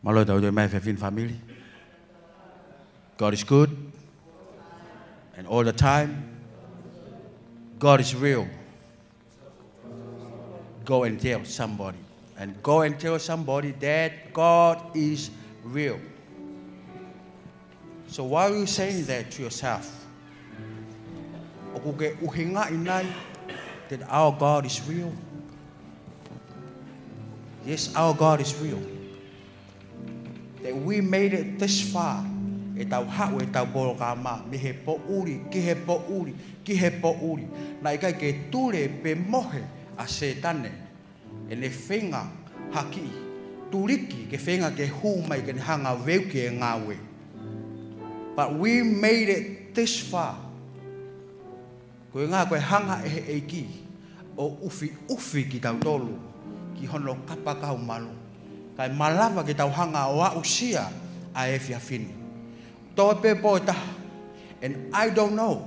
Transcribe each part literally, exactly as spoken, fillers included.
Mālō e tau toe mai he efiafi ni, family. God is good. And all the time. God is real. Go and tell somebody. And go and tell somebody that God is real. So why are you saying that to yourself? ʻOku ke ʻuhingaʻi nai that our God is real? Yes, our God is real. That we made it this far. ʻEtau haʻu ʻetau polokalama mei he poʻuli ki he poʻuli ki he poʻuli. Naʻe ʻikai ke tule pe mohe ʻa Sētane ʻene feinga haki, tuliki ke feinga ke hū mai ke ne hanga veuki e ngāue. But we made it this far. Ko e ʻuhinga ko e hanga ʻe he ʻEiki ʻo ʻufiʻufi kitautolu ki hono kapakau malu, kae malava ke tau hanga ʻo aʻusia ʻa e efiafi ni. Toe pē pō ʻe taha, and I don't know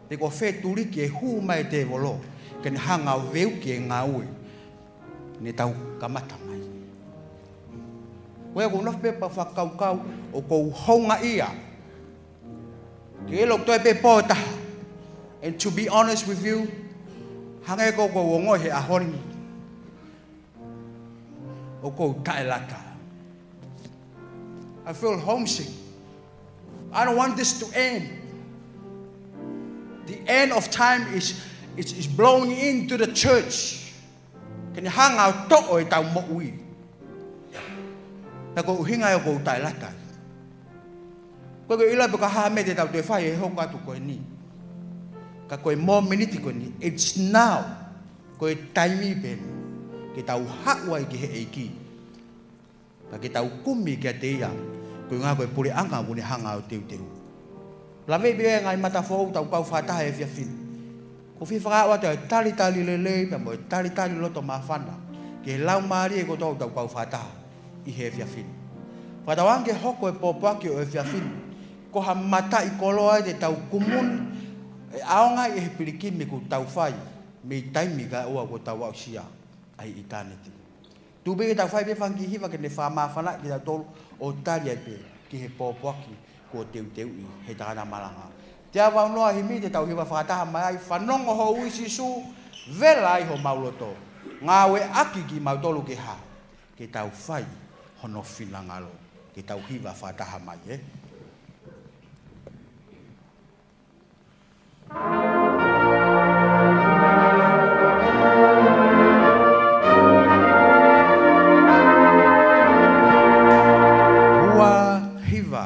pe ko fē tuliki ʻe hū mai e tēvolo ke ne hanga ʻo veuki e ngāue ne tau kamata mai. Ko ia ʻoku ou nofo pē pea fakakaukau ʻoku ou houngaʻia ke ʻilo ʻoku toe pē pō ʻe taha. And to be honest with you, hangē ko ʻoku ou ongoʻi he ʻaho ni, ʻoku ou taʻelata. I feel homesick. I don't want this to end. The end of time is, is, is blowing into the church. Ke ne hanga ʻo toʻo ʻetau moʻui. Pea ko e ʻuhinga ia ʻoku ou taʻelata. Ko e ʻilo pe ko e hā e meʻa te tau toe fai he hoko atu ko eni. Ka ko e mōmeniti ko eni, it's now. Ko e taimi pē eni ke tau haʻu ai ki he ʻEiki. Ka ke tau kumi kiate ia, ko e ʻuhinga ko e puleʻanga ʻoku ne hanga ʻo teuteu. Lave pē ʻa e ngaahi mata foʻou ʻoku tau kau fakataha he efiafi ni. ʻOku ou fie fakaaʻu atu ʻa e talitali lelei pea mo e talitali loto māfana ki he laumālie kotoa ʻoku tau kau fakataha ʻi he efiafi ni. Fakatauange ke hoko e pōpoaki ʻo e efiafi ni ko ha mataʻikoloa ia te tau kumuni e ʻaonga ʻi he pilikimi ʻoku tau fai mei taimi kae ʻoua kuo tau aʻusia ʻa e ʻitāniti. Tuku pē ke tau fai pē fanga kiʻi hiva ke ne fakamāfanaʻi kitautolu ʻo tali ai pē ki he pōpoaki kuo teuteuʻi he tangata malanga. Te u ʻave ʻa e himi te tau hiva fakataha mai ai: Fanongo ho ui Sīsū, vela ai homau loto, ngāueʻaki kimautolu ke hā? Ke tau fai hono finangalo. Ke tau hiva fakataha mai, ē? Ua, hiva.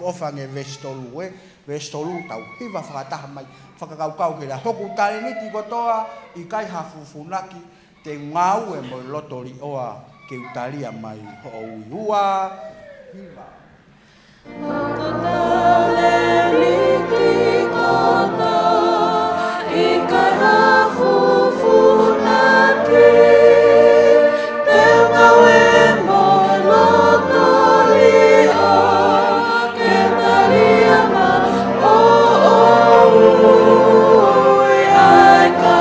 ʻOfa ange veesi tolu ē, veesi tolu, tau hiva fakataha mai. Fakakaukau ke la hoku talēniti kotoa, ʻikai ha fufunaki, te u ngāue mo e loto liʻoa, ke u talia mai hoʻo ui. Ua, hiva. Hoku talēniti kotoa, ʻikai ha fufunaki, te u ngāue mo e loto liʻoa, ke talia mai hoʻo ui. ʻAi ka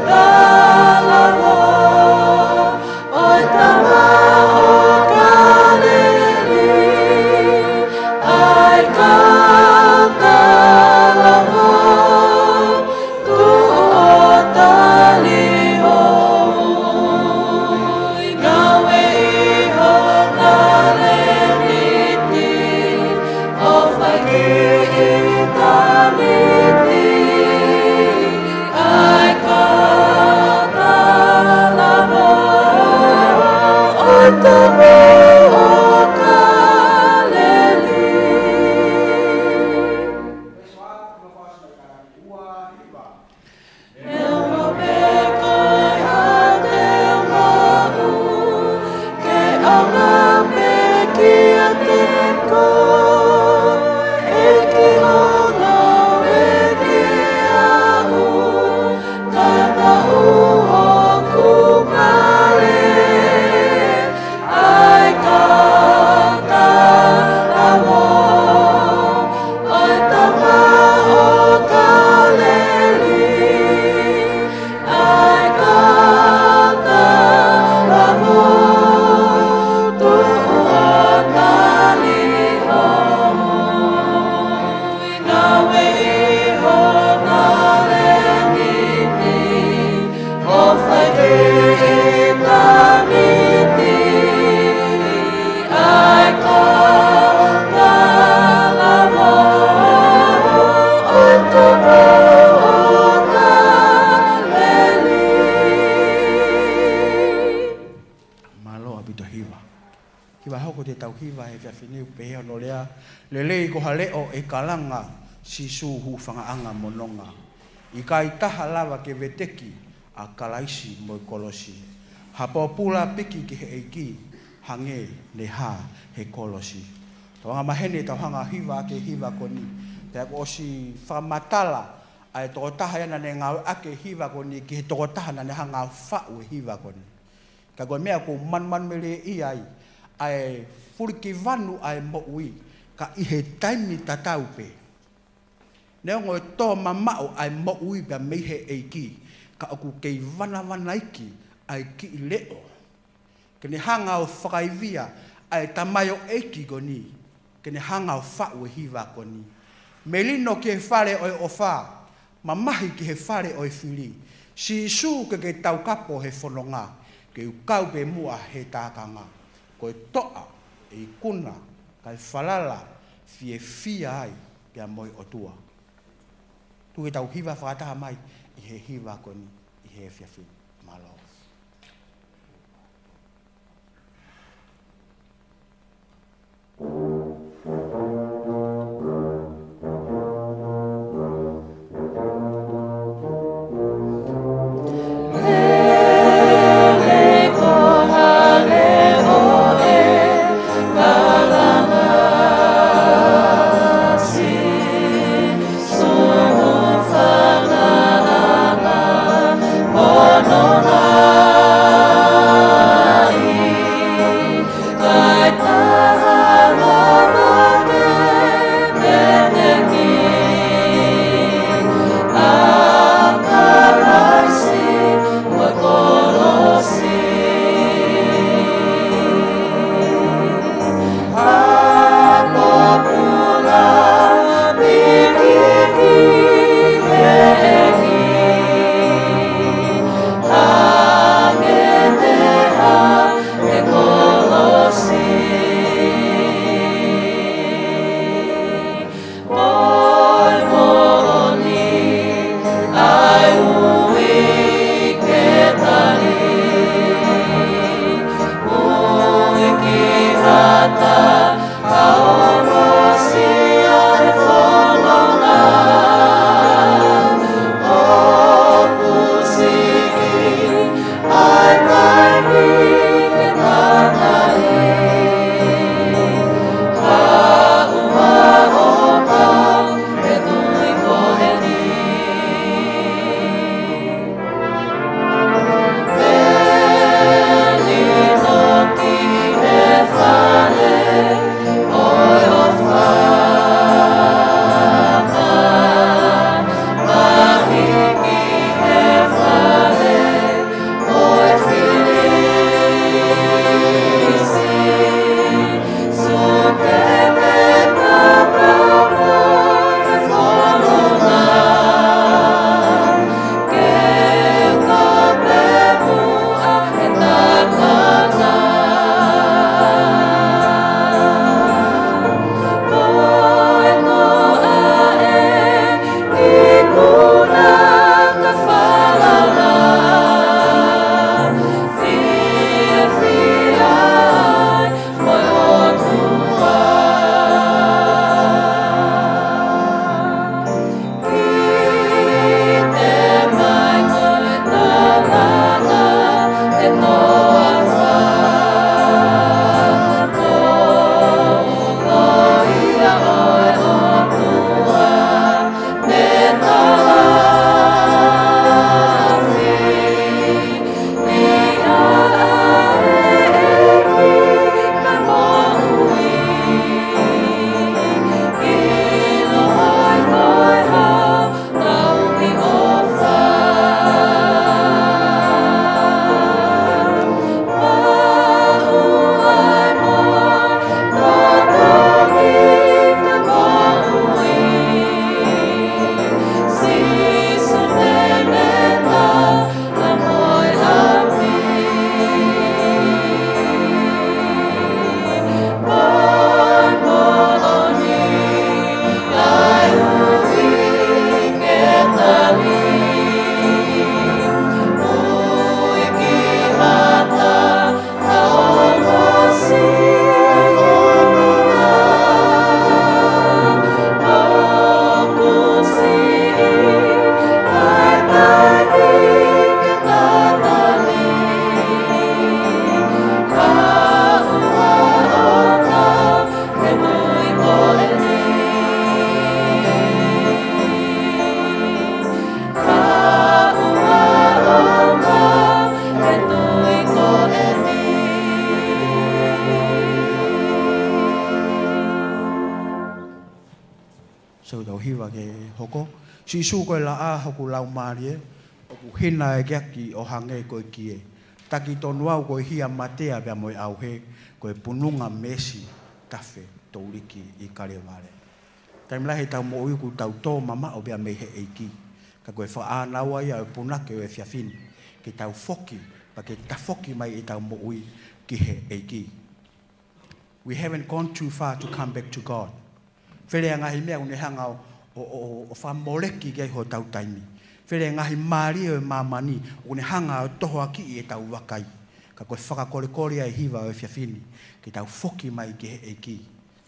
talavou, ʻo e tama ʻo Kāleli, ʻai ka talavou, tuʻu ʻo tali hoʻo ui. Ngāue ʻi ho talēniti, ʻo fai ki ʻitāniti. ʻAi ka talavou, ʻo e tama ʻo Kāleli. Neongo pe ko e hā te u maʻu, ke ʻaonga pē kiate koe, ʻEiki, hoʻo ngāue kiate au, ka maʻu hoku male. ʻAi ka talavou, ʻo e tama ʻo Kāleli, ʻai ka talavou, tuʻu ʻo tali hoʻo ui. Ngāue ʻi ho talēniti, ʻo fai ki ʻitāniti. ʻAi ka talavou, ʻo e tama ʻo Kāleli. Mālō ʻaupito. Hiva. Hiva hoko te tau hiva he efiafi ni, ʻoku pehē hono lea: Lelei ko ha leʻo ʻe kalanga, Sīsū, hūfangaʻanga mo nonga. ʻIkai taha lava ke veteki ʻa Kalaisi mo e kolosi. Ha pōpula piki ki he ʻEiki, hangē ne hā he kolosi. Tau anga maheni tau hanga hiva ʻaki e hiva ko eni. Pea kuo ʻosi fakamatala ʻa e tokotaha ia naʻa ne ngāueʻaki e hiva ko eni ki he tokotaha naʻa ne hanga ʻo faʻu e hiva ko eni. Ka ko e meʻa ʻoku ou manumanumelieʻia ai, ʻa e fulikivanu ʻa e moʻui, ka ʻi he taimi tatau pē. Neongo e tō mamaʻo ʻa e moʻui pea mei he ʻEiki, ka ʻoku kei vanavanaiki ʻa e kiʻi leʻo. Ke ne hanga ʻo fakaivia ʻa e tamaioʻeiki ko eni, ke ne hanga ʻo faʻu e hiva ko eni. Melino ki he fale ʻo e ʻofa, mamahi ki he fale ʻo e fili. Sīsū, ke ke taukapo he fononga, ke u kau pē muʻa he tākanga. Ko e toʻa ʻe ikuna, kae falala fiefia ai pea mo e ʻOtua. Tuku ke tau hiva fakataha mai ʻi he hiva ko eni ʻi he efiafi ni. Mālō. Tau tau hiva ke hoko. Sīsū ko e laʻā hoku laumālie, ʻoku hina ʻeku ʻiate koe ʻo hangē ko e kie. Taki tonu au ko e hia matea pea mo e ʻauhē, ko e pununga meesi tafe tō liki ʻi Kalevale. Taimi lahi ʻetau moʻui ʻoku tau tō mamaʻo pea mei he ʻEiki. Ka ko e fakaʻānaua ia ʻo e punake ʻo e efiafi ni, ke tau foki, pea ke tafoki mai ʻetau moʻui ki he ʻEiki. We haven't gone too far to come back to God. Fele ʻa e ngaahi meʻa ʻoku ne hanga ʻo, ʻo, ʻo, ʻo fakamoleki ki ai hotau taimi. Fele ʻa e ngaahi mālie ʻo e māmani ʻoku ne hanga ʻo tohoakiʻi ʻetau vakai. Ka ko e fakakolekole ʻa e hiva ʻo e efiafi ni, ke tau foki mai ki he ʻEiki.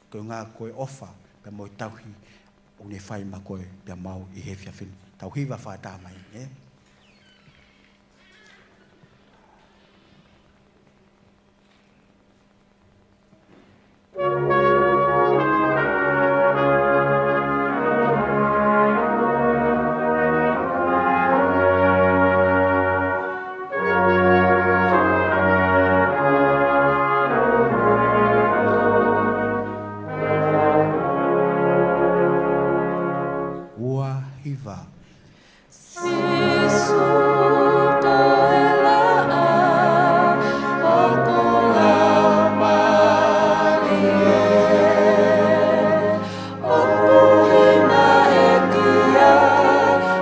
Ko e ʻuhinga ko e ʻofa pea mo e tauhi ʻoku ne fai maʻa koe pea mo au ʻi he efiafi ni. Tau hiva fakataha mai, ē? Ua, hiva. Sīsū ko e laʻā hoku laumālie, ʻoku hina ʻeku ʻiate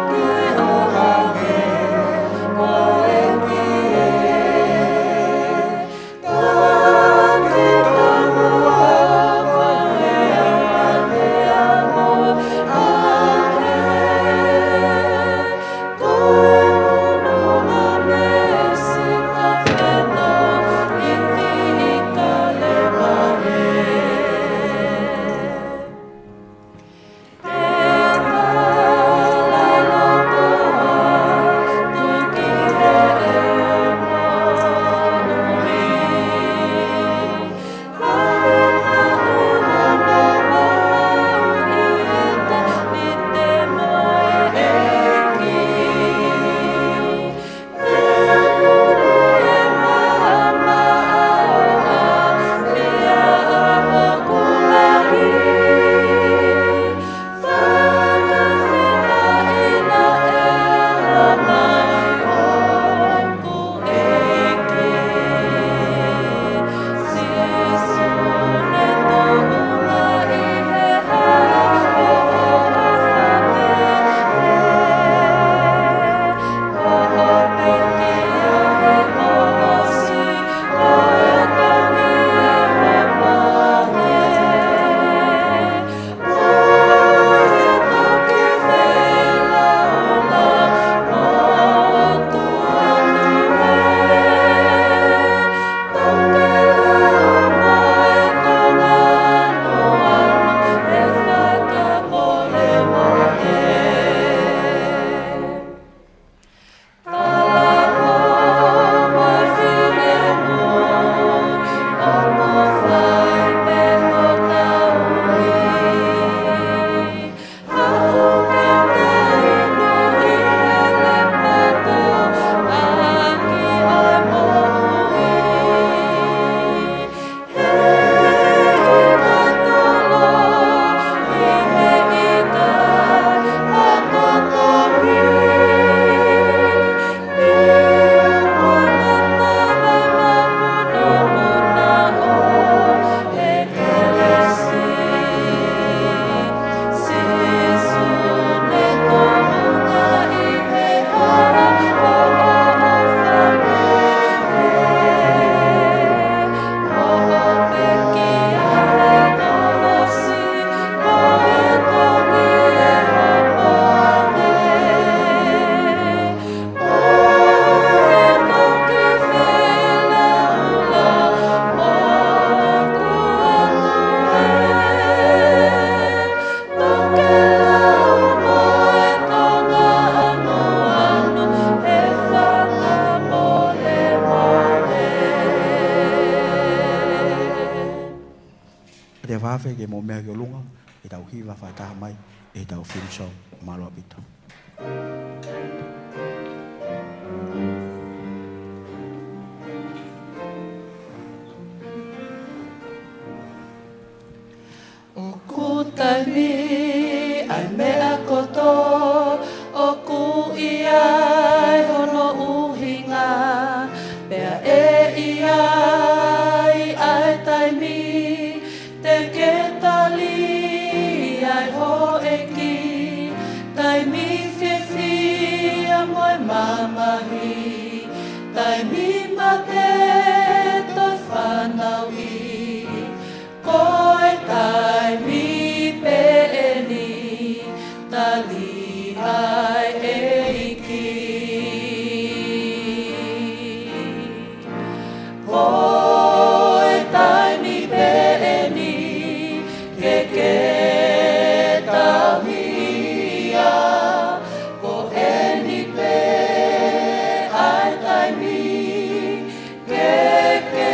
koe ʻo hangē ko e kie. Te fafe ke mou meʻa ki ʻolunga, ʻetau hiva fakataha mai, ʻetau theme song, mālō ʻaupito. ʻOku taimi Taimi fiefia mo e mamahi, taimi mate toe fanauʻi, ko e taimi pē eni, tali ʻa e ʻEiki. Ko e taimi pē eni ke ke tauhi ia, ko eni pē ʻa e taimi ke ke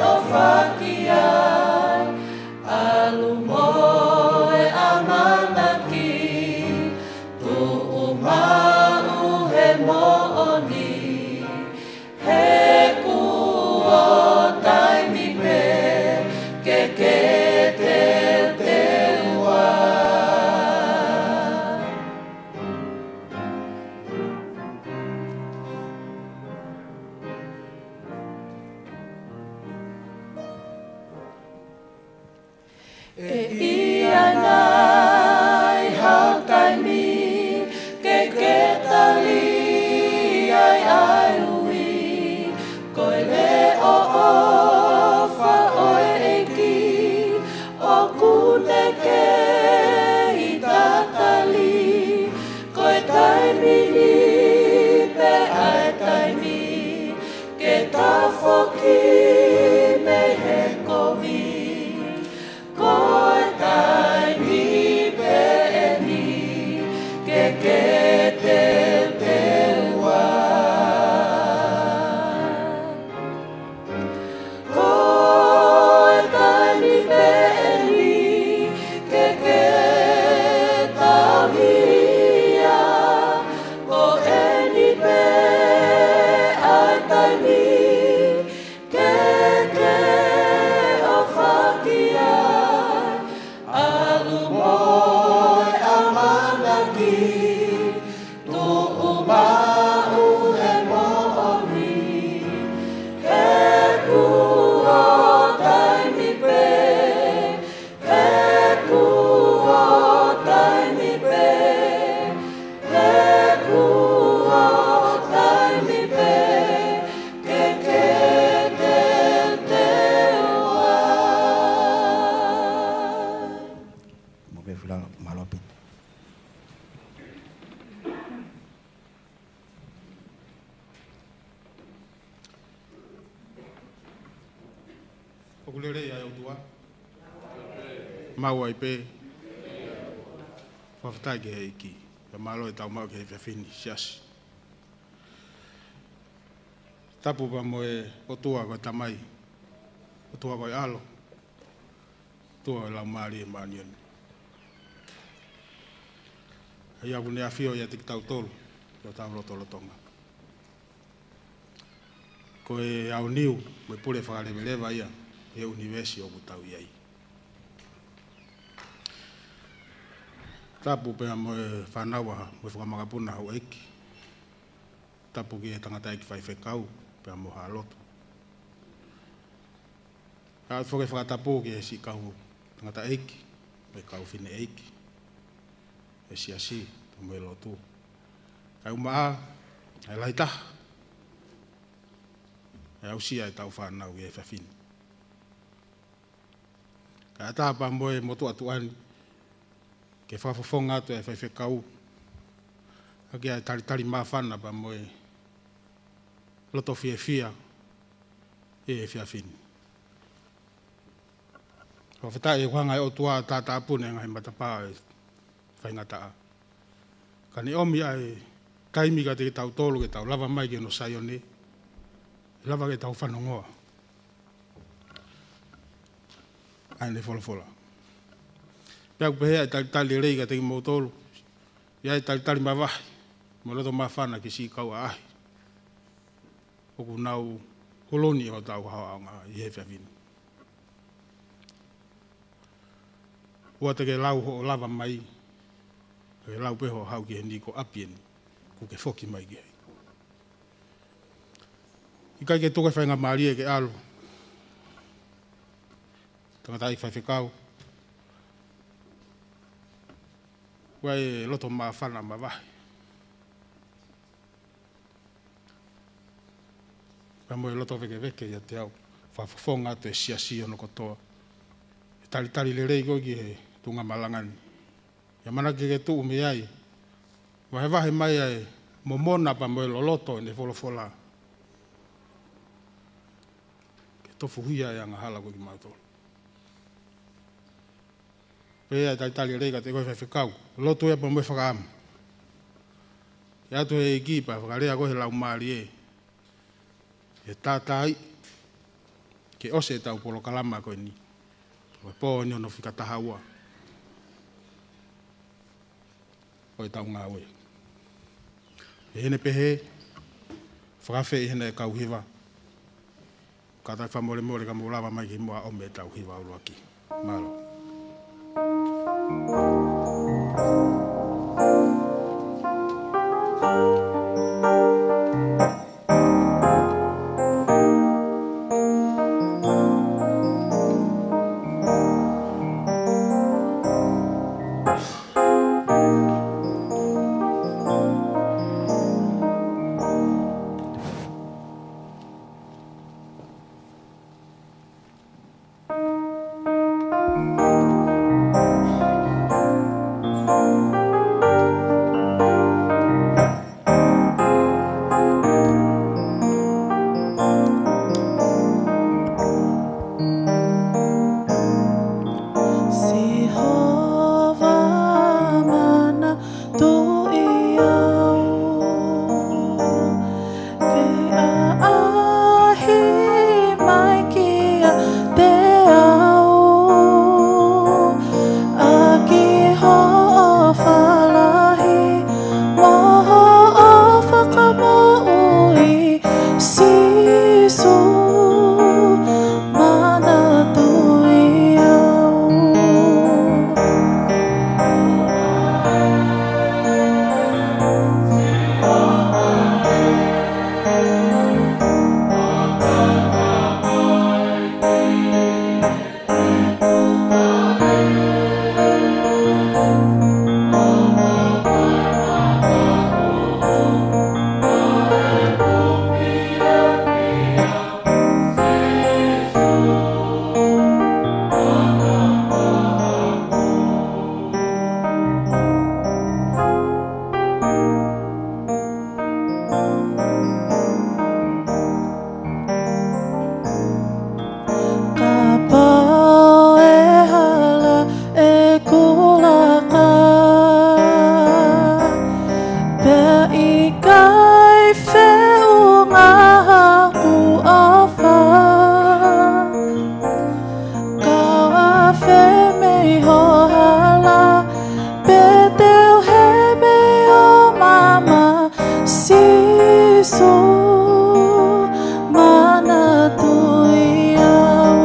ʻofa ki ai, ʻalu mo e ʻamanaki, tuʻu maʻu he moʻoni, he kuo taimi pē ke ke teuteu ai. ʻE ʻi ai nai hao taimi ke ke tali ai ʻa e ui? Ko e leʻo ʻofa ʻo e ʻEiki ʻoku ne kei tatali. Ko e taimi ni pē ʻa e taimi ke tafoki mei he kovi. Ko e taimi pē eni ke ke teuteu ai. Ko e taimi pē eni ke ke tauhi ia, ko eni pē ʻa e taimi ke ke ʻofa ki ai, ʻalu mo e ʻamanaki, tuʻu maʻu he moʻoni, he kuo taimi pē, he kuo taimi pē, he kuo taimi pē ke ke teuteu ai. Mo ke fila mālō ʻaupito. ʻOku lelei ʻa e ʻOtua. Maʻu ai pē. Fakafetaʻi ki he ʻEiki. Pea mālō e tau maʻu ki he efiafi ni, siasi. Tapu pea mo e ʻOtua ko e Tamai, ʻOtua ko e ʻAlo, ʻOtua ko e Laumālie Māʻoniʻoni. ʻA ia ʻoku ne ʻafio ʻiate kitautolu, ʻi hotau lotolotonga. Ko e aoniu mo e pule fakaleveleva ia ʻi he ʻunivēsi ʻoku tau ʻi ai. Tapu pea mo e fānau ʻa, mo e fanga makapuna houʻeiki. Tapu ki he tangataʻeiki faifekau pea mo haʻa lotu. Kae ʻoatu foki e fakatapu ki he siʻi kau tangataʻeiki, mo e kau fineʻeiki, e siasi, pea mo e lotu. Kae ʻumaʻā ʻa e lahi taha ʻe aʻusia ʻe he tau fānau ʻi he efiafi ni. Kae ʻatā pea mo e motuʻa tuʻa ni ke fakafofonga atu e faifekau ʻaki ʻa e talitali māfana pea mo e loto fiefia ʻi he efiafi ni. Fakafetaʻi he ʻoku hanga ʻe he ʻOtua ʻo tātāpuni e ngaahi matapā ʻo e faingataʻa, ka ne ʻomi ʻa e taimi kiate kitautolu ke tau lava mai ki hono Saione, lava ke tau fanongoa ʻa ʻene folofola. Pea ʻoku pehē ʻa e talitali lelei kiate kimoutolu, ʻi ai e talitali mavahe mo e loto māfana ki he siʻi kau ʻaʻahi ʻoku nau hulu ni ʻi hotau haohaoʻanga ʻi he efiafi ni. ʻOua te ke lau hoʻo lava mai, ke lau pē hoʻo haʻu ki heni, ko ʻapi eni ʻoku ke foki mai ki ai. ʻIkai ke tuku e faingamālie ke ʻalu, tangataʻeiki faifekau, ʻOku ʻi ai e loto māfana mavahe pea mo e loto vēkeveke ʻiate au, fakafofonga atu e siasi ʻi hono kotoa. E talitali lelei ko ē ki he tuʻunga malanga ni. ʻIo, ʻamanaki ke tuʻu mei ai, vahevahe mai ʻa e momona pea mo e loloto ʻo ʻene folofola, ke tofuhia e angahala ko ē kimautolu. Pea ʻi ai e talitali lelei kiate koe faifekau, lotu ia pea mo e fakaʻamu. Ke ʻoatu ʻe he ʻEiki pea fakalea ko ē ʻe he Laumālie, ʻe tātāiʻi ke ʻosi ʻetau polokalama ko eni, ʻo e pō ni hono fika taha ua ʻo ʻetau ngāue. ʻI heʻene pehē, fakaafeʻi ʻe heʻene kau hiva. Kātaki fakamolemole ka mou lava mai ki muʻa ʻo ʻomi ʻetau hiva ʻuluaki. Mālō. Sihova, manatuʻi au, ke ʻaʻahi mai kiate au ʻaki hoʻo ʻofa lahi mo hoʻo fakamoʻui, Sīsū, manatuʻi au. Kapau ʻe hala ʻeku laka, pea ʻikai feʻunga haʻaku ʻofa, kau afe mei ho hala, pe te u hē mei ho maama, Sīsū, manatuʻi au.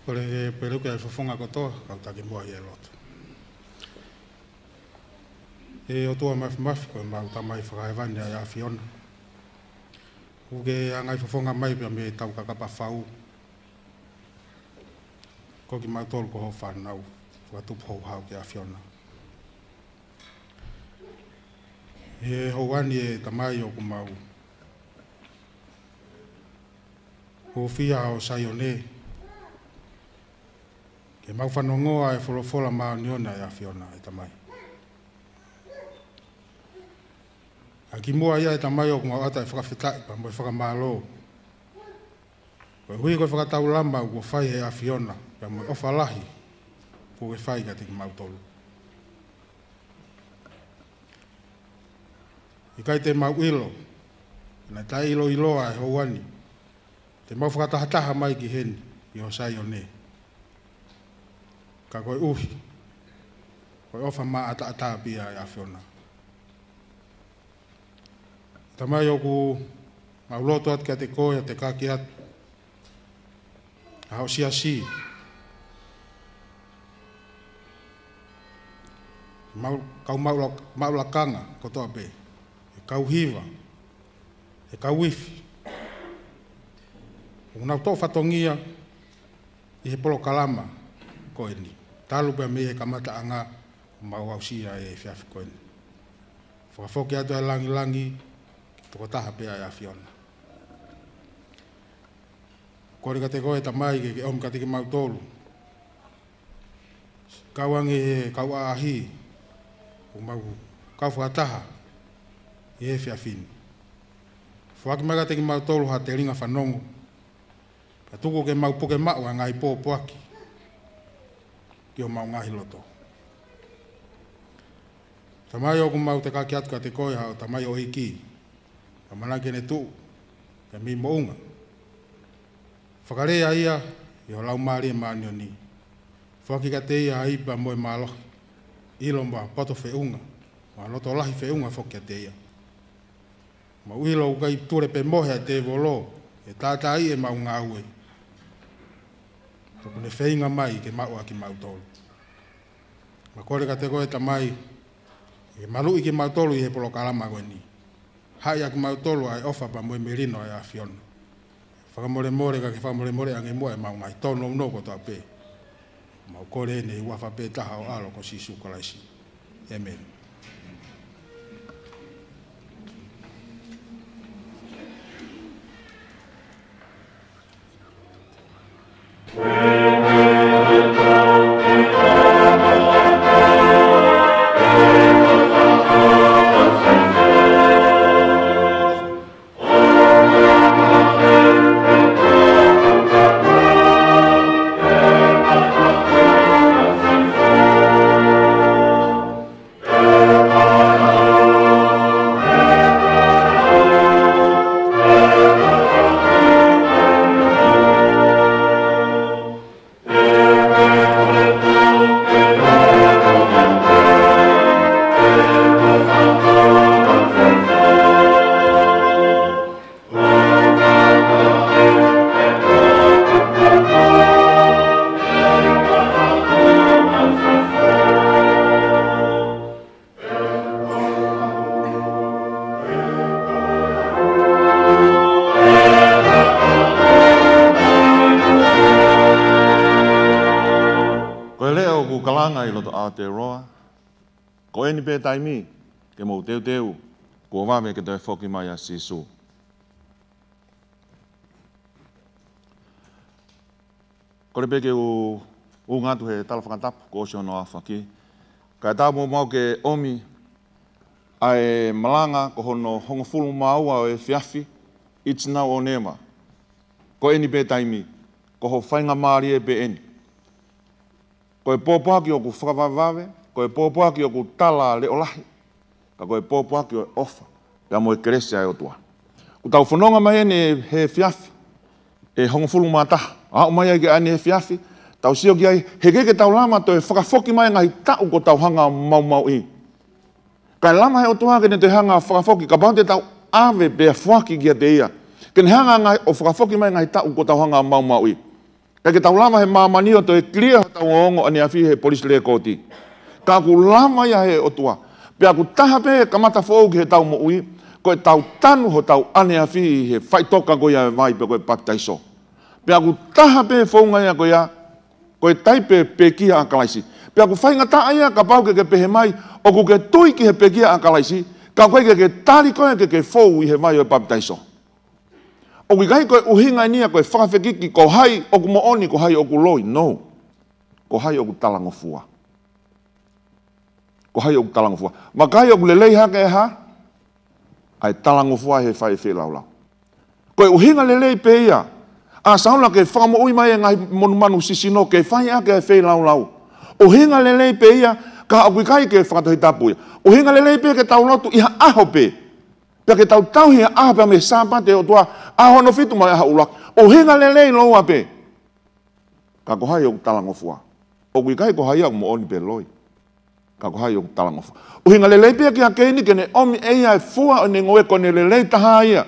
Kole ke pele ʻa e fofonga kotoa, kau taki muʻa ʻi he lotu. ʻE ʻOtua Māfimafi, ko ʻemau Tamai Fakahēvani ʻa e ʻAfiona. ʻOku ke hanga ʻo fofonga mai pea mei he tau kakapa fau. Ko kimautolu ko hoʻo fānau, fakatupu houhau ki he ʻAfiona. ʻI he houa ni ʻe Tamai ʻoku mau hūfia ʻa Saione, ke mau fanongoa ʻa e folofola māʻoniʻoni ʻa e ʻAfiona ʻe Tamai. ʻA kimuʻa ia ʻe Tamai ʻoku mau ʻatā ʻa e fakafetaʻi pea mo e fakamālō. Koeʻuhi ko e fakataulama kuo fai ʻe he ʻAfiona, pea mo e ʻofa lahi kuo ke fai kiate kimautolu. ʻIkai te mau ʻilo, naʻe taʻeʻiloʻiloa ʻa e houa ni, te mau fakatahataha mai ki heni ʻi ho Saione. Ka koeʻuhi ko e ʻofa maʻataʻatā pē ia ʻa e ʻAfiona. Tamai, ʻoku mau lotu atu kiate koe ʻo tekaki atu ʻa hoʻo siasi. Mau, kau maʻu la-, maʻu lakanga kotoa pē. ʻE kau hiva, ʻe kau ifi. ʻOku nau toʻo fatongia ʻi he polokalama ko eni. Talu pea mei he kamataʻanga ʻo mau aʻusia ʻi he efiafi ko eni. Fakafoki atu ʻa e langilangi ki he tokotaha pē ʻa e ʻAfiona. Kole kiate koe Tamai ke ke ʻomi kiate kimautolu. Kau ange he kau ʻaʻahi, ʻoku mau kau fakataha ʻi he efiafi ni. Foaki mai kiate kimautolu ha telinga fanongo. Ka tuku ke mau puke maʻu ʻa e ngaahi pōpoaki ki homau ngaahi loto. Tamai, ʻoku mau tekaki atu kiate koe haʻo tamaioʻeiki, ʻamanaki ke ne tuʻu pea mei moʻunga. Fakalea ia ʻi ho Laumālie Māʻoniʻoni. Foaki kiate ia ʻa e ivi pea mo e mālohi, ʻilo mo ha poto feʻunga, mo ha loto lahi feʻunga foki kiate ia. Mau ʻilo ʻoku ʻikai tule pē mohe ʻa e tēvolo ʻo tātaaʻi ʻemau ngāue. Ka ʻoku ne feinga mai ke maʻu ʻa kimautolu. Mau kole kiate koe Tamai, ke maluʻi kimautolu ʻi he polokalama ko eni. Haʻi ʻa kimautolu ʻa e ʻofa pea mo e melino ʻa e ʻAfiona. Fakamolemole, ka ke fakamolemole ange muʻa ʻemau ngaahi tōnounou kotoa pē. Mau kole eni ʻi he huafa pē taha ʻo ho ʻAlo ko Sīsū Kalaisi. ʻĒmeni. Ko e leʻo ʻoku kalanga ʻi loto Aotearoa, ko eni pē taimi ke mou teuteu, kuo vave ke toe foki mai ʻa Sīsū. Kole pē ke u, u ngatu he tala fakatapu kuo ʻosi hono aofaki. Kae ʻatā muʻa maʻu ke ʻomi ʻa e malanga ko hono hongofulu mā ua ʻo e efiafi, It's Now or Never. Ko eni pē taimi, ko ho faingamālie pē eni. Ko e pōpoaki ʻoku fakavavevave, ko e pōpoaki ʻoku tala leʻo lahi, ka ko e pōpoaki ʻo e ʻofa pea mo e kelesi ʻa e ʻOtua. ʻOku tau fononga mai eni he efiafi ʻe hongofulu mā taha. Aʻu mai ai ki ʻaneefiafi, tau sio ki ai, heʻikai ke tau lava toe fakafoki mai ngaahi taʻu kuo tau hanga ʻo maumauʻi. Kae lava he ʻOtua ke ne toe hanga ʻo fakafoki, kapau te tau ʻave pea foaki kiate ia, ke ne hanga ngaahi ʻo fakafoki mai ngaahi taʻu kuo tau hanga ʻo maumauʻi. ʻIkai ke tau lava he māmani ʻo toe clear hotau ongo ʻaneafi he police record. Ka ʻoku lava ia he ʻOtua. Pea ʻoku taha pē kamata foʻou ki heʻetau moʻui, ko ʻetau tanu hotau ʻaneafi he faʻitoka ko ia e vai pe ko e papitaiso. Pea ʻoku taha pē founga ia ko ia, ko e taipe pekia ʻa Kalaisi. Pea ʻoku faingataʻa ia kapau ke ke pehē mai, ʻoku ke tui ki he pekia ʻa Kalaisi, ka ʻoku ʻikai ke ke tali koe ke ke fou ʻi he vai ʻo e papitaiso. ʻOku ʻikai ko e ʻuhinga eni ia ko e fakafekiki ko hai ʻoku moʻoni, ko hai ʻoku loi, no. Ko hai ʻoku talangofua. Ko hai ʻoku talangofua. Vakai ʻoku lelei hake e hā? ʻA e talangofua he fai e feilaulau. Ko e ʻuhinga lelei pē ia ʻa Saula ke fakamoʻui mai e ngaahi monumanu sisino ke fai ʻaki e feilaulau. ʻUhinga lelei pē ia, ka ʻoku ʻikai ke fakatohitapu ia. ʻUhinga lelei pē ke tau lotu ʻi ha ʻaho pē. Pea ke tau tauhi ha ʻaho pē mei he Sāpate ʻo e ʻOtua, ʻaho hono fitu mo e ʻaho ʻuluaki. ʻUhinga lelei lōua pē. Ka ko hai ʻoku talangofua. ʻOku ʻikai ko hai ʻoku moʻoni pe loi. Ka ko hai ʻoku talangofua. ʻUhinga lelei pē ia kia Keini ke ne ʻomi ʻe ia e fua ʻo ʻene ngoue, ko ʻene lelei taha ia.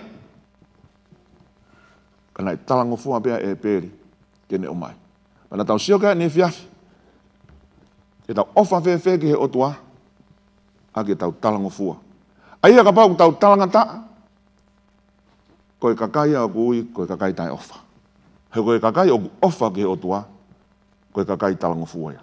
Ka naʻe talangofua pē ʻa ʻĒpeli ke ne ʻomai. Pea naʻa tau sio ki ai ʻaneefiafi. Ke tau ʻofa fēfē ki he ʻOtua, ʻaki ʻetau talangofua. ʻA ia kapau ʻoku tau talangataʻa, ko e kakai ia ʻoku ui ko e kakai taʻeʻofa. He ko e kakai ʻoku ʻofa ki he ʻOtua, ko e kakai talangofua ia.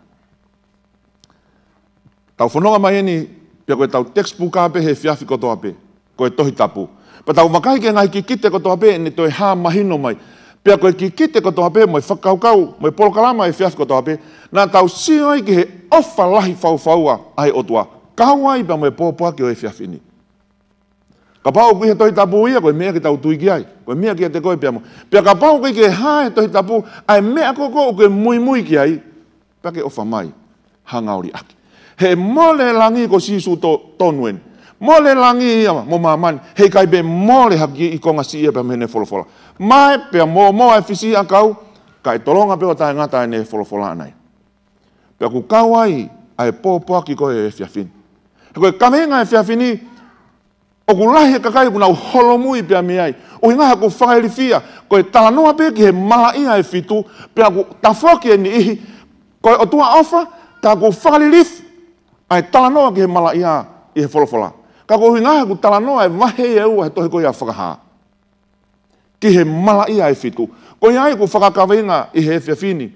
Tau fononga mai eni, pea ko ʻetau textbook pē he efiafi kotoa pē, ko e Tohi Tapu. Pea tau vakai ki he ngaahi kikite kotoa pē, ʻene toe hā mahino mai. Pea ko e kikite kotoa pē, mo e fakakaukau, mo e polokalama efiafi kotoa pē, naʻa tau sio ai ki he ʻofa lahi faufaua ʻa e ʻOtua. Kau ai pea mo e pōpoaki ʻo e efiafi ni. Kapau ʻoku ʻi he Tohi Tapu ia, ko e meʻa ke tau tui ki ai. Ko e meʻa kiate koe pea mo. Pea kapau ʻoku ʻikai ke hā he Tohi Tapu ʻa e meʻa ko ē ʻoku ke muimui ki ai, pea ke ʻofa mai, hanga ʻo liʻaki. He mole langi, ko Sīsū to-, tonu eni. Mole langi ia mo māmani, heʻikai pē mole ha kiʻi konga siʻi ia pea mei heʻene folofola. Mae pea mōmoa e fisiʻiʻakau, kae tolonga pē ʻo taʻengata ʻene folofola ʻanai. Pea ʻoku kau ai ʻa e pōpoaki ko ē ʻo e efiafi ni. He ko e kaveinga ʻo e efiafi ni, ʻoku lahi e kakai ʻoku nau holomui pea mei ai. ʻUhinga he ʻoku fakailifia, ko e talanoa pē ki he malaʻia ʻe fitu, pea ʻoku tafoki e niʻihi, ko e ʻOtua ʻofa, ka ʻoku fakalilifu ʻa e talanoa ki he malaʻia ʻi he folofola. Ka ko e ʻuhinga he ʻoku talanoa e vahe ʻe ua he tohi ko ia Fakahā. Ki he malaʻia ʻe fitu. Ko ia ai ʻoku fakakaveinga ʻi he efiafi ni.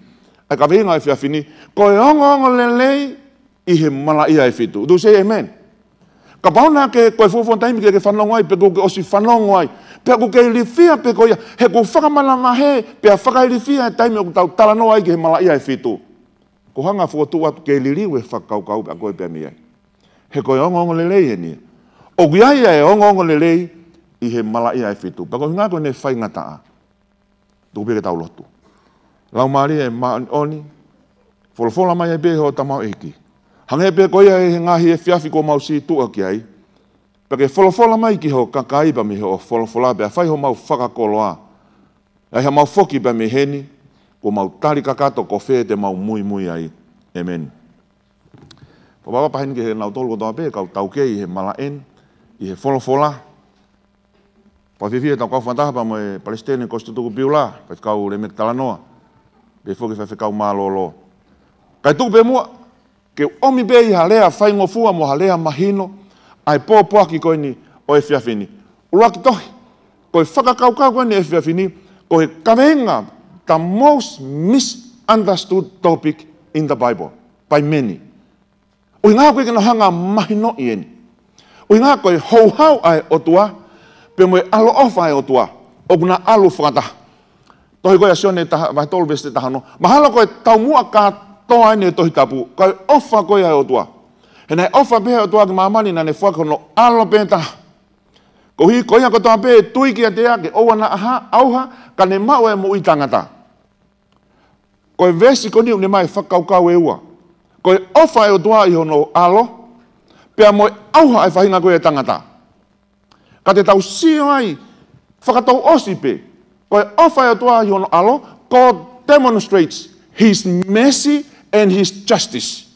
ʻA e kaveinga ʻo e efiafi ni, ko e ongoongolelei ʻi he malaʻia ʻe fitu. Do you say amen? Kapau naʻa ke, ko e fuofua taimi ke ke fanongo ai, pe ʻoku ke ʻosi fanongo ai. Pea ʻoku ke ilifia pē ko ia, he ʻoku fakamanavahē, pea fakailifia e taimi ʻoku tau talanoa ai ki he malaʻia ʻe fitu. Ko e hanga fokotuʻu atu ke liliu e fakakaukau pea ko e pea mei ai. He ko e ongoongolelei eni. ʻOku ʻi ai ʻa e ongoongolelei ʻi he malaʻia ʻe fitu. Pea ko e ʻuhinga ko ʻene faingataʻa. Tuku pē ke tau lotu. Laumālie Māʻoniʻoni, folofola mai ai pē ho tamaioʻeiki. Hangē pē ko ia ʻi he ngaahi efiafi kuo mau situʻa ki ai. Pea ke folofola mai ki ho kakai pea mei hoʻo folofola pea fai homau fakakoloa. ʻA ia ʻi haʻamau foki pea mei heni, kuo mau tali kakato ko fē te mau muimui ai. ʻĒmeni. Fakapapau pē heni ki he nautolu kotoa pē, kau taukei ʻi he malaʻe ni, ʻi he folofola. Pea fiefia ʻetau kau fakataha pea mo e Palesiteni Kositutuku Piula, Faifekau Lemeki Talanoa, pea foki Faifekau Mālōlō. Kae tuku pē muʻa, ke ʻomi pē ʻi ha lea faingofua mo ha lea mahino, ʻa e pōpoaki ko eni ʻo e efiafi ni. ʻUluaki tohi, ko e fakakaukau ko eni ʻo e efiafi ni, ko e kaveinga, the most misunderstood topic in the Bible, by many. ʻUhinga ʻoku ʻikai ke nau hanga ʻo mahinoʻi eni. ʻUhinga ko e houhau ʻa e ʻOtua, pea mo e ʻaloʻofa ʻa e ʻOtua, ʻoku na ʻalu fakataha. Tohi ko ia Sione taha, vahe tolu veesi taha ono. Mahalo ko e taumuʻa kātoa eni ʻo e Tohi Tapu, ko e ʻofa ko ia ʻa e ʻOtua. He naʻe ʻofa pehē ʻa e ʻOtua ki māmani naʻa ne foaki hono ʻAlo pē taha. Koeʻuhi ko ia kotoa pē ʻe tui kiate ia ke ʻoua naʻa hā, ʻauha, ka ne maʻu e moʻui taʻengata. Ko e veesi ko eni ʻoku ne ʻomai e fakakaukau ʻe ua. Ko e ʻofa ʻa e ʻOtua ʻi hono ʻAlo, pea mo e ʻauha ʻa e faʻahinga ko ia ʻo e tangata. Ka te tau sio ai, fakatouʻosi pē, ko e ʻofa ʻa e ʻOtua ʻi hono ʻAlo, ko e demonstrates his mercy and his justice.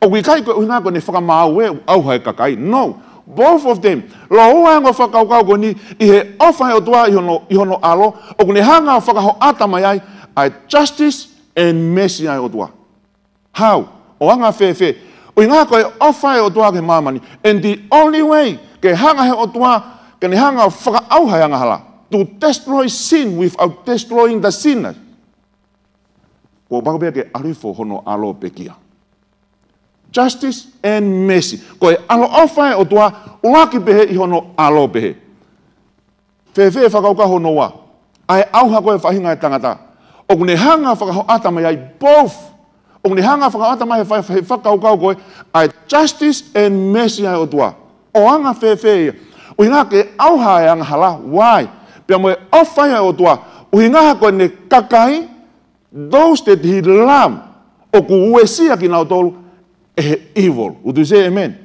ʻOku ʻikai ko e ʻuhinga ko ʻene fakamaau ʻe ʻauha e kakai. No. Both of them. Lōua e ongo fakakaukau ko eni ʻi he ʻofa ʻa e ʻOtua ʻi hono, ʻi hono ʻAlo, ʻoku ne hanga ʻo fakahoʻata mai ai ʻa e justice and mercy ʻa e ʻOtua. How? ʻO anga fēfē? ʻUhinga ko e ʻofa ʻa e ʻOtua ki māmani. And the only way ke hanga he ʻOtua ke ne hanga ʻo fakaʻauha e angahala, to destroy sin without destroying the sinner, kuo pau pē ke ʻalu hifo hono ʻAlo pekia. Justice and mercy. Ko e ʻaloʻofa ʻa e ʻOtua, ʻuluaki pehē ʻi hono ʻAlo pehē. Fēfē e fakakaukau hono ua? ʻA e ʻauha ko ē e faʻahinga ʻo e tangata. ʻOku ne hanga ʻo fakahoʻata mai ai both. ʻOku ne hanga ʻo fakahoʻata mai he fa-, he fakakaukau ko ē ʻa e justice and mercy ʻa e ʻOtua. ʻO anga fēfē ia? ʻUhinga ke ʻauha e angahala. Why? Pea mo e ʻofa ʻa e ʻOtua. ʻUhinga ko ʻene kakai, those that he loved, ʻoku uesia kinautolu ʻe he evil. Would you say amen?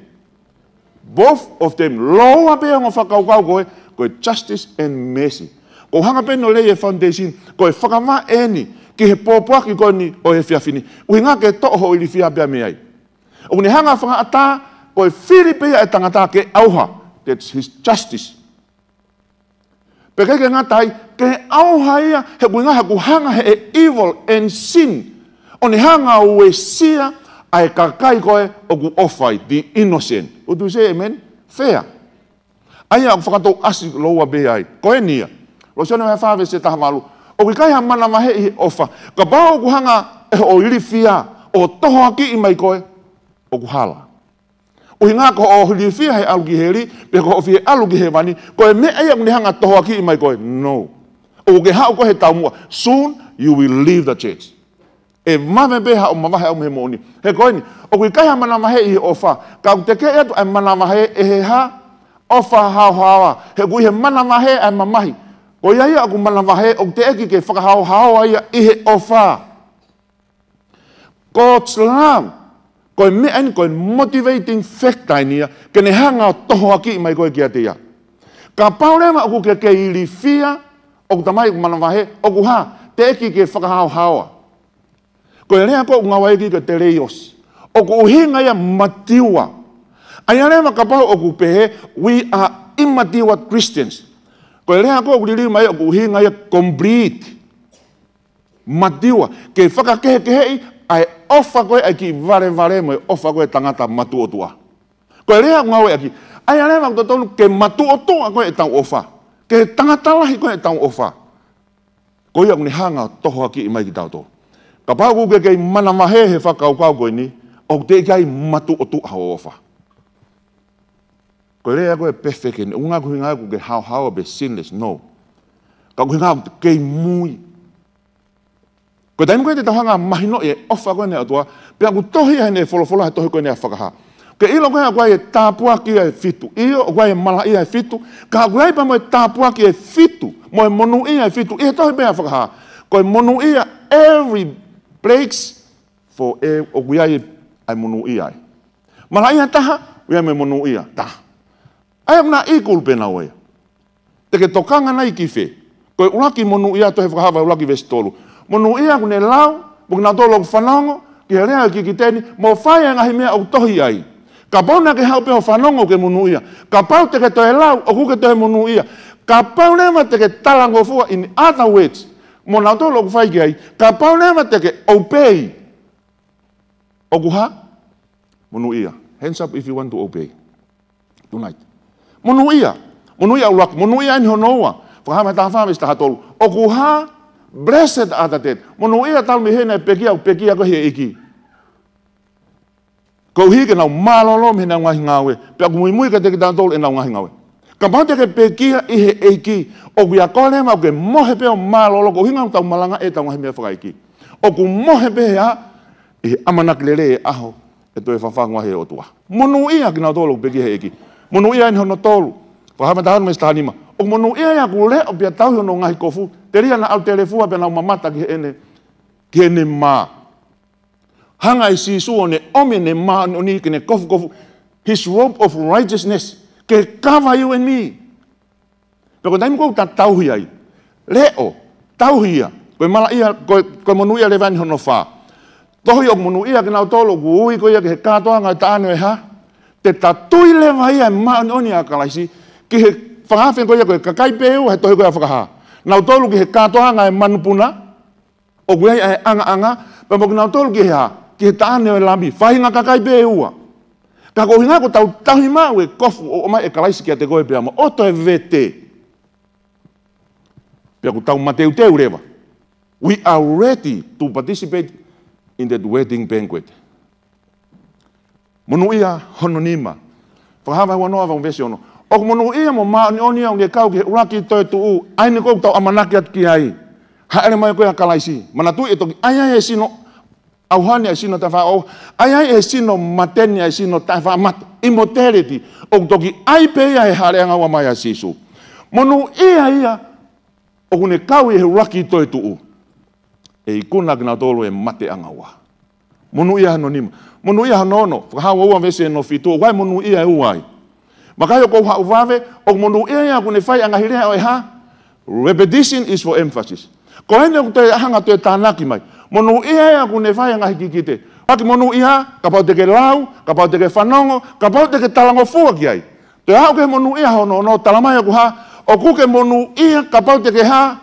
Both of them. Lōua pē ongo fakakaukau ko ē, ko e justice and mercy. Ko e hanga pē ʻo lay e foundation, ko e fakavaʻe eni ki he pōpoaki ko eni ʻo e efiafi ni. ʻUhinga ke toʻo hoʻo ilifia pea mei ai. ʻOku ne hanga ʻo fakaʻatā, ko e fili pē ia ʻa e tangata ke ʻauha. That's his justice. Pea ʻikai ke ngata ai, ke ʻauha ia, he ʻoku ʻuhinga he ʻoku hanga he evil and sin ʻo ne hanga ʻo uesia ʻa e kakai ko ē ʻoku ʻofa ai, the innocent. Would you say amen? Fair. ʻA ia ʻoku fakatouʻasi lōua pē ai. Ko eni ia. Lō Sione vahe fā veesi taha valu. ʻOku ʻikai ha manavahē ʻi he ʻofa. Kapau ʻoku hanga ʻe hoʻo ilifia ʻo tohoakiʻi mai koe, ʻoku hala. ʻUhinga ko hoʻo ilifia he ʻalu ki heli, pe ko hoʻo fie ʻalu ki hēvani, ko e meʻa ia ʻoku ne hanga ʻo tohoakiʻi mai koe. No. ʻOku ke haʻu koe he taumuʻa. Soon, you will leave the church. ʻE vave pē haʻo mavahe ʻo aʻu mei he moʻoni. He ko eni, ʻoku ʻikai ha manavahē ʻi he ʻofa. Ka ʻoku tekeʻi atu ʻa e manavahē ʻe he hā? ʻOfa haohaoa. He ʻoku ʻi he manavahē ʻa e mamahi. Ko ia ia ʻoku manavahē, ʻoku teʻeki ke fakahaohaoa ia ʻi he ʻofa. God's love. Ko e meʻa eni, ko e motivating factor eni ia, ke ne hanga ʻo tohoakiʻi mai koe kiate ia. Kapau leva ʻoku ke kei ilifia, ʻoku talamai ʻoku manavahē, ʻoku hā? Teʻeki ke fakahaohaoa. Ko e lea ko ē ʻoku ngāueʻaki ko e teleios. ʻOku ʻuhinga ia mature. ʻA ia leva kapau ʻoku pehē, we are immature Christians. Ko e lea ko ē ʻoku liliu mai ʻoku ʻuhinga ia complete. Mature, ke fakakehekeheʻi ʻa e ʻofa ko ē ʻa e kiʻi valevale mo e ʻofa ko ē ʻa e tangata matuʻotuʻa. Ko e lea ʻoku ngāueʻaki, ʻa ia leva ʻoku totonu ke matuʻotuʻa ko ē ʻetau ʻofa. Ke tangata lahi ko ē ʻetau ʻofa. Ko ia ʻoku ne hanga ʻo tohoakiʻi mai kitautolu. Kapau ʻoku ke kei manavahē he fakakaukau ko eni, ʻoku teʻeki ai matuʻotuʻa hoʻo ʻofa. Ko e lea ko ē perfect eni, ʻoku ʻikai ko e ʻuhinga ʻoku ke haohaoa pe sinless, no. Ka ko e ʻuhinga ʻoku ke kei mui. Ko e taimi ko ē te tau hanga ʻo mahinoʻi e ʻofa ko eni ʻa e ʻOtua, pea ʻoku tohi ia heʻene folofola he tohi ko eni ʻa Fakahā. Ke ʻilo ko ē ʻoku ʻi ai e tāpuaki ʻe fitu, ʻio, ʻoku ʻi ai e malaʻia ʻe fitu, ka ʻoku ʻi ai pē mo e tāpuaki ʻe fitu, mo e monūʻia ʻe fitu, ʻi he tohi pē ʻa Fakahā. Ko e monūʻia, every place for e, ʻoku ʻi ai ʻa e monūʻia ai. Malaʻia taha, ʻoku ʻi ai mo e monūʻia taha. ʻA ia ʻoku na equal pē naua ia. Te ke tokanga nai ki fē? Ko e ʻuluaki monūʻia, tohi Fakahā vahe ʻuluaki veesi tolu. Monūʻia ʻoku ne lau, mo kinautolu ʻoku fanongo ki he lea ʻo e kikite ni, mo fai ʻa e ngaahi meʻa ʻoku tohi ai. Kapau naʻa ke haʻu pē ʻo fanongo ʻoku ke monūʻia. Kapau te ke toe lau, ʻoku ke toe monūʻia. Kapau leva te ke talangofua, in other words, mo kinautolu ʻoku fai ki ai. Kapau leva te ke obey. ʻOku hā? Monūʻia. Hands up if you want to obey. Tonight. Monūʻia. Monūʻia ʻuluaki. Monūʻia eni hono ua. Fakahā vahe taha fā veesi taha tolu. ʻOku hā? Blessed are the dead. Monūʻia talu mei heʻene pekia, ʻoku pekia ko ē ʻe he ʻEiki. Koeʻuhi ke nau mālōlō mei heʻenau ngaahi ngāue. Pea ʻoku muimui kiate kitautolu ʻenau ngaahi ngāue. Kapau te ke pekia ʻi he ʻEiki, ʻoku ʻiate koe leva ʻoku ke mohe pē ʻo mālōlō, ko e ʻuhinga ʻoku tau malangaʻi ʻetau ngaahi meʻa fakaʻeiki. ʻOku mohe pē ia ʻi he ʻamanaki lelei e ʻaho ʻe toe fafangu ai ʻe he ʻOtua. Monūʻia kinautolu ʻoku pekia he ʻEiki. Monūʻia eni hono tolu. Fakahā vahe taha ono veesi taha nima. ʻOku monūʻia ia kuo leʻo pea tauhi hono ngaahi kofu, telia naʻa ʻalu telefua pea nau mamata ki heʻene, ki heʻene mā. Hanga ʻe Sīsū ʻo ne ʻomi ʻene māʻoniʻoni ke ne kofukofu, his robe of righteousness, ke cover you and me. Pea ko e taimi ko ē ʻoku ta tauhi ai, leʻo, tauhi ia, ko e malaʻia, ko e, ko e monūʻia leva eni hono fā. Tohi ʻoku monūʻia kinautolu ʻoku ui ko ia ki he kātoanga ʻo e taʻane ʻo e hā? Te ta tui leva ia ʻi he māʻoniʻoni ʻa Kalaisi, ki he fakaafe ko ia ko e kakai pē ʻe ua he tohi ko ia ʻa Fakahā. Nautolu ki he kātoanga ʻo e manupuna, ʻOku ʻi ai ʻa e ʻangaʻanga, pea mo kinautolu ki he hā, ki he taʻane ʻo e Lami, faʻahinga kakai pē ʻe ua. Ka ko e ʻuhinga ko ʻetau tauhi maʻu e kofu ʻoku ʻomai ʻe Kalaisi kiate koe pea mo ʻoe, toe vete. Pea ʻoku tau mateuteu leva. We are ready to participate in that wedding banquet. Monūʻia hono nima. Fakahā vahe uanoa, veesi ono. ʻOku monūʻia mo māʻoniʻoni ʻa ia ʻoku ne kau ki he ʻuluaki toetuʻu, ʻa eni ʻoku tau ʻamanaki atu ki ai. Hāʻele mai ko ia ʻa Kalaisi. Manatuʻi ʻe toki ʻai ai e sino ʻauha ni ʻa e sino taʻefaʻaʻauha. ʻAi ai e sino mate ni ʻa e sino taʻefaʻamate. Immortality. ʻOku toki ʻai pē ia he hāʻele angaua mai ʻa Sīsū. Monūʻia ia ʻoku ne kau ʻi he ʻuluaki toetuʻu. ʻE ikuna kinautolu ʻe mate angaua. Monūʻia hono nima. Monūʻia hono ono. Fakahā uaua veesi hono fitu. ʻOku ʻi ai e monūʻia ʻe ua ai. Vakai ʻoku ou haʻu vave, ʻoku monūʻia ia ʻoku ne fai ʻa e ngaahi lea ʻo e hā? Repetition is for emphasis. Ko eni ʻoku toe hanga toe tānaki mai. Monūʻia ia ʻoku ne fai ʻa e ngaahi kikite. ʻOku monūʻia, kapau te ke lau, kapau te ke fanongo, kapau te ke talangofua ki ai. Toe haʻu ki he monūʻia hono ono, talamai ʻoku hā, ʻoku ke monūʻia, kapau te ke hā,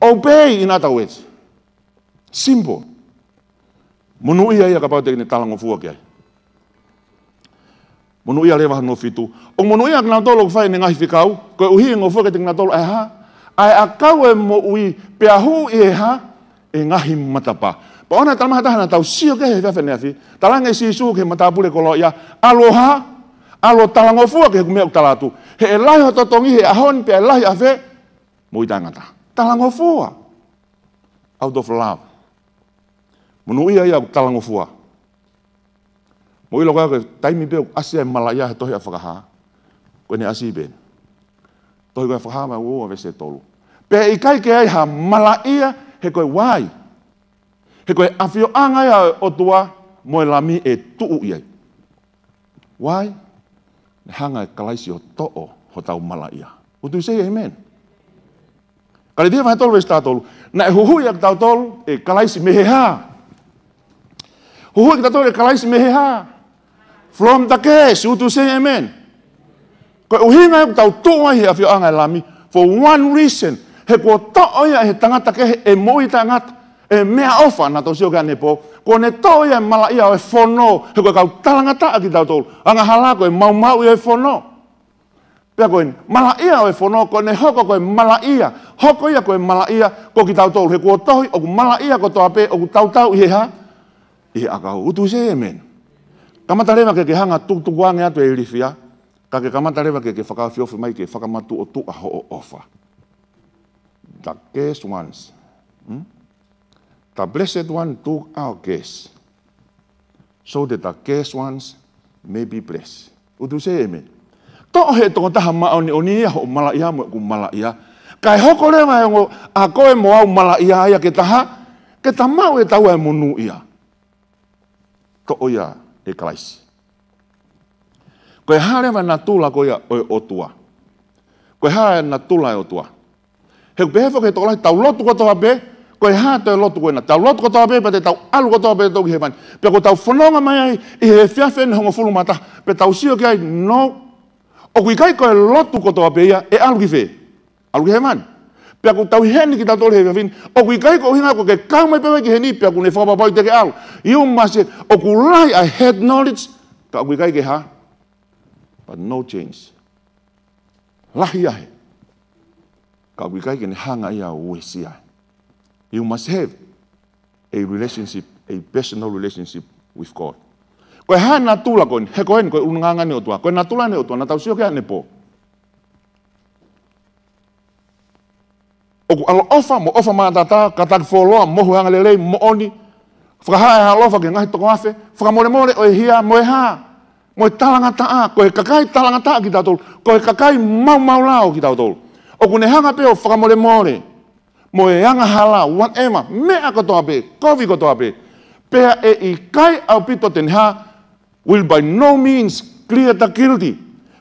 obey, in other words. Simple. Monūʻia ia kapau te ke ne talangofua ki ai. Monūʻia leva hono fitu. ʻOku monūʻia kinautolu ʻoku fai ʻene ngaahi fekau, koeʻuhi ʻe ngofua kiate kinautolu ʻa e hā? ʻA e ʻakau ʻo e moʻui, pea hū ʻi he hā? ʻI he ngaahi matapā. Pea ʻoua naʻa talamai ha taha naʻa tau sio ki ai he efiafi ni ʻa e efiafi. Talaange ʻe Sīsū ki he matāpule koloaʻia, ʻalu ʻo hā? ʻAlu ʻo talangofua ki he ʻū meʻa ʻoku tala atu. He ʻe lahi hoʻo totongi he ʻaho ni pea ʻe lahi ʻa e fē? Moʻui taʻengata. Talangofua. Out of love. Monūʻia ia ʻoku talangofua. Mou ʻilo ko e taimi pē ʻoku ʻasi ai e malaʻia he tohi ʻa Fakahā. Ko ʻene ʻasi pē. Tohi ko ia Fakahā vahe uaua veesi tolu. Pea ʻikai ke ʻi ai ha malaʻia he ko e why? He ko e ʻafioʻanga ia ʻo e ʻOtua mo e Lami ʻe tuʻu ʻi ai. Why? Ne hanga ʻe Kalaisi ʻo toʻo hotau malaʻia. Would you say amen? Kalētia vahe tolu veesi taha tolu. Naʻe huhuʻi ʻa kitautolu ʻe Kalaisi mei he hā? Huhuʻi kitautolu ʻe Kalaisi mei he hā? From the curse. Would you say amen? Ko e ʻuhinga ia ʻoku tau tuʻu ai he ʻafioʻanga ʻo e Lami, for one reason. He kuo toʻo ia ʻe he tangata kehe ʻe moʻui taʻengata, ʻe meʻaʻofa, naʻa tau sio ki ai ʻanepō. Kuo ne toʻo ia e malaʻia ʻo e fono, he ko e kau talangataʻa kitautolu. Angahala ko e maumauʻi ʻo e fono. Pea ko e malaʻia ʻo e fono, ko ʻene hoko ko e malaʻia. Hoko ia ko e malaʻia ko kitautolu. He kuo tohi ʻoku malaʻia kotoa pē ʻoku tautau ʻi he hā? ʻI he ʻakau. Would you say amen? Kamata leva ke ke hanga tukutukuange atu e ilifia, ka ke kamata leva ke ke fakaofiofi mai ke fakamatuʻotuʻa hoʻo ʻofa. The cursed ones. Hmm? The blessed one took our curse, so that the cursed ones may be blessed. Would you say amen? Toʻo he tokotaha māʻoniʻoni ia hoʻo malaʻia mo ʻeku malaʻia. Kae hoko leva e ongo ʻa koe mo au malaʻia ia ke ta hā? Ke ta maʻu ʻe taua e monūʻia. Toʻo ia ʻe Kalaisi. Ko e hā leva e natula ko ia ʻo e ʻOtua? Ko e hā e natula e ʻOtua? He ʻoku pehē foki ʻe he tokolahi, tau lotu kotoa pē, ko e hā toe lotu ko ena? Tau lotu kotoa pē, pea te tau ʻalu kotoa pē ʻo toki hēvani. Pea ko ʻetau fononga mai ai ʻi he efiafi ni hongofulu mā taha, pea tau sio ki ai, no, ʻoku ʻikai ko e lotu kotoa pē ia ʻe ʻalu ki fē? ʻAlu ki hēvani. Pea ʻoku tau ʻi heni kitautolu he efiafi ni, ʻoku ʻikai ko e ʻuhinga ko e ke kau mai pē ki heni, pea ʻoku ne fakapapauʻi te ke ʻalu. You must say, ʻoku lahi ʻa e head knowledge, ka ʻoku ʻikai ke hā? But no change. Lahi ia he. Ka ʻoku ʻikai ke ne hanga ia ʻo uesia. You must have a relationship, a personal relationship with God. Ko e hā e natula ko eni? He ko eni, ko e ʻulungaanga ʻo e ʻOtua. Ko e natula ʻo e ʻOtua, naʻa tau sio ki ai ʻanepō. ʻOku ʻaloʻofa, mo ʻofa mātaʻatā, kātaki fuoloa, mohu angalelei, moʻoni, fakahā ʻa e ʻaloʻofa ki he ngaahi toko afe, fakamolemole ʻo e hia, mo e hā? Mo e talangataʻa. Ko e kakai talangataʻa kitautolu, ko e kakai maumau lao kitautolu. ʻOku ne hanga pē ʻo fakamolemole, mo e angahala, whatever, meʻa kotoa pē, kovi kotoa pē. Pea ʻe ʻikai ʻaupito te ne hā? Will by no means clear the guilty.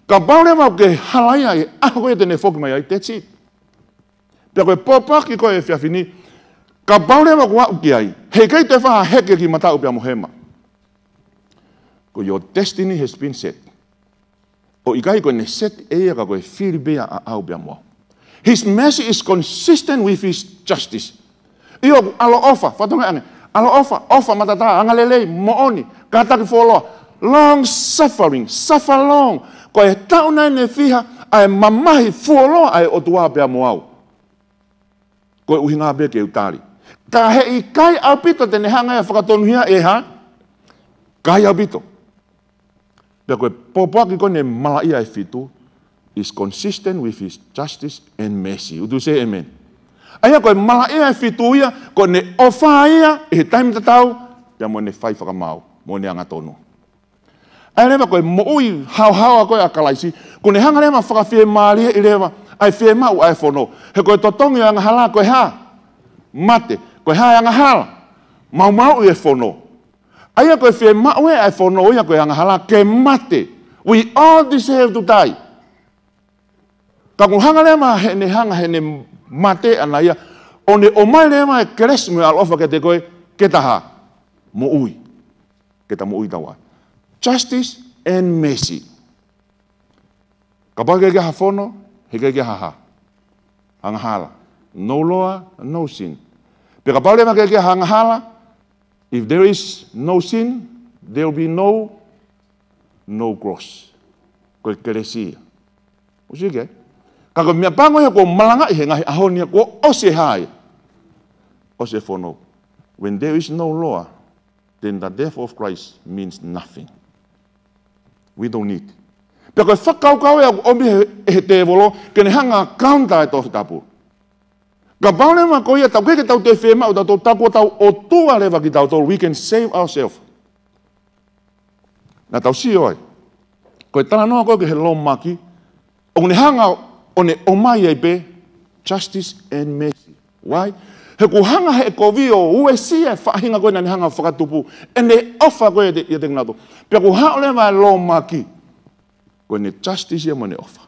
Kapau leva ʻoku ke halaia he ʻaho ko ia te ne foki mai ai, that's it. Pea ko e pōpoaki ko ē he efiafi ni, kapau leva ʻoku aʻu ki ai, heʻikai toe fai ha heke ki mataʻu pea mo hema. Ko your destiny has been set. ʻOku ʻikai ko ʻene set ʻe ia, ka ko e fili pē ia ʻaʻau pea mo au. His mercy is consistent with his justice. ʻIo, ʻoku ʻaloʻofa, fatongia ange. ʻAloʻofa, ʻofa, matatā, angalelei, moʻoni, kātaki fuoloa. Long suffering, suffer long. Ko e taʻu nai ʻe fiha ʻa e mamahi fuoloa ʻa e ʻOtua pea mo au. Ko e ʻuhinga pē ke u tali. Ka heʻikai ʻaupito te ne hanga ʻo fakatonuhia e hā? ʻIkai ʻaupito. Pea ko e pōpoaki ko eni malaʻia ʻe fitu is consistent with his justice and mercy. Would you say amen? ʻA ia ko e malaʻia ʻe fitu ia, ko ʻene ʻofa ia ʻi he taimi tatau, pea mo ʻene fai fakamaau, mo ʻene angatonu. ʻA ia leva ko e moʻui haohaoa ko ē ʻa Kalaisi, ko ʻene hanga leva ʻo fakafiemālieʻi leva ʻa e fiemaʻu ʻa e fono. He ko e totongi ʻo e angahala ko e hā? Mate. Ko e hā e angahala? Maumauʻi e fono. ʻA ia ko e fiemaʻu ē ʻa e fono ia ko e angahala ke mate. We all deserve to die. Ka kuo hanga leva heʻene hanga heʻene mate ʻaʻana ia, ʻo ne ʻomai leva e kelesi mo e ʻaloʻofa kiate koe ke ta hā? Moʻui. Ke ta moʻui taua. Justice and mercy. Kapau heʻikai ke ʻi ai ha fono, heʻikai ke ʻi ai ha hā? Angahala. No law, no sin. Pea kapau leva heʻikai ke ʻi ai ha angahala, if there is no sin, there will be no, no cross. Ko e kelesi ia. Would you say? Ka ko e meʻapango ia kuo malangaʻi he ngaahi ʻaho ni ia, kuo ʻosi e hā ia? ʻOsi e fono. When there is no law, then the death of Christ means nothing. We don't need. Pea ko e fakakaukau ia ʻoku ʻomi he, he tēvolo, ke ne hanga ʻo counter e Tohi Tapu. Kapau leva ko ia, tau ʻikai ke tau toe fiemaʻu, tau tau, tau ko tau ʻOtua leva kitautolu, we can save ourselves. Naʻa tau sio ai. Ko e talanoa ko ē ki he Lōmaki, ʻoku ne hanga ʻo ne ʻomai ai pē justice and mercy. Why? He kuo hanga he kovi ʻo uesia e faʻahinga ko ē naʻa ne hanga ʻo fakatupu ʻene ʻofa ko ē ʻiate, ʻiate kinautolu. Pea kuo haʻu leva e Lōmaki. Ko ʻene justice ia mo ʻene ʻofa.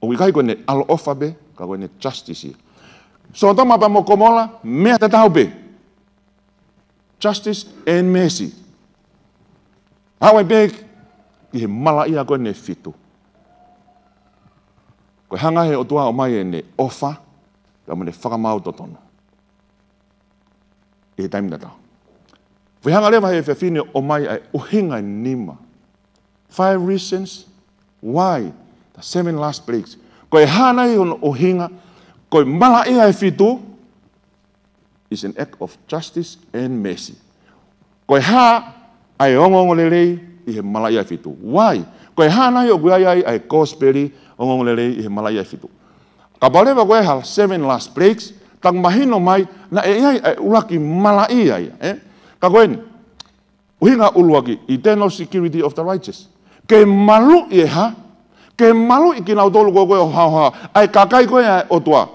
ʻOku ʻikai ko ʻene ʻaloʻofa pē, ka ko ʻene justice ia. Sōtoma pea mo Komola, meʻa tatau pē. Justice and mercy. Haʻu ai pē ki he malaʻia ko eni ʻe fitu. Ko e hanga he ʻOtua ʻo ʻomai ʻene ʻofa, pea mo ʻene fakamaau totonu. ʻI he taimi tatau. Foʻi hanga leva he fefine ʻo ʻomai ʻa e ʻuhinga ʻe nima. Five reasons why the seven last plagues. Ko e hā nai hono ʻuhinga, ko e malaʻia ʻe fitu is an act of justice and mercy. Ko e hā ʻa e ongoongolelei ʻi he malaʻia ʻe fitu. Why? Ko e hā nai ʻoku ʻi ai ai ʻa e kosipeli ongoongolelei ʻi he malaʻia ʻe fitu. Kapau leva ko e hā seven last plagues, taku mahino mai, naʻe ʻi ai ʻa e ʻuluaki malaʻia ia, ē? Ka ko eni, ʻuhinga ʻuluaki, eternal security of the righteous. Ke maluʻi e hā? Ke maluʻi kinautolu ko ē ʻoku haohaoa, ʻa e kakai ko ē ʻa e ʻOtua.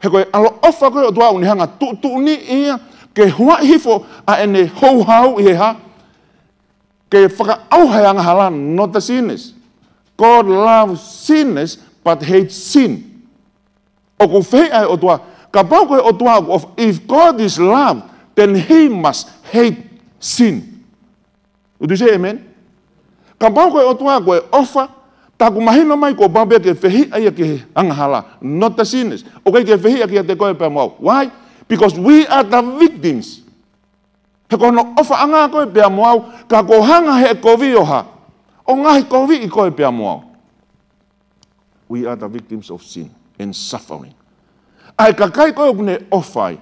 He ko e ʻaloʻofa ko ē ʻOtua ʻoku ne hanga tuʻutuʻuni ia, ke huaʻi hifo ʻa ʻene houhau ʻi he hā? Ke fakaʻauha e angahala, not the sinners. God loves sinners, but hates sin. ʻOku fehiʻa e ʻOtua. Kapau ko e ʻOtua ʻoku ʻofa, if God is love, then he must hate sin. Would you say amen? Kapau ko e ʻOtua ko e ʻofa, taku mahino mai kuo pau pē ke fehiʻa ia ki he angahala, not the sinners. ʻOku ʻikai ke fehiʻa kiate koe pea mo au. Why? Because we are the victims. He ko hono ʻofaʻanga koe pea mo au, ka kuo hanga he kovi ʻo hā? ʻO ngaohikoviʻi koe pea mo au. We are the victims of sin and suffering. ʻA e kakai ko ē ʻoku ne ʻofa ai.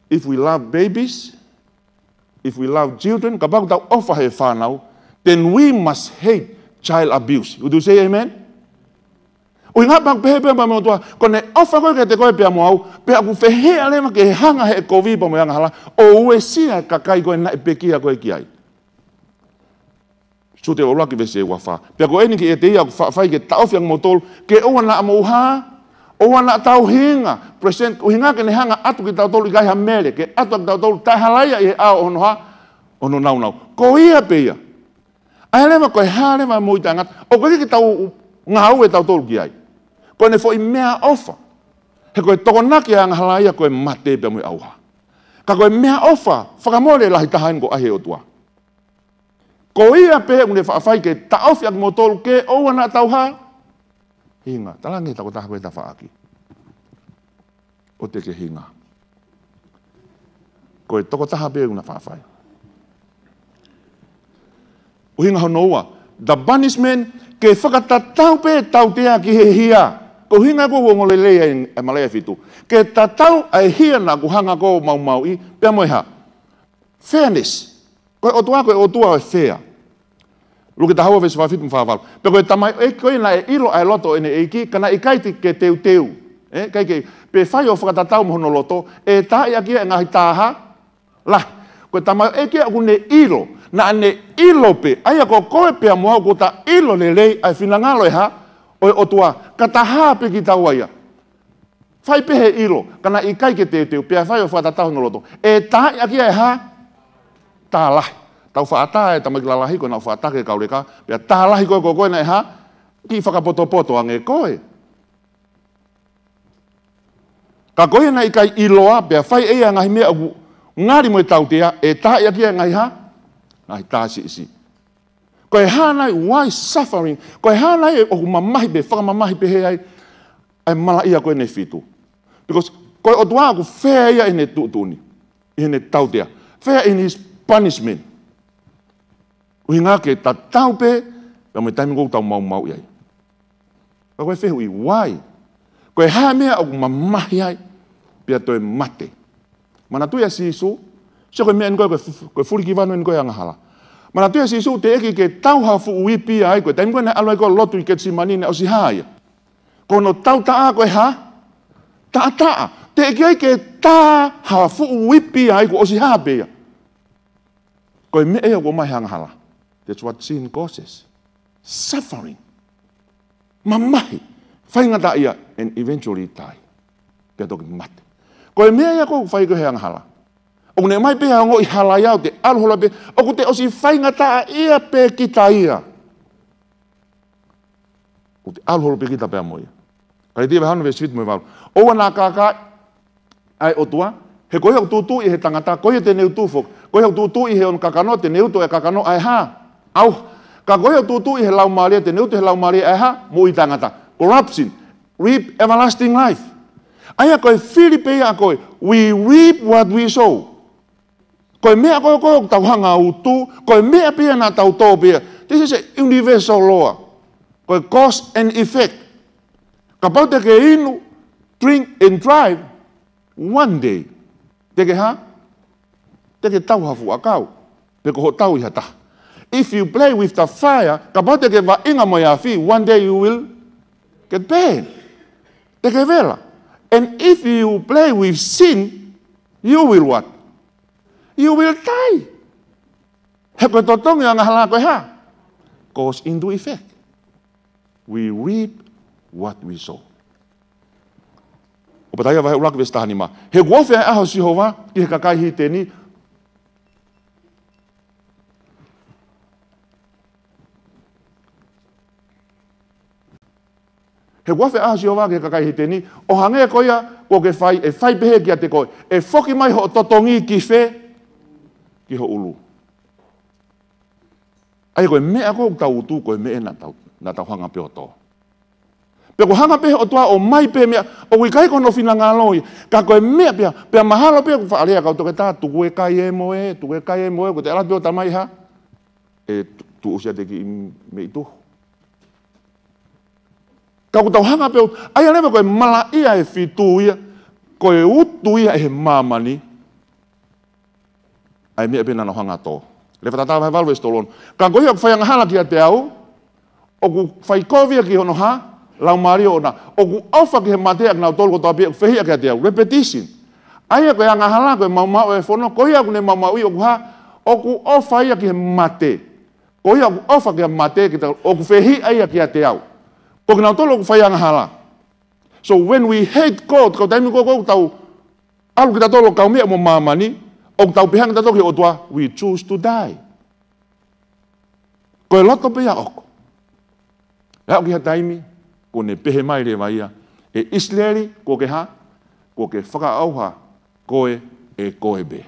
If we love babies, if we love children, kapau ʻoku tau ʻofa he fānau, then we must hate child abuse. Would you say amen? ʻUhinga pē ʻoku pehē pē pea mo e ʻOtua, ko ʻene ʻofa ko ē kiate koe pea mo au, pea ʻoku fehiʻa leva ke hanga he kovi pea mo e angahala, ʻo uesia e kakai ko ē naʻe pekia koe ki ai. Siute ʻuluaki veesi ua fā. Pea ko eni kiate ia ʻoku faʻa fai ke taʻofi ʻa kimoutolu, ke ʻoua naʻa mou hā, ʻoua naʻa tauhi hinga, present, ʻuhinga ke ne hanga ʻatu kitautolu ʻikai ha mele, ke ʻatu ʻa kitautolu taʻehalaia ʻi he ʻao ʻo hono hā, ʻo hono nāunau. Ko ia pē ia. ʻA ia leva ko e hā leva mo e taʻengata, ʻoku ʻikai ke tau ngāue tautolu ki ai. Ko ʻene foʻi meʻaʻofa. He ko e tokonaki ʻa e angahala ia ko e mate pea mo e ʻauha. Ka ko e meʻaʻofa, fakamole lahi taha eni ko ē ʻa e ʻOtua. Ko ia pē ʻoku ne faʻa fai ke taʻofi ʻa kimoutolu ke ʻoua naʻa tau hā? Hinga, talaange ki he tokotaha ko ē ʻi ho tafaʻaki. ʻo te kehe. Ko e tokotaha pē ʻoku na faʻa fai. ʻUhinga hono ua, the punishment, ke fakatatau pē tautea ki he hia. Ko e ʻuhinga ko ē ʻoku ongo lelei ai e malaʻia ʻe fitu. Ke tatau ʻa e hia naʻa ku hanga ʻo maumauʻi, pea mo e hā? Fairness. Ko e ʻOtua, ko e ʻOtua ʻo e fair. Luke taha ua veesi fā fitu mo e fā valu. Pea ko e tamaioʻeiki ko ia naʻe ʻilo ʻa e loto ʻo ʻene ʻeiki, ka naʻe ʻikai te ke teuteu. ʻE, ʻikai ke, pe fai ʻo fakatatau mo hono loto, ʻe taaʻi ʻaki ia e ngaahi tā ha lahi. Ko e tamaioʻeiki ia ʻoku ne ʻilo, naʻa ne ʻilo pē, ʻa ia ko koe pea mo au kuo ta ʻilo lelei ʻa e finangalo ʻe hā? ʻO e ʻOtua, ka ta hā pē kitaua ia. Fai pē he ʻilo, ka naʻe ʻikai ke teuteu, pea fai ʻo fakatatau hono loto. ʻE taaʻi ʻaki ia e hā? Tā lahi. Tau faʻa tā e tamaiki lalahi ko ē naʻa ku faʻa tā ki he kau leka, pea tā lahi ko ē ko koe naʻe hā? Kiʻi fakapotopoto ange koe. Ka ko ia naʻe ʻikai ʻiloa, pea fai ʻe ia e ngaahi meʻa ʻoku ngali mo e tautea, ʻe taaʻi ʻaki ia e ngaahi hā? Ngaahi tā siʻisiʻi. Ko e hā nai, why suffering? Ko e hā nai ʻoku mamahi pē, fakamamahi pē he ai, ʻa e malaʻia ko eni ʻe fitu? Because ko e ʻOtua ʻoku fair ia ʻi heʻene tuʻutuʻuni, ʻi heʻene tautea. Fair in his punishment. ʻUhinga ke tatau pē, pea mo e taimi ʻoku tau maumauʻi ai. Ka ko e fehuʻi, why? Ko e hā e meʻa ʻoku mamahi ai, pea toe mate? Manatuʻi ʻa Sīsū, sio ko e meʻa eni ko ē, ko e fu-, ko e fulikivanu eni ko ē angahala. Manatuʻi ʻa Sīsū, teʻeki ke tau ha fuʻu ipi ai, ko e taimi ko ē naʻe ʻalu ai ko ē ʻo lotu ʻi Ketisemani naʻe ʻosi hā ia. Ko hono tautaʻa ko e hā? Taʻataʻa. Teʻeki ai ke tā ha fuʻu ipi ai kuo ʻosi hā pē ia. Ko e meʻa ia ʻoku ʻomai he angahala. That's what sin causes. Suffering. Mamahi. Faingataʻaʻia and eventually die. Pea toki mate. Ko e meʻa ia ʻoku fai ko ē he angahala. ʻOku ne ʻomai pē ha ongoʻi hala ia ʻo te ʻalu holo pē, ʻoku te ʻosi faingataʻaʻia pē kita ia. ʻOku te ʻalu holo pē kita pea mo ia. Kalētia vahe ono veesi fitu mo e valu. ʻOua naʻa kākaaʻi ʻa e ʻOtua, he ko ia ʻoku tūtuuʻi ʻe he tangata, ko ia te ne utu foki. Ko ia ʻoku tūtuuʻi ʻe hono kakano, te ne utu ʻe he kakano ʻa e hā? ʻAuha. Ka ko ia ʻoku tūtuuʻi ʻe he Laumālie, te ne utu ʻe he Laumālie ʻa e hā? Moʻui taʻengata. Corruption. Reap everlasting life. ʻA ia ko e fili pē ia ʻa koe. We reap what we sow. Ko e meʻa ko ē ʻoku tau hanga ʻo utu, ko e meʻa pē ia naʻa tau tō pē ia. This is a universal law. Ko e cause and effect. Kapau te ke inu, drink and drive, one day te ke hā? Te ke tau ha fuʻu ʻakau. Pe ko hoʻo tau ʻi ha taha. If you play with the fire, kapau te ke vaʻinga mo e afi, one day you will get burned. Te ke vela. And if you play with sin, you will what? You will die. He ko e totongi ʻo e angahala ko e hā? Cause into effect. We reap what we sow. ʻObataia vahe ʻuluaki veesi taha nima. He kuo ofi ʻa e ʻaho ʻo Sihova ki he kakai Hiteni. He kuo ofi ʻa e ʻaho ʻo Sihova ki he kakai Hiteni, ʻo hangē ko ia kuo ke fai, ʻe fai pehē kiate koe. ʻE foki mai hoʻo totongi ki fē? Ki ho ʻulu. ʻA ia ko e meʻa ko ē ʻoku tau utu, ko e meʻa naʻa tau, naʻa tau hanga pē ʻo tō. Pea ko e hanga pē ʻe he ʻOtua ʻo ʻomai pē meʻa, ʻoku ʻikai ko hono finangalo ia, ka ko e meʻa pē ia, pea mahalo pē ʻoku faʻa lea ʻa e kau toketā, tuku e kai ē mo ē, tuku e kai ē mo ē, ko e te ala pē ʻo tamai hā? ʻE tu-, tuʻusi ʻa e kiʻi meʻi tuhu. Ka ʻoku tau hanga pē ʻo, ʻa ia leva ko e malaʻia ʻe fitu ia, ko e utu ia ʻe he māmani ʻa e meʻa pē naʻa nau hanga ʻo tō. Lēvaitatā vahe valu veesi tolu ono. Ka ko ia ʻoku fai angahala kiate au, ʻoku fai kovi ia ki hono hā? Laumālie ʻoʻona. ʻOku ʻofa ki he mate ʻa kinautolu kotoa pē ʻoku fehiʻa kiate au. Repetition. ʻA ia ko e angahala, ko e maumau ʻo e fono, ko ia ʻoku ne maumauʻi ʻoku hā? ʻOku ʻofa ia ki he mate. Ko ia ʻoku ʻofa ki he mate, kita, ʻoku fehiʻa ia kiate au. Ko kinautolu ʻoku fai angahala. So when we hate God, ko e taimi ko ē ʻoku tau ʻalu kitautolu ʻo kaumeʻa mo māmani, ʻoku tau pehē ange kitautolu ki he ʻOtua, we choose to die. Ko e loto pē ia ʻoku. ʻE aʻu ki ha taimi, kuo ne pehē mai leva ia, ʻe ʻIsileli, kuo ke hā? Kuo ke fakaʻauha koe ʻe koe pē.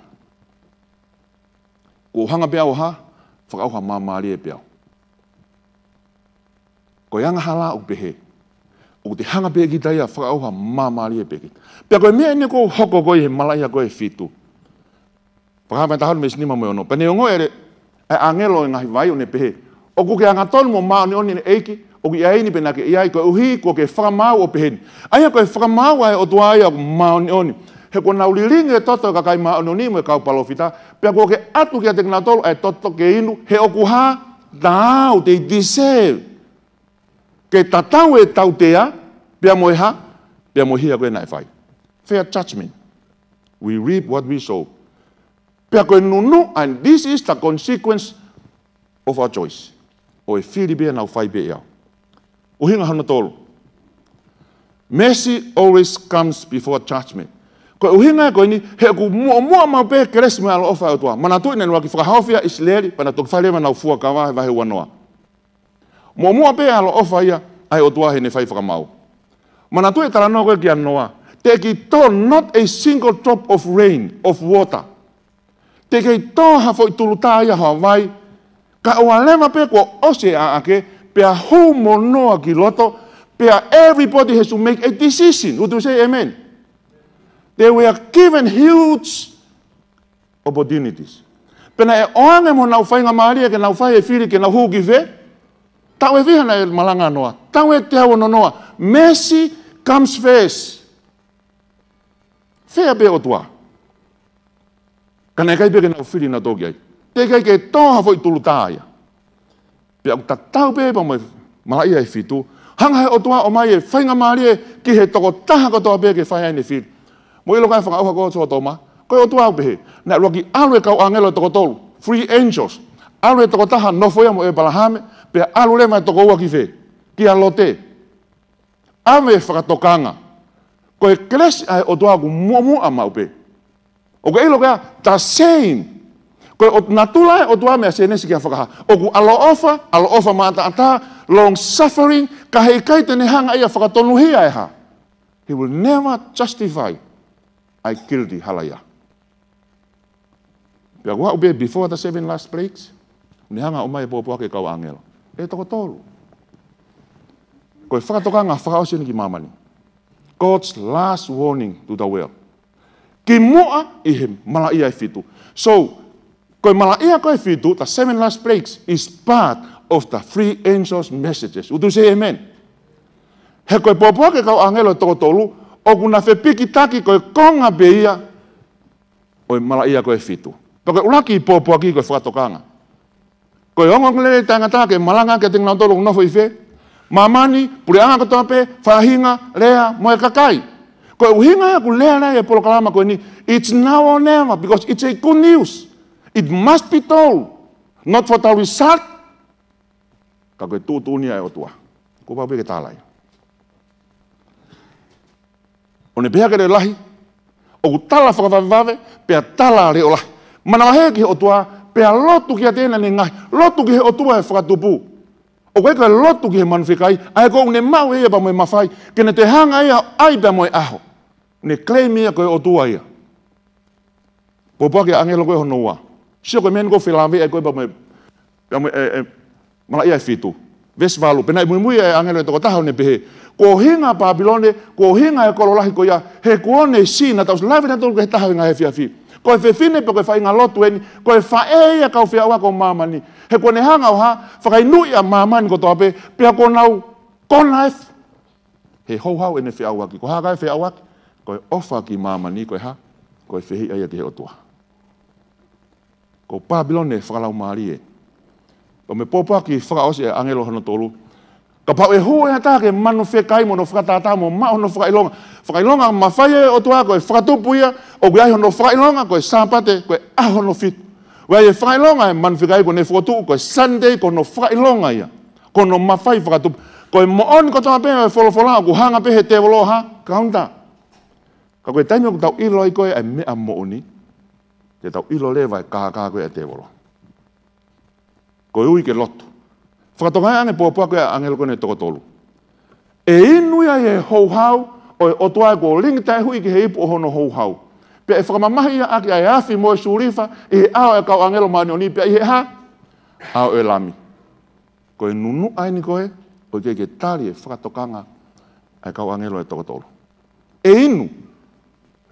Kuo u hanga pē au ʻo hā? Fakaʻauha māmālie pē au. Ko e angahala ʻoku pehē. ʻoku te hanga pē kita ia fakaʻauha māmālie pē kita. Pea ko e meʻa eni ʻoku hoko ko ē he malaʻia ko ē ʻe fitu. Fakahā vahe taha ono veesi nima mo e ono. Pea ne ongoʻi ʻe he ʻāngelo ʻo e ngaahi vai ʻo ne pehē, ʻOku ke angatonu mo māʻoniʻoni ʻEiki, ʻoku ʻi ai ni pea naʻa ke ʻi ai, koeʻuhi kuo ke fakamaau ʻo pehē ni. ʻA ia ko e fakamaau ʻa e ʻOtua ia ʻoku māʻoniʻoni. He kuo nau lilingi e toto ʻo e kakai māʻoniʻoni mo e kau palōfita, pea kuo ke ʻatu kiate kinautolu ʻa e toto ke inu, he ʻoku hā, taau, they deserve. Ke tatau e tautea, pea mo e hā, pea mo e hia ko ē naʻe fai. Fair judgment. We reap what we sow. Pea ko e nunuʻa, and this is the consequence of our choice. ʻO e fili pē ʻenau fai pē ʻe au. ʻUhinga hono tolu. Mercy always comes before judgment. Ko e ʻuhinga ko eni, he ʻoku muʻomuʻa maʻu pē kelesi mo e ʻaloʻofa ʻa e ʻOtua. Manatuʻi naʻe ʻuluaki fakahaofi ʻa ʻIsileli, pea naʻe toki fai leva ʻenau fuakava he vahe uanoa. Muʻomuʻa pē ʻaloʻofa ia ʻa e ʻOtua heʻene fai fakamaau. Manatuʻi e talanoa ko ē kia Noa. Teʻeki tō not a single drop of rain, of water. Teʻeki tō ha foʻi tulutā ia ha vai. Kae ʻoua leva pē kuo ʻosi e ʻaʻake, pea hū mo Noa ki loto, pea everybody has to make a decision. Would you say amen? They were given huge opportunities. Pea naʻe ʻoange mo honau faingamālie ke nau fai e fili ke nau hū ki fē? Taʻu ʻe fiha naʻe malanga ʻa Noa? Taʻu ʻe teau ʻo Noa. Mercy comes first. Fair pē ʻOtua. Ka naʻe ʻikai pē ke nau fili nautolu ki ai. Teʻeki ai ke tō ha foʻi tulutā ia. Pea ʻoku tatau pē pea mo e malaʻia ʻe fitu. Hanga he ʻOtua ʻo ʻomai e faingamālie ki he tokotaha kotoa pē ke fai ai ʻene fili. Mou ʻilo ko e fakaʻauha ko ē ʻo Sōtoma, ko e ʻOtua ʻoku pehē, naʻe ʻuluaki ʻalu e kau ʻāngelo ʻe toko tolu, three angels. ʻAlu e tokotaha nofo ia mo ʻĒpalahame, pea ʻalu leva e toko ua ki fē? Kia Lote. ʻAve e fakatokanga. Ko e kelesi ʻa e ʻOtua ʻoku muʻomuʻa maʻu pē. ʻOku ke ʻilo ko e hā, the same. Ko e ʻo-, natula ʻo e ʻOtua mei Sēnesi ki he Fakahā. ʻOku ʻaloʻofa, ʻaloʻofa maʻataʻatā, long suffering, ka heʻikai te ne hanga ia ʻo fakatonuhia e hā. He will never justify ʻa e guilty halaia. Pea ʻoku aʻu pē before the seven last plagues, ne hanga ʻo ʻomai e pōpoaki ʻa e kau ʻāngelo. ʻE toko tolu. Ko e fakatokanga fakaʻosi eni ki māmani. God's last warning to the world. Kimuʻa ʻi he malaʻia ʻe fitu. So, ko e malaʻia ko ē ʻe fitu, the seven last plagues is part of the three angels' messages. Would you say amen? He ko e pōpoaki ʻa e kau ʻāngelo ʻe toko tolu, ʻoku na fepikitaki ko e konga pē ia ʻo e malaʻia ko ē ʻe fitu. Pea ko e ʻuluaki pōpoaki ko e fakatokanga. Ko e ongoongolelei taʻengata ke malanga kiate kinautolu ʻoku nofo ʻi fē? Māmani, puleʻanga kotoa pē, faʻahinga, lea, mo e kakai. Ko e ʻuhinga ia ʻoku lea ai e polokalama ko eni, it's now or never, because it's a good news. It must be told. Not for the result, ka ko e tuʻutuʻuni ia ʻa e ʻOtua. Kuo pau pē ke tala ia. ʻO ne pehē ki he leʻo lahi, ʻoku tala fakavavevave, pea tala leʻo lahi. Manavahē ki he ʻOtua, pea lotu kiate ia naʻa ne ngaohi, lotu ki he ʻOtua ʻo e fakatupu. ʻOku ʻikai ko e lotu ki he manu fekai, ʻa ia ʻoku ne maʻu ʻe ia pea mo e mafai, ke ne toe hanga ia ʻo ʻai pea mo e ʻaho. Ne claim ia ko e ʻOtua ia. Pōpoaki ʻa e ʻāngelo ko ē hono ua. Sio ko e meʻa eni ʻoku felāveʻi ai ko ē pea mo e, pea mo e, e, e, malaʻia ʻe fitu. Veesi valu, pea naʻe muimui ʻa e ʻāngelo ʻe toko taha ʻo ne pehē, Kuo hinga ʻa Pāpilone, kuo hinga e kolo lahi ko ia, he kuo ne sī, naʻa tau ʻosi lave nautolu ki he taha ʻo e ngaahi efiafi. Ko e fefine pea ko e faʻahinga lotu eni, ko e faʻē ia ʻo e kau feʻauaki ʻo māmani. He kuo ne hanga ʻo hā, fakaʻinuʻi ʻa māmani kotoa pē, pea kuo nau kona e he houhau ʻene feʻauaki. Ko e hā e feʻauaki? Ko e ʻofa ki māmani, ko e hā? Ko e fehiʻa ia ki he ʻOtua. Ko Pāpilone fakalaumālie. Ko e meʻa pōpoaki fakaʻosi ʻa e ʻāngelo hono tolu. Kapau ʻe hū ʻa e ʻatā ki he manu fekai mo hono fakatātā mo maʻu hono fakaʻilonga. Fakaʻilonga mafai ʻa e ʻOtua ko e fakatupu ia, ʻoku ʻi ai hono fakaʻilonga ko e Sāpate, ko e ʻaho hono fitu. ʻOku ʻi ai e fakaʻilonga ʻa e manu fekai ko ʻene fokotuʻu ko e Sunday ko hono fakaʻilonga ia. Ko hono mafai fakatupu. Ko e moʻoni kotoa pē ʻo e folofola ʻoku hanga pē he tēvolo ʻo hā, counter. Ka ko e taimi ʻoku tau ʻilo ai ko ē ʻa e meʻa moʻoni, te tau ʻilo leva e kākā ko ē ʻa e tēvolo. Ko e ui ke lotu. Fakatokangaʻi ange pōpoaki ʻa e ʻāngelo ko eni ʻe toko tolu. ʻE inu ia ʻi he houhau ʻo e ʻOtua ʻa ia kuo lingi taʻehuʻi ki he ipu ʻo hono houhau. Pea ʻe fakamamahi ia ʻaki ʻa e afi mo e sulifa ʻi he ʻao ʻo e kau ʻāngelo māʻoniʻoni pea ʻi he hā? ʻAo ʻo e Lami. Ko e nunuʻa eni ko ē, ʻoku ʻikai ke tali e fakatokanga ʻa e kau ʻāngelo ʻe toko tolu. ʻE inu.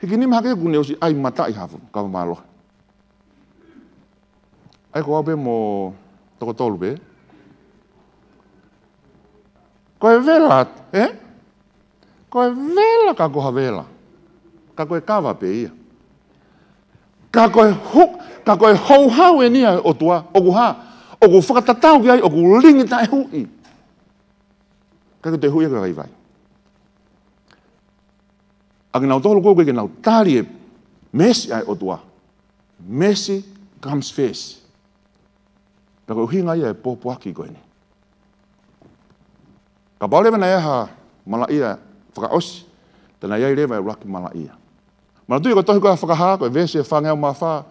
Hiki nima hake kuo ne ʻosi ʻai mataʻi ha fuʻu kava mālohi. ʻAi ko au pē mo toko tolu pē. Ko e vela, ē? Ko e vela ka ko ha vela. Ka ko e kava pē ia. Ka ko e hu-, ka ko e houhau eni ʻa e ʻOtua, ʻoku hā, ʻoku fakatatau ki ai, ʻoku lingi taʻehuʻi. Ka ko e toe huʻi ʻa e kakai vai. ʻA kinautolu ko ē ʻoku ʻikai ke nau tali e meesi ʻa e ʻOtua. Mercy comes first. Pea ko e ʻuhinga ia e pōpoaki ko eni. Kapau leva naʻe ʻi ai ha malaʻia fakaʻosi, te nau ʻi ai leva e ʻuluaki malaʻia. Manatuʻi ko e tohi ko ē ʻa Fakahā, ko e veesi ʻe fāngeau mā fā,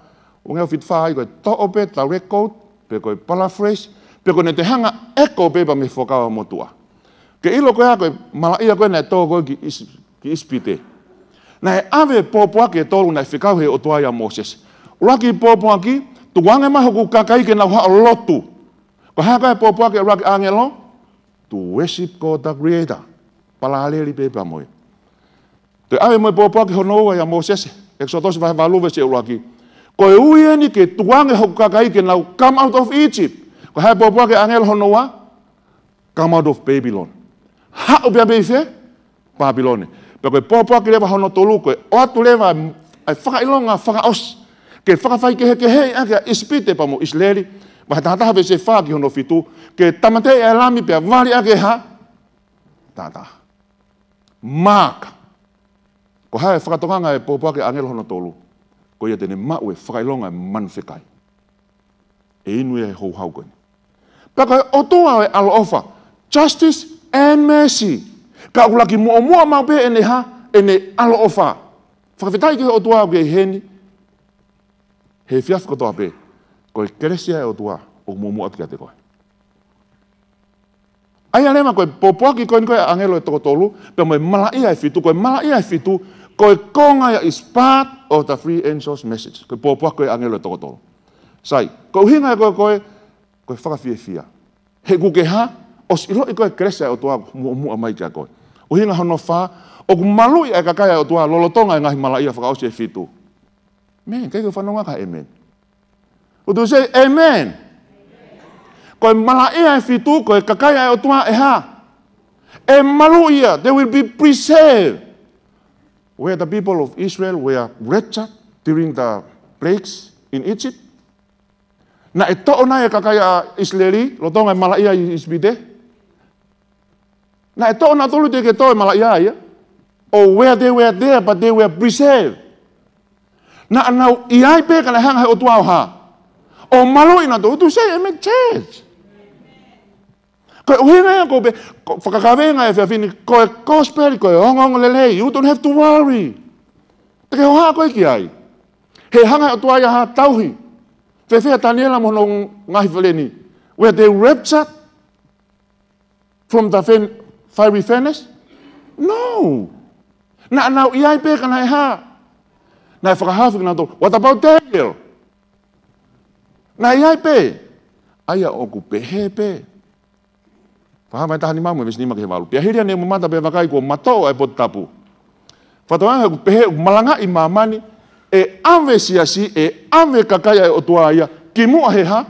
ʻū ngeau fitu fā ai ko e toʻo pē, direct quote, pe ko e paraphrase, pe ko ʻene toe hanga ʻo ʻeko pē pea mei he Fuakava Motuʻa. Ke ʻilo ko ē ko e malaʻia ko ē naʻe tō ko ē ki ʻIsi-, ki ʻIsipite. Naʻe ʻave pōpoaki ʻe tolu naʻe fekau he ʻOtua ʻia Mōsese. ʻUluaki pōpoaki, tukuange mai hoku kakai ke nau haʻu ʻo lotu. Ko e hā ko ē pōpoaki ʻa e ʻuluaki ʻāngelo? To worship God the Creator. Palāleli pē pea mo ia. Toe ʻave mo e pōpoaki hono ua ʻia Mōsese, ʻEkisoto vahe valu veesi ʻuluaki. Ko e ui eni ke tukuange hoku kakai ke nau come out of Egypt. Ko e hā e pōpoaki ʻa e ʻāngelo hono ua? Come out of Babylon. Haʻu pē ia mei fē? Pāpilone. Pea ko e pōpoaki leva hono tolu ko e ʻoatu leva ʻa e fakaʻilonga fakaʻosi. Ke fakafaikehekeheʻi ʻaki ʻa ʻIsipite pea mo ʻIsileli. Vahe taha taha veesi fā ki hono fitu. Ke tāmateʻi ʻa e lami pea vali ʻaki e hā? Taha taha. Maaka. Ko e hā e fakatokanga e pōpoaki ʻa e ʻāngelo hono tolu? Ko ia te ne maʻu e fakaʻilonga e manu fekai. ʻE inu ia he houhau ko eni. Pea ko e ʻOtua ʻo e ʻaloʻofa. Justice and mercy. Ka ʻoku ʻuluaki muʻomuʻa maʻu pē ʻene hā? ʻEne ʻaloʻofa. Fakafetaʻi ki he ʻOtua ʻoku ʻi heni. He efiafi kotoa pē. Ko e kelesi ʻa e ʻOtua ʻoku muʻomuʻa atu kiate koe. ʻA ia leva ko e pōpoaki ko eni ko ē ʻa e ʻāngelo ʻe toko tolu, pea mo e malaʻia ʻe fitu, ko e malaʻia ʻe fitu, ko e konga ia is part of the three angels' message. Ko e pōpoaki ko ē ʻa e ʻāngelo ʻe toko tolu. Sai, ko e ʻuhinga ia ko ē ko e, ko e fakafiefia. He ʻoku ke hā, ʻosi ʻiloʻi ko ē e kelesi ʻa e ʻOtua muʻomuʻa mai kiate koe. ʻUhinga hono fā, ʻoku maluʻi ʻa e kakai ʻa e ʻOtua lolotonga e ngaahi malaʻia fakaʻosi ʻe fitu. Man, ʻikai ke u fanongo ki ha amen. Would you say amen? Ko e malaʻia ʻe fitu, ko e kakai ʻa e ʻOtua ʻe hā? ʻE maluʻi ia, they will be preserved. Where the people of Israel were raptured during the plagues in Egypt. Naʻe toʻo nai e kakai ʻa ʻIsileli, lolotonga e malaʻia ʻi ʻIsipite? Naʻe toʻo nautolu teʻeki ke tō e malaʻia ia? Or were they were there, but they were preserved? Naʻa nau ʻi ai pē ka naʻe hanga he ʻOtua ʻo hā? ʻO maluʻi nautolu. To say amen, church. Ko e ʻuhinga ia ko e pē, ko e fakakavenga e efiafi ni, ko e gospel, ko e ongoongolelei. You don't have to worry. Te ke hohaʻa koe ki ai. He hanga he ʻOtua ia ʻo hā? Tauhi. Fēfē ʻa Taniela mo hono ngaahi feleni? Were they raptured from the fen-, fiery furnace? No. Naʻa nau ʻi ai pē ka naʻe hā? Naʻe fakahaofi kinautolu. What about Daniel? Naʻe ʻi ai pē. ʻA ia ʻoku pehē pē. Fakahā vahe taha nima mo e veesi nima ki he valu. Pea hili ʻene mamata pea vakai kuo matoʻo ʻa e potu tapu. Fakatokangaʻi ʻoku pehē ʻoku malangaʻi māmani, ʻe ʻave siasi, ʻe ʻave kakai ʻa e ʻOtua ia, kimuʻa he hā?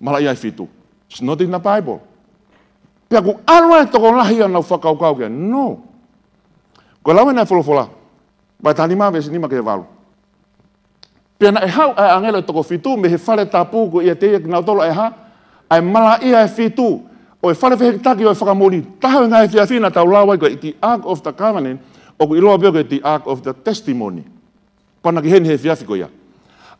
Malaʻia ʻe fitu. It's not in the Bible. Pea ʻoku ʻalu ʻa e tokolahi ʻo nau fakakaukau ki ai. No. Ko e lau ena e folofola. Vahe taha nima veesi nima ki he valu. Pea naʻe haʻu ʻa e ʻāngelo ʻe toko fitu mei he fale tapu ko ia ʻiate ia kinautolu ʻa e hā? ʻA e malaʻia ʻe fitu ʻo e fale fehikitaki ʻo e fakamoʻoni. Taha ʻo e ngaahi efiafi naʻa tau lau ai ko e the Ark of the Covenant, ʻoku ʻiloa pē ko e the Ark of the Testimony. Pea naʻe ʻi heni he efiafi ko ia.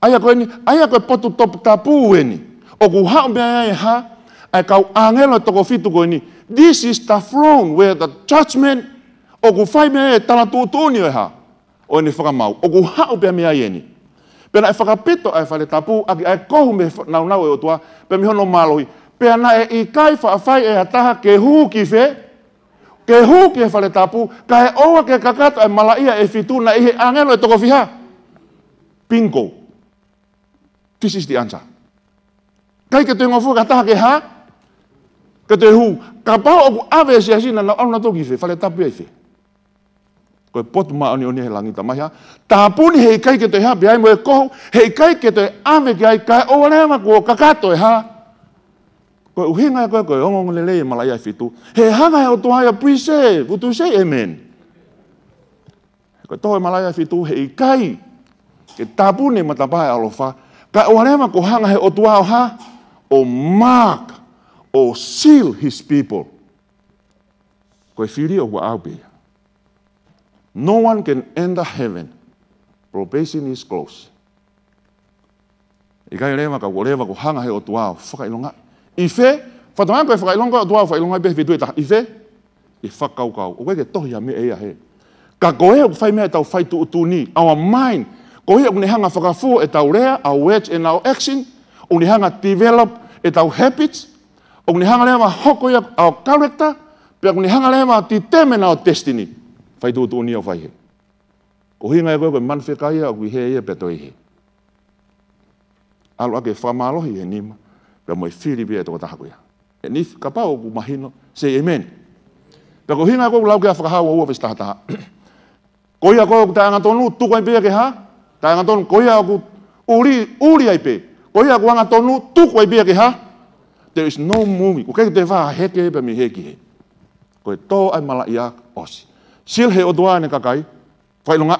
ʻA ia ko eni, ʻa ia ko e potu toputapu eni. ʻOku haʻu mei ai e hā? ʻA e kau ʻāngelo ʻe toko fitu ko eni. This is the throne where the judgment, ʻoku fai mei ai e tala tuʻutuʻuni ʻo e hā? ʻO ʻene fakamaau. ʻOku haʻu pē ia mei ai eni. Pea naʻe fakapito ʻa e fale tapu ʻaki ʻa e kohu mei he fa-, nāunau ʻo e ʻOtua, pea mei hono mālohi. Pea naʻe ʻikai faʻa fai ʻe ha taha ke hū ki fē? Ke hū ki he fale tapu, kae ʻoua ke kakato ʻa e malaʻia ʻe fitu naʻe ʻi he ʻāngelo ʻe toko fiha? Bingo. This is the answer. ʻIkai ke toe ngofua ki ha taha ke hā? Ke toe hū, kapau ʻoku ʻave e siasi naʻa nau ʻalu nautolu ki fē, fale tapu ia ʻi fē? Ko e potu māʻoniʻoni he langi, tamai ha. Tāpuni, heʻikai ke toe hā pē ai mo e kohu, heʻikai ke toe ʻave ki ai, kae ʻoua leva kuo kakato e hā. Ko e ʻuhinga ia ko e, ko e ongoongolelei e malaʻia ʻe fitu. He hanga he ʻOtua ia ʻo preserve, would you say amen? Ko e toʻo e malaʻia ʻe fitu, heʻikai ke tāpuni e matapā ʻo e ʻaloʻofa, kae ʻoua leva kuo hanga he ʻOtua ʻo hā, ʻo mark, ʻo seal his people. Ko e fili ʻoku ʻaʻau pē ia. No one can enter heaven. Probation is closed. ʻIkai leva ka ʻoua leva kuo hanga he ʻOtua ʻo fakaʻilongaʻi. ʻI fē, fatongia ko e fakaʻilonga ko e ʻOtua ʻo fakaʻilongaʻi pē he fitu ʻe taha. ʻI fē, ʻi he fakakaukau. ʻOku ʻikai ke tohi ha meʻa ia hē. Ka ko e ʻoku fai meʻa ʻetau fai tuʻutuʻuni, our mind. Ko ia ʻoku ne hanga fakafua ʻetau lea, our words and our action. ʻOku ne hanga develop ʻetau habits. ʻOku ne hanga leva hoko ia our character. Pea ʻoku ne hanga leva determine our destiny. Fai tuʻutuʻuni ʻoku fai hē. Ko e ʻuhinga ia ko e, ko e manu fekai ia, ʻoku ʻi hē ia pea toe ʻi hē. ʻAlu ʻaki e fakamālohi he nima, pea mo e fili pē ʻa e tokotaha ko ia. And if, kapau ʻoku mahino, say amen. Pea ko e ʻuhinga ia ko e lau ki he Fakahā ua ua veesi taha taha. Ko ia ko ē ʻoku taʻeangatonu, tuku ai pē ia ke hā? Taʻeangatonu, ko ia ʻoku ʻuli, ʻuli ai pē. Ko ia ʻoku angatonu, tuku ai pē ia ke hā? There is no moving. ʻOku ʻikai ke toe fai ha heke pē mei hē ki hē. Ko e toʻo ʻa e malaʻia, ʻosi. Seal he ʻOtua ʻene kakai, fakaʻilonga.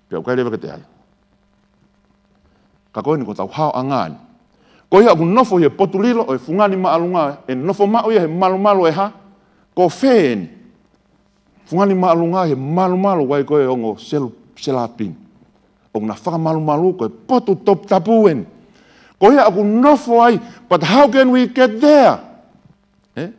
Pea ʻoku ʻikai leva ke toe ʻi ai. Ka ko eni ko hotau haoʻanga eni. Ko ia ʻoku nofo ʻi he potu lilo ʻo e fungani māʻolunga, ʻe nofo maʻu ia he malumalu ʻo e hā? Ko fē eni? Fungani māʻolunga ʻi he malumalu ʻoku ʻi ai ko e ongo selu-, selapimi. ʻOku na fakamalumalu, ko e potu toputapu eni. Ko ia ʻoku nofo ai, but how can we get there? Ē?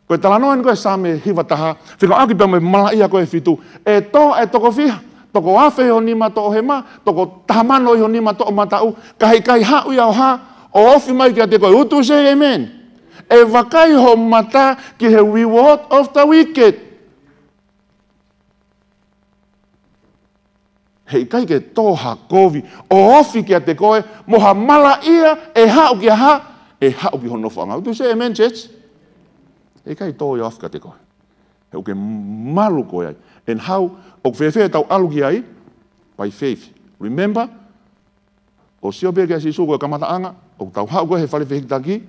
Ko e talanoa eni ko e Saame hiva taha, fekauʻaki pea mo e malaʻia ko e fitu. ʻE tō ʻa e toko fiha, toko afe ʻi ho nima toʻohema, toko taha mano ʻi ho nima toʻomataʻu, ka heʻikai haʻu ia ʻo hā, ʻo ofi mai kiate koe. Would you say amen? ʻE vakai ho mata ki he reward of the wicked. Heʻikai ke tō ha kovi ʻo ofi kiate koe, mo ha malaʻia ʻe haʻu kia hā, ʻe haʻu ki ho nofoʻanga. Would you say amen, church? Heʻikai tō ia ʻo ofi kiate koe. He ʻoku ke malu koe ai. And how, ʻoku fēfē ʻetau ʻalu ki ai? By faith. Remember, ʻo sio pē kia Sīsū ko e kamataʻanga, ʻoku tau haʻu ko ē he fale fehikitaki,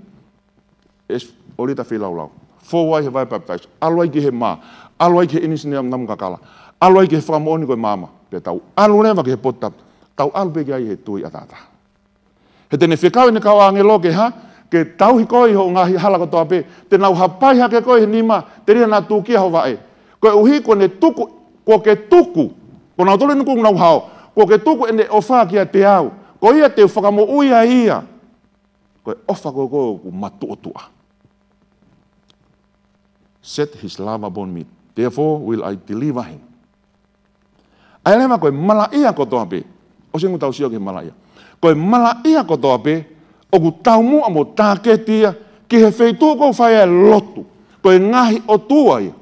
ʻe ʻolita feilaulau. Fou ai he vai papitaiso. ʻAlu ai ki he mā. ʻAlu ai ki he ʻinisini ʻo e namu kakala. ʻAlu ai ki he fakamoʻoni ko e maama. Pea tau ʻalu leva ki he potu tapu. Tau ʻalu pē ki ai he tui ʻataʻatā. He te ne fekau ʻene kau ʻāngelo ke hā, ke tauhi koe ʻi hoʻo ngaahi hala kotoa pē. Te nau hapai hake koe he nima, telia naʻa tūkia ho vaʻe. Koeʻuhi kuo ne tuku, kuo ke tuku. Ko nautolu eni kuo nau hao. Kuo ke tuku ʻene ʻofa kiate au. Ko ia te u fakamoʻui ai ia. Ko e ʻofa ko ē ʻoku matuʻotuʻa. Set his love upon me. Therefore will I deliver him. ʻA ia leva ko e malaʻia kotoa pē. ʻOsi eni kuo tau sio ki he malaʻia. Ko e malaʻia kotoa pē, ʻoku taumuʻa mo tāketi ia, ki he feituʻu ʻoku fai ai e lotu. Ko e ngaahi ʻotua ia.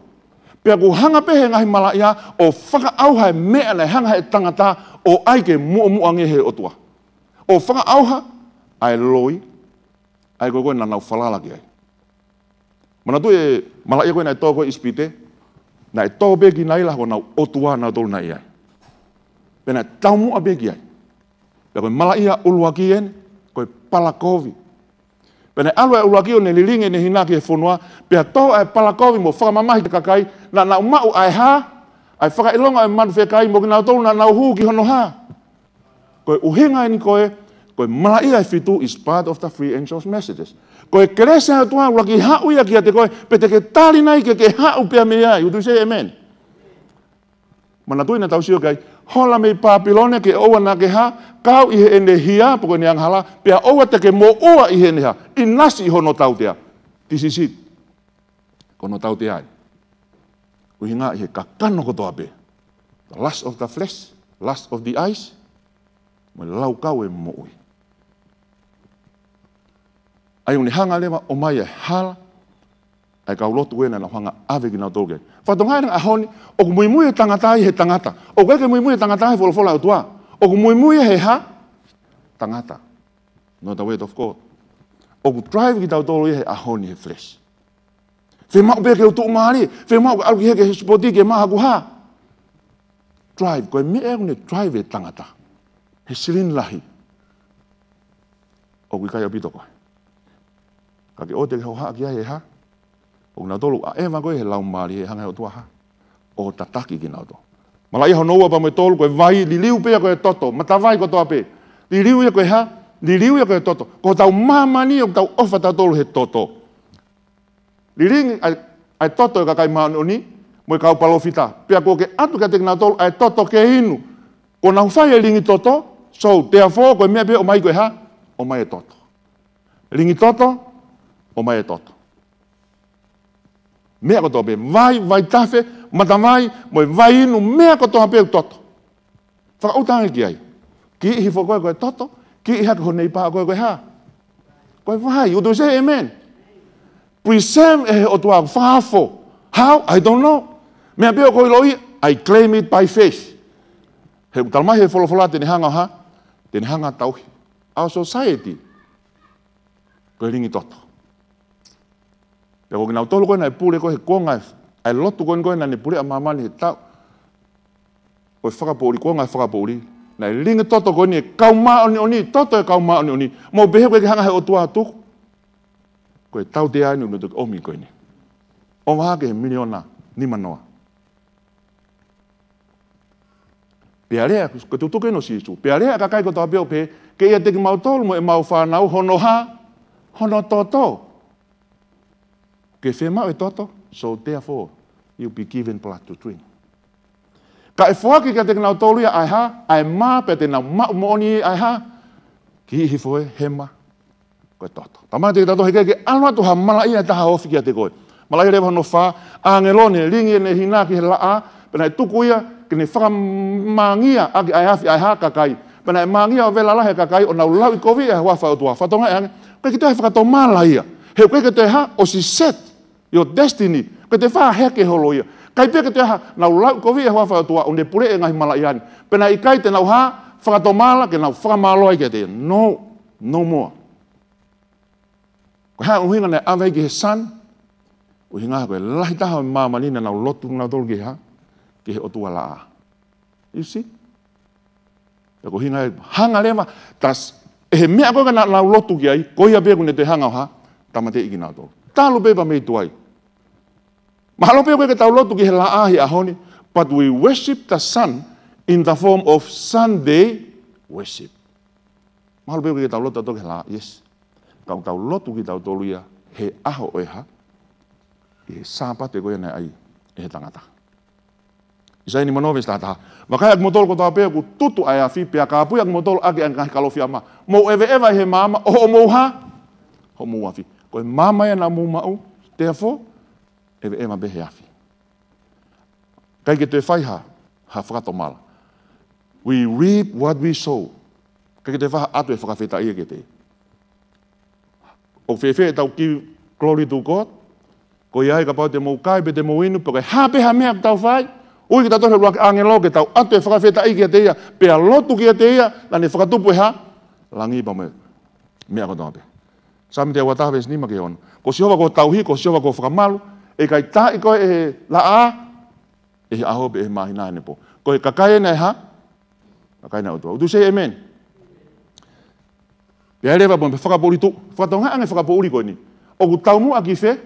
Pea ʻoku hanga pē he ngaahi malaʻia, ʻo fakaʻauha e meʻa naʻe hanga he tangata, ʻo ʻai ke muʻomuʻa ange he ʻotua. ʻO fakaʻauha, ʻa e loi, ʻa ia ko ē ko ē naʻa nau falala ki ai. Manatuʻi e malaʻia ko ē naʻe tō ko ē ʻi ʻIsipite, naʻe tō pē ki naila ko honau ʻotua nautolu naʻe ʻi ai. Pea naʻe taumuʻa pē ki ai. Pea ko e malaʻia ʻuluaki eni, ko e palakovi. Pea naʻe ʻalu e ʻuluaki ʻo ne lilingi ʻene hina ki he fonua, pea tō ʻa e palakovi mo fakamamahi ki he kakai, naʻa nau maʻu ʻa e hā, ʻa e fakaʻilonga ʻo e manu fekai mo kinautolu naʻa nau hū ki hono hā. Ko e ʻuhinga eni ko ē, ko e malaʻia ʻe fitu is part of the three angels' messages. Ko e kelesi ʻa e ʻOtua ʻuluaki haʻu ia kiate koe, pe te ke tali nai ke ke haʻu pea mei ai. Would you say amen? Manatuʻi naʻa tau sio ki ai, hola mei Pāpilone ke ʻoua naʻa ke hā, kau ʻi heʻene hia, pe ko ʻene angahala, pea ʻoua te ke moʻua ʻi heʻene hā, ʻinasi ʻi hono tautea. This is it. Ko hono tautea ē. ʻUhinga ʻi he kakano kotoa pē. The lust of the flesh, lust of the eyes, mo e laukau e moʻui. ʻA ia ʻoku ne hanga leva ʻo ʻomai e hala, ʻa e kau lotu ē naʻa nau hanga ʻave kinautolu ki ai. Fakatokangaʻi ange ʻaho ni, ʻoku muimui e tangata ia he tangata. ʻOku ʻikai ke muimui e tangata ia he folofola ʻa e ʻOtua. ʻOku muimui ia he hā? Tangata. Not the word of God. ʻOku drive kitautolu ia he ʻaho ni he flesh. Fiemaʻu pē ke u tuʻumālie, fiemaʻu ke ʻalu ki he, ki he sipoti ke maʻu haʻaku hā. Drive, ko e meʻa ʻoku ne drive e tangata he silini lahi. ʻOku ʻikai ʻaupito koe. Ka ke ʻoua te ke hohaʻa ki ai e hā. ʻOku kinautolu ʻaʻeva ko ē he laumālie he hanga he ʻOtua hā. ʻO tataki kinautolu. Malaʻia hono ua pea mo e tolu, ko e vai, liliu pē ia ko e toto, matavai kotoa pē. Liliu ia ko e hā, liliu ia ko e toto. Ko hotau māmani ʻoku tau ʻofa tautolu he toto. Lilingi ʻa e, ʻa e toto ʻo e kakai māʻoniʻoni, mo e kau palōfita. Pea kuo ke ʻatu kiate kinautolu ʻa e toto ke inu. Kuo nau fai e lingi toto, so, therefore, ko e meʻa pē ʻomai ko e hā, ʻomai e toto. Lingi toto, ʻomai e toto. Meʻa kotoa pē, vai, vai tafe, matavai, mo e vai inu, meʻa kotoa pē ʻoku toto. Fakaʻuta ange ki ai. Kiʻi hifo koe ko e toto, kiʻi hake ho neighbor ko e, ko e hā. Ko e vai, would you say amen? Preserve ʻe he ʻOtua, fakaofo. How? I don't know. Meʻa pē ʻoku ou ʻiloʻi, I claim it by faith. He ʻoku talamai he folofola te ne hanga ʻo hā, te ne hanga ʻo tauhi. Our society, ko e lingi toto. Pea ko kinautolu ko ē naʻe pule ko ē he kuonga ē, ʻa e lotu ko eni ko ē naʻa ne puleʻi ʻa māmani he taʻu ʻo e fakapoʻuli, kuonga ʻo e fakapoʻuli. Naʻe lingi toto ko eni e kau māʻoniʻoni, toto e kau māʻoniʻoni. Mou pehē ʻoku ʻikai ke hanga he ʻOtua ʻo tuku. Ko e tautea eni ʻoku ne toki ʻomi ko eni. ʻO vaha ki he miliona nimanoa. Pea lea, ko e tutuki eni ʻo Sīsū. Pea lea ʻa e kakai kotoa pē ʻo pehē, ke ʻiate kimautolu mo ʻemau fānau hono hā, hono toto. Ke fiemaʻu e toto, so therefore, you be given blood to drink. Ka ʻe foaki kiate kinautolu ia ʻa e hā, ʻa e mā pea te nau maʻu moʻoni ʻa e hā, kiʻi hifo e hema, ko e toto. Tama te tato he ke, ke ʻalu atu ha malaʻia ʻe taha ʻo ofi kiate koe. Malaʻia leva hono fā, ʻāngelo ne lingi ʻene hina ki he laʻā, pea naʻe tuku ia, ke ne fakamāngia ʻaki ʻa e afi ʻa e hā, kakai. Pea naʻe māngia ʻo vela lahi e kakai, ʻo nau lauʻikoviʻi e huafa ʻo e ʻOtua. Fakatokangaʻi ange, ʻoku ʻikai ke toe ha fakatomala ia. He ʻoku ʻikai ke toe hā, ʻosi set your destiny. ʻOku ʻikai ke toe fakaheke holo ia. ʻIkai pē ke toe hā, nau lauʻikoviʻi e huafa ʻo e ʻOtua, ʻo ne puleʻi e ngaahi malaʻia ni. Pea naʻe ʻikai te nau hā, fakatomala, ke nau fakamālō ai kiate ia. No, no more. Ko e hā e ʻuhinga naʻe ʻave ai ki he sun? ʻUhinga ko e lahi taha ʻo e māmani naʻa nau lotu nautolu ki he hā? Ki he ʻotua laʻā. You see? Pea ko e ʻuhinga ē, hanga leva, tas, ʻe he meʻa ko ē naʻa nau lotu ki ai, ko ia pē ʻoku ne toe hanga ʻo hā? Tāmateʻi kinautolu. Talu pē pea mei tuai. Mahalo pē ʻoku ʻikai ke tau lotu ki he laʻā he ʻaho ni, but we worship the sun in the form of Sunday worship. Mahalo pē ʻoku ʻikai ke tau lotu ʻatautolu ki he laʻā, yes. Ka ʻoku tau lotu kitautolu ia he ʻaho ʻo e hā? ʻI he Sāpate ko ia naʻe ʻai ʻe he tangata. ʻAisea nimanoa veesi taha taha. Vakai ʻakimoutolu kotoa pē ʻoku tutu ʻa e afi, pea kāpui ʻakimoutolu ʻaki ʻa e ngaahi kalofiama. Mou ʻeveʻeva ʻi he maama, ʻo hoʻomou hā? Hoʻomou afi. Ko e maama ia naʻa mou maʻu, therefore, ʻeveʻeva pē he afi. ʻIkai ke toe fai ha, ha fakatomala. We reap what we sow. ʻIkai ke toe fai ha ʻatu e fakafetaʻi ia kiate ia. ʻOku fēfē ʻetau give glory to God? Ko ia ai kapau te mou kai, pe te mou inu, pe ko e hā pē ha meʻa ʻoku tau fai. Ui kitautolu he ʻuluaki ʻāngelo ke tau ʻatu e fakafetaʻi kiate ia, pea lotu kiate ia, naʻa ne fakatupu e hā? Langi pea mo e meʻa kotoa pē. Saame teau ua taha veesi nima ki he ono. Ko Sihova ko ho tauhi, ko Sihova ko ho fakamalu, ʻe ʻikai taaʻi koe ʻe he laʻā, ʻe he ʻaho pe ʻe he māhina ʻi heʻene pō. Ko e kakai ena ʻe hā? Kakai ena ʻo e ʻOtua. Would you say amen? Pea leva pea mo e fakapoʻuli tuʻu, fakatokangaʻi ange e fakapoʻuli ko eni. ʻOku taumuʻa ki fē?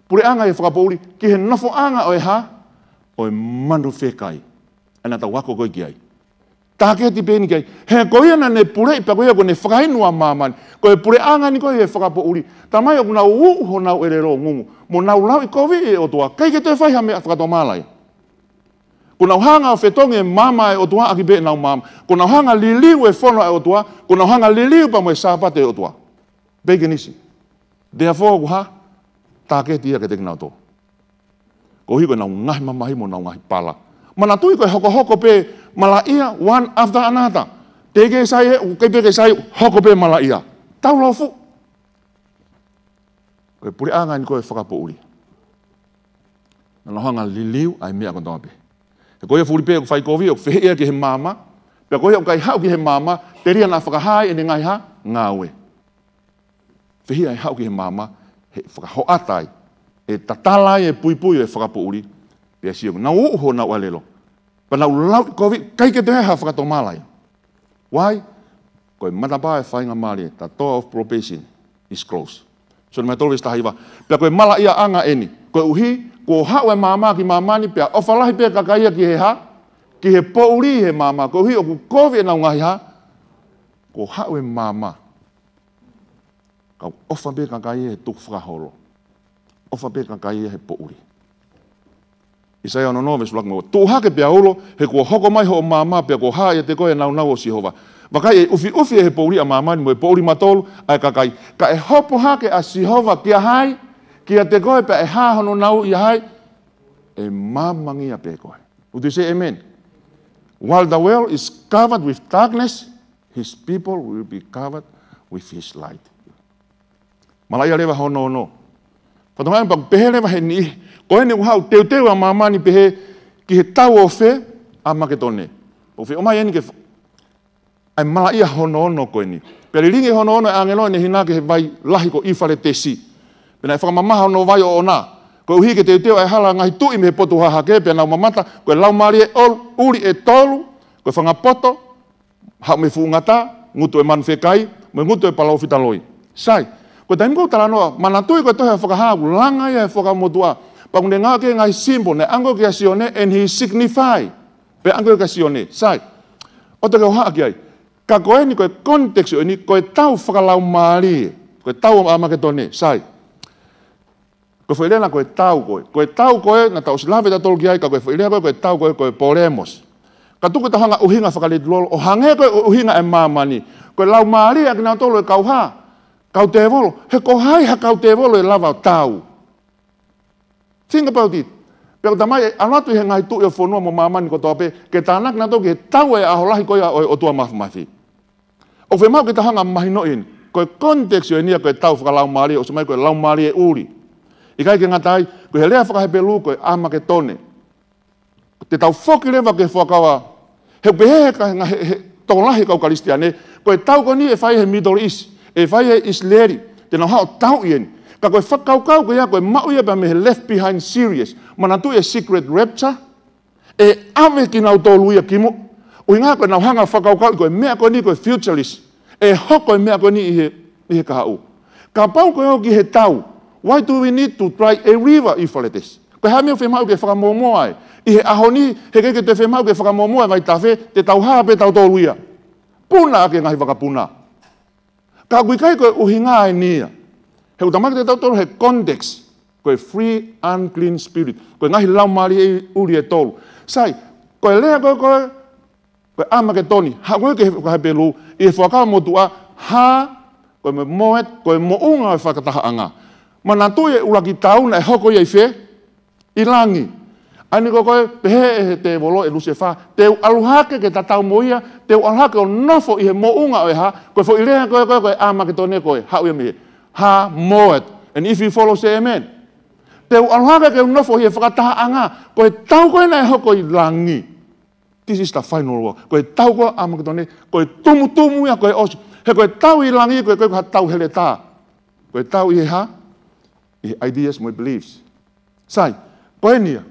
Puleʻanga ʻi he fakapoʻuli, ki he nofoʻanga ʻo e hā? ʻO e manu fekai. ʻA ia naʻa tau ako ko ē ki ai. Tāketi pē eni ki ai. He ko ia naʻa ne puleʻi pea ko ia kuo ne fakainu ʻa māmani. Ko e puleʻanga ni ko ē ʻi he fakapoʻuli. Talamai ʻoku nau uʻu honau ʻelelo ngungu. Mo nau lauʻikoviʻi e ʻOtua. ʻIkai ke toe fai ha meʻa fakatomala ia. Kuo nau hanga ʻo fetongi e maama ʻa e ʻOtua ʻaki pē ʻenau maama. Kuo nau hanga ʻo liliu e fono ʻa e ʻOtua. Kuo nau hanga ʻo liliu pea mo e Sāpate ʻo e ʻOtua. Peikenisi. Therefore, ʻoku hā? Tāketi ia kiate kinautolu. Koeʻuhi ko ʻenau ngaahi mamahi mo ʻenau ngaahi pala. Manatuʻi ko e hokohoko pē malaʻia, one after another. Teʻeki ke sai ē, ʻikai pē ke sai, hoko pē malaʻia. Tau lofu. Ko e puleʻanga eni ko ē ʻo e fakapoʻuli. Naʻa nau hanga ʻo liliu ʻa e meʻa kotoa pē. He ko ia fuli pē ʻoku fai kovi, ʻoku fehiʻa ki he maama. Pea ko ia ʻoku ʻikai haʻu ki he maama, telia naʻa fakahā ai ʻene ngaahi hā? Ngāue. Fehiʻa ʻe haʻu ki he maama, he fakahoʻata ai, ʻe tatala ai e puipui ʻo e fakapoʻuli, pea sio, nau uʻu honau ʻelelo. Pea nau lauʻikoviʻi, ʻikai ke toe ʻi ai ha fakatomala ia. Why? Ko e matapā ʻo e faingamālie, the door of probation is closed. Sione vahe tolu veesi taha hiva. Pea ko e malaʻiaʻanga eni, koeʻuhi kuo haʻu e maama ki māmani, pea ʻofa lahi pē kakai ia ki he hā? Ki he poʻuli he maama, koeʻuhi ʻoku kovi ʻenau ngaahi hā? Kuo haʻu e maama, kau ʻofa pē kakai ia he tukufakaholo. ʻOfa pē kakai ia he poʻuli. ʻAisea ono ono veesi ʻuluaki mo e ua. Tuʻu hake pea ulo, he kuo hoko mai hoʻo maama, pea kuo hā ʻiate koe e nāunau ʻo Sihova. Vakai, ʻe ʻufiʻufi ʻe he poʻuli ʻa māmani mo e poʻuli matolu ʻa e kakai. Ka ʻe hopo hake ʻa Sihova kia hai? Kiate koe, pea ʻe hā hono nau ʻia hai? ʻE māmangia pē koe. Would you say amen? While the world is covered with darkness, his people will be covered with his light. Malaʻia leva hono ono. Fatongia pea pehē leva he niʻihi, ko eni ʻoku haʻu teuteu ʻa māmani pehē ki he tau ʻo fē? ʻAmaketone. ʻOku fie ʻomai eni ke fa-, ʻa e malaʻia hono ono ko eni. Pea lilingi hono ono e ʻāngelo ʻene hina ki he vai lahi ko ʻIufaletesi. Pea naʻe fakamamaha hono vai ʻoʻona, koeʻuhi ke teuteu ʻa e hala ngaahi tuʻi mei he potu hahake, pea nau mamata, ko e laumālie ʻo-, ʻuli ʻe tolu, ko e fanga poto, haʻu mei he fuʻu ngata, ngutu ʻo e manu fekai, mo e ngutu ʻo e palōfita loi. Sai, ko e taimi ʻoku ou talanoa, manatuʻi ko e tohi ʻa Fakahā, ʻoku langa ia ʻe he Fuakava Motuʻa. Pea ʻoku ne ngāueʻaki e ngaahi symbol, naʻe ʻoange kia Sione, and he signify. Pea ʻoange kia Sione, sai. ʻOua te ke hohaʻa ki ai. Ka ko eni, ko e context ʻo eni, ko e tau fakalaumālie. Ko e tau ʻo ʻAmaketone, sai. Ko e foʻi lea naʻe ko e tau ko ē. Ko e tau ko ē, naʻa tau ʻosi lave tautolu ki ai, ka ko e foʻi lea ko ē, ko e tau ko ē, ko e polemos. Ka tuku ke tau hanga ʻuhinga fakalētulolo, ʻo hangē ko e ʻuhinga ʻa māmani. Ko e laumālie ʻa kinautolu ʻoku kau hā? Kau tēvolo. He ko hai ha kau tēvolo ʻe lava ʻo tau? Think about it. Pea ʻoku talamai ʻe ʻalu atu ʻi he ngaahi tuʻi ʻo e fonua mo māmani kotoa pē, ke tānaki nautolu ki he tau ʻo e ʻaho lahi ko ia ʻo e ʻOtua Māfimafi. ʻOku fiemaʻu ke tau hanga ʻo mahinoʻi eni. Ko e context ʻo eni ia ko e tau fakalaumālie, ʻosi mai ko e laumālie ʻuli. ʻIkai ke ngata ai, ko e lea faka-Hepelū ko e ʻAmaketone. Te tau foki leva ki he fuakava, he ʻoku pehē he ka-, he, he tokolahi kau Kalisitiane, ko e tau ko eni ʻe fai he Middle East, ʻe fai he ʻIsileli, te nau haʻu ʻo tauʻi eni. Ka ko e fakakaukau ko ia, ko e maʻu ia pea mei he Left Behind series. Manatuʻi e Secret Rapture, ʻe ʻave kinautolu ia ki muʻa. ʻUhinga ko ʻenau hanga ʻo fakakaukauʻi ko e meʻa ko eni ko e futurist. ʻE hoko e meʻa ko eni ʻi he, ʻi he kahaʻu. Kapau ko e ō ki he tau, why do we need to dry a river, Euphrates? Ko e hā e meʻa ʻoku fiemaʻu ke fakamuʻomuʻa ai? ʻI he ʻaho ni, he ʻikai ke toe fiemaʻu ke fakamuʻomuʻa e vaitafe, te tau hā pē tautolu ia. Puna ʻaki e ngaahi vakapuna. Ka ʻoku ʻikai ko e ʻuhinga eni ia. He ʻoku talamai kiate kitautolu he context, ko e three unclean spirit, ko e ngaahi laumālie ʻuli ʻe tolu. Sai, ko e lea ko ē, ko e, ko e ʻAmaketoni, haʻu ko ē ki he faka-Hepelū, ʻi he Fuakava Motuʻa, hā, ko e mo-, moʻet, ko e moʻunga ʻo e fakatahaʻanga. Manatuʻi e ʻuluaki tau naʻe hoko ia ʻi fē? ʻI langi. ʻA eni ko ē ko ē, pehē ʻe he tēvolo, ʻe Lusefā, te u ʻalu hake ke tatau mo ia, te u ʻalu hake ʻo nofo ʻi he moʻunga ʻo e hā? Ko e foʻi lea ko ē, ko e, ko e ʻAmaketone ko ē, haʻu ia mei he hā? Moʻet. And if you follow, say amen. Te u ʻalu hake ke u nofo ʻi he fakatahaʻanga, ko e tau ko ē naʻe hoko ʻi langi. This is the final war. Ko e tau ko ē ʻAmaketone, ko e tumutumu ia, ko e ʻosi. He ko e tau ʻi langi, ko e, ko e, ko e tau heletā. Ko e tau ʻi he hā? ʻI he ideas mo e beliefs. Sai, ko eni ia.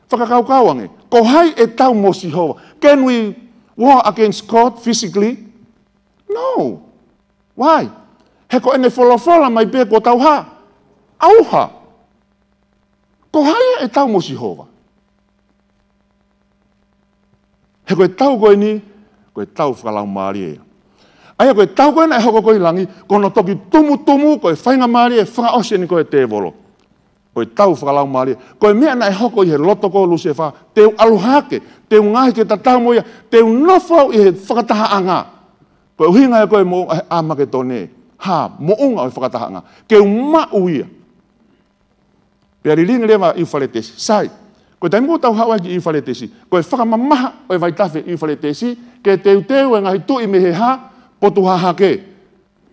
Fakakaukau ange. Ko hai ʻe tau mo Sihova? Can we war against God physically? No. Why? He ko ʻene folofola mai pē kuo tau hā? ʻAuha. Ko hai ʻe tau mo Sihova? He ko e tau ko eni, ko e tau fakalaumālie ia. ʻA ia ko e tau ko ē naʻe hoko ko ē ʻi langi, ko hono toki tumutumu, ko e faingamālie fakaʻosi eni ko ē ʻa e tēvolo. Ko e tau fakalaumālie. Ko e meʻa naʻe hoko ʻi he loto ko ē ʻo Lusefā, te u ʻalu hake, te u ngaohi ke tatau mo ia, te u nofo au ʻi he fakatahaʻanga. Ko e ʻuhinga ia ko ē mo e ʻAmaketone, hā? Moʻunga ʻo e fakatahaʻanga. Ke u maʻu ia. Pea lilingi leva ʻIufaletesi. Sai, ko e taimi ʻoku tau haʻu ai ki ʻIufaletesi, ko e fakamamaha ʻo e vaitafe ʻIufaletesi, ke teuteu e ngaahi tuʻi mei he hā? Potu hahake.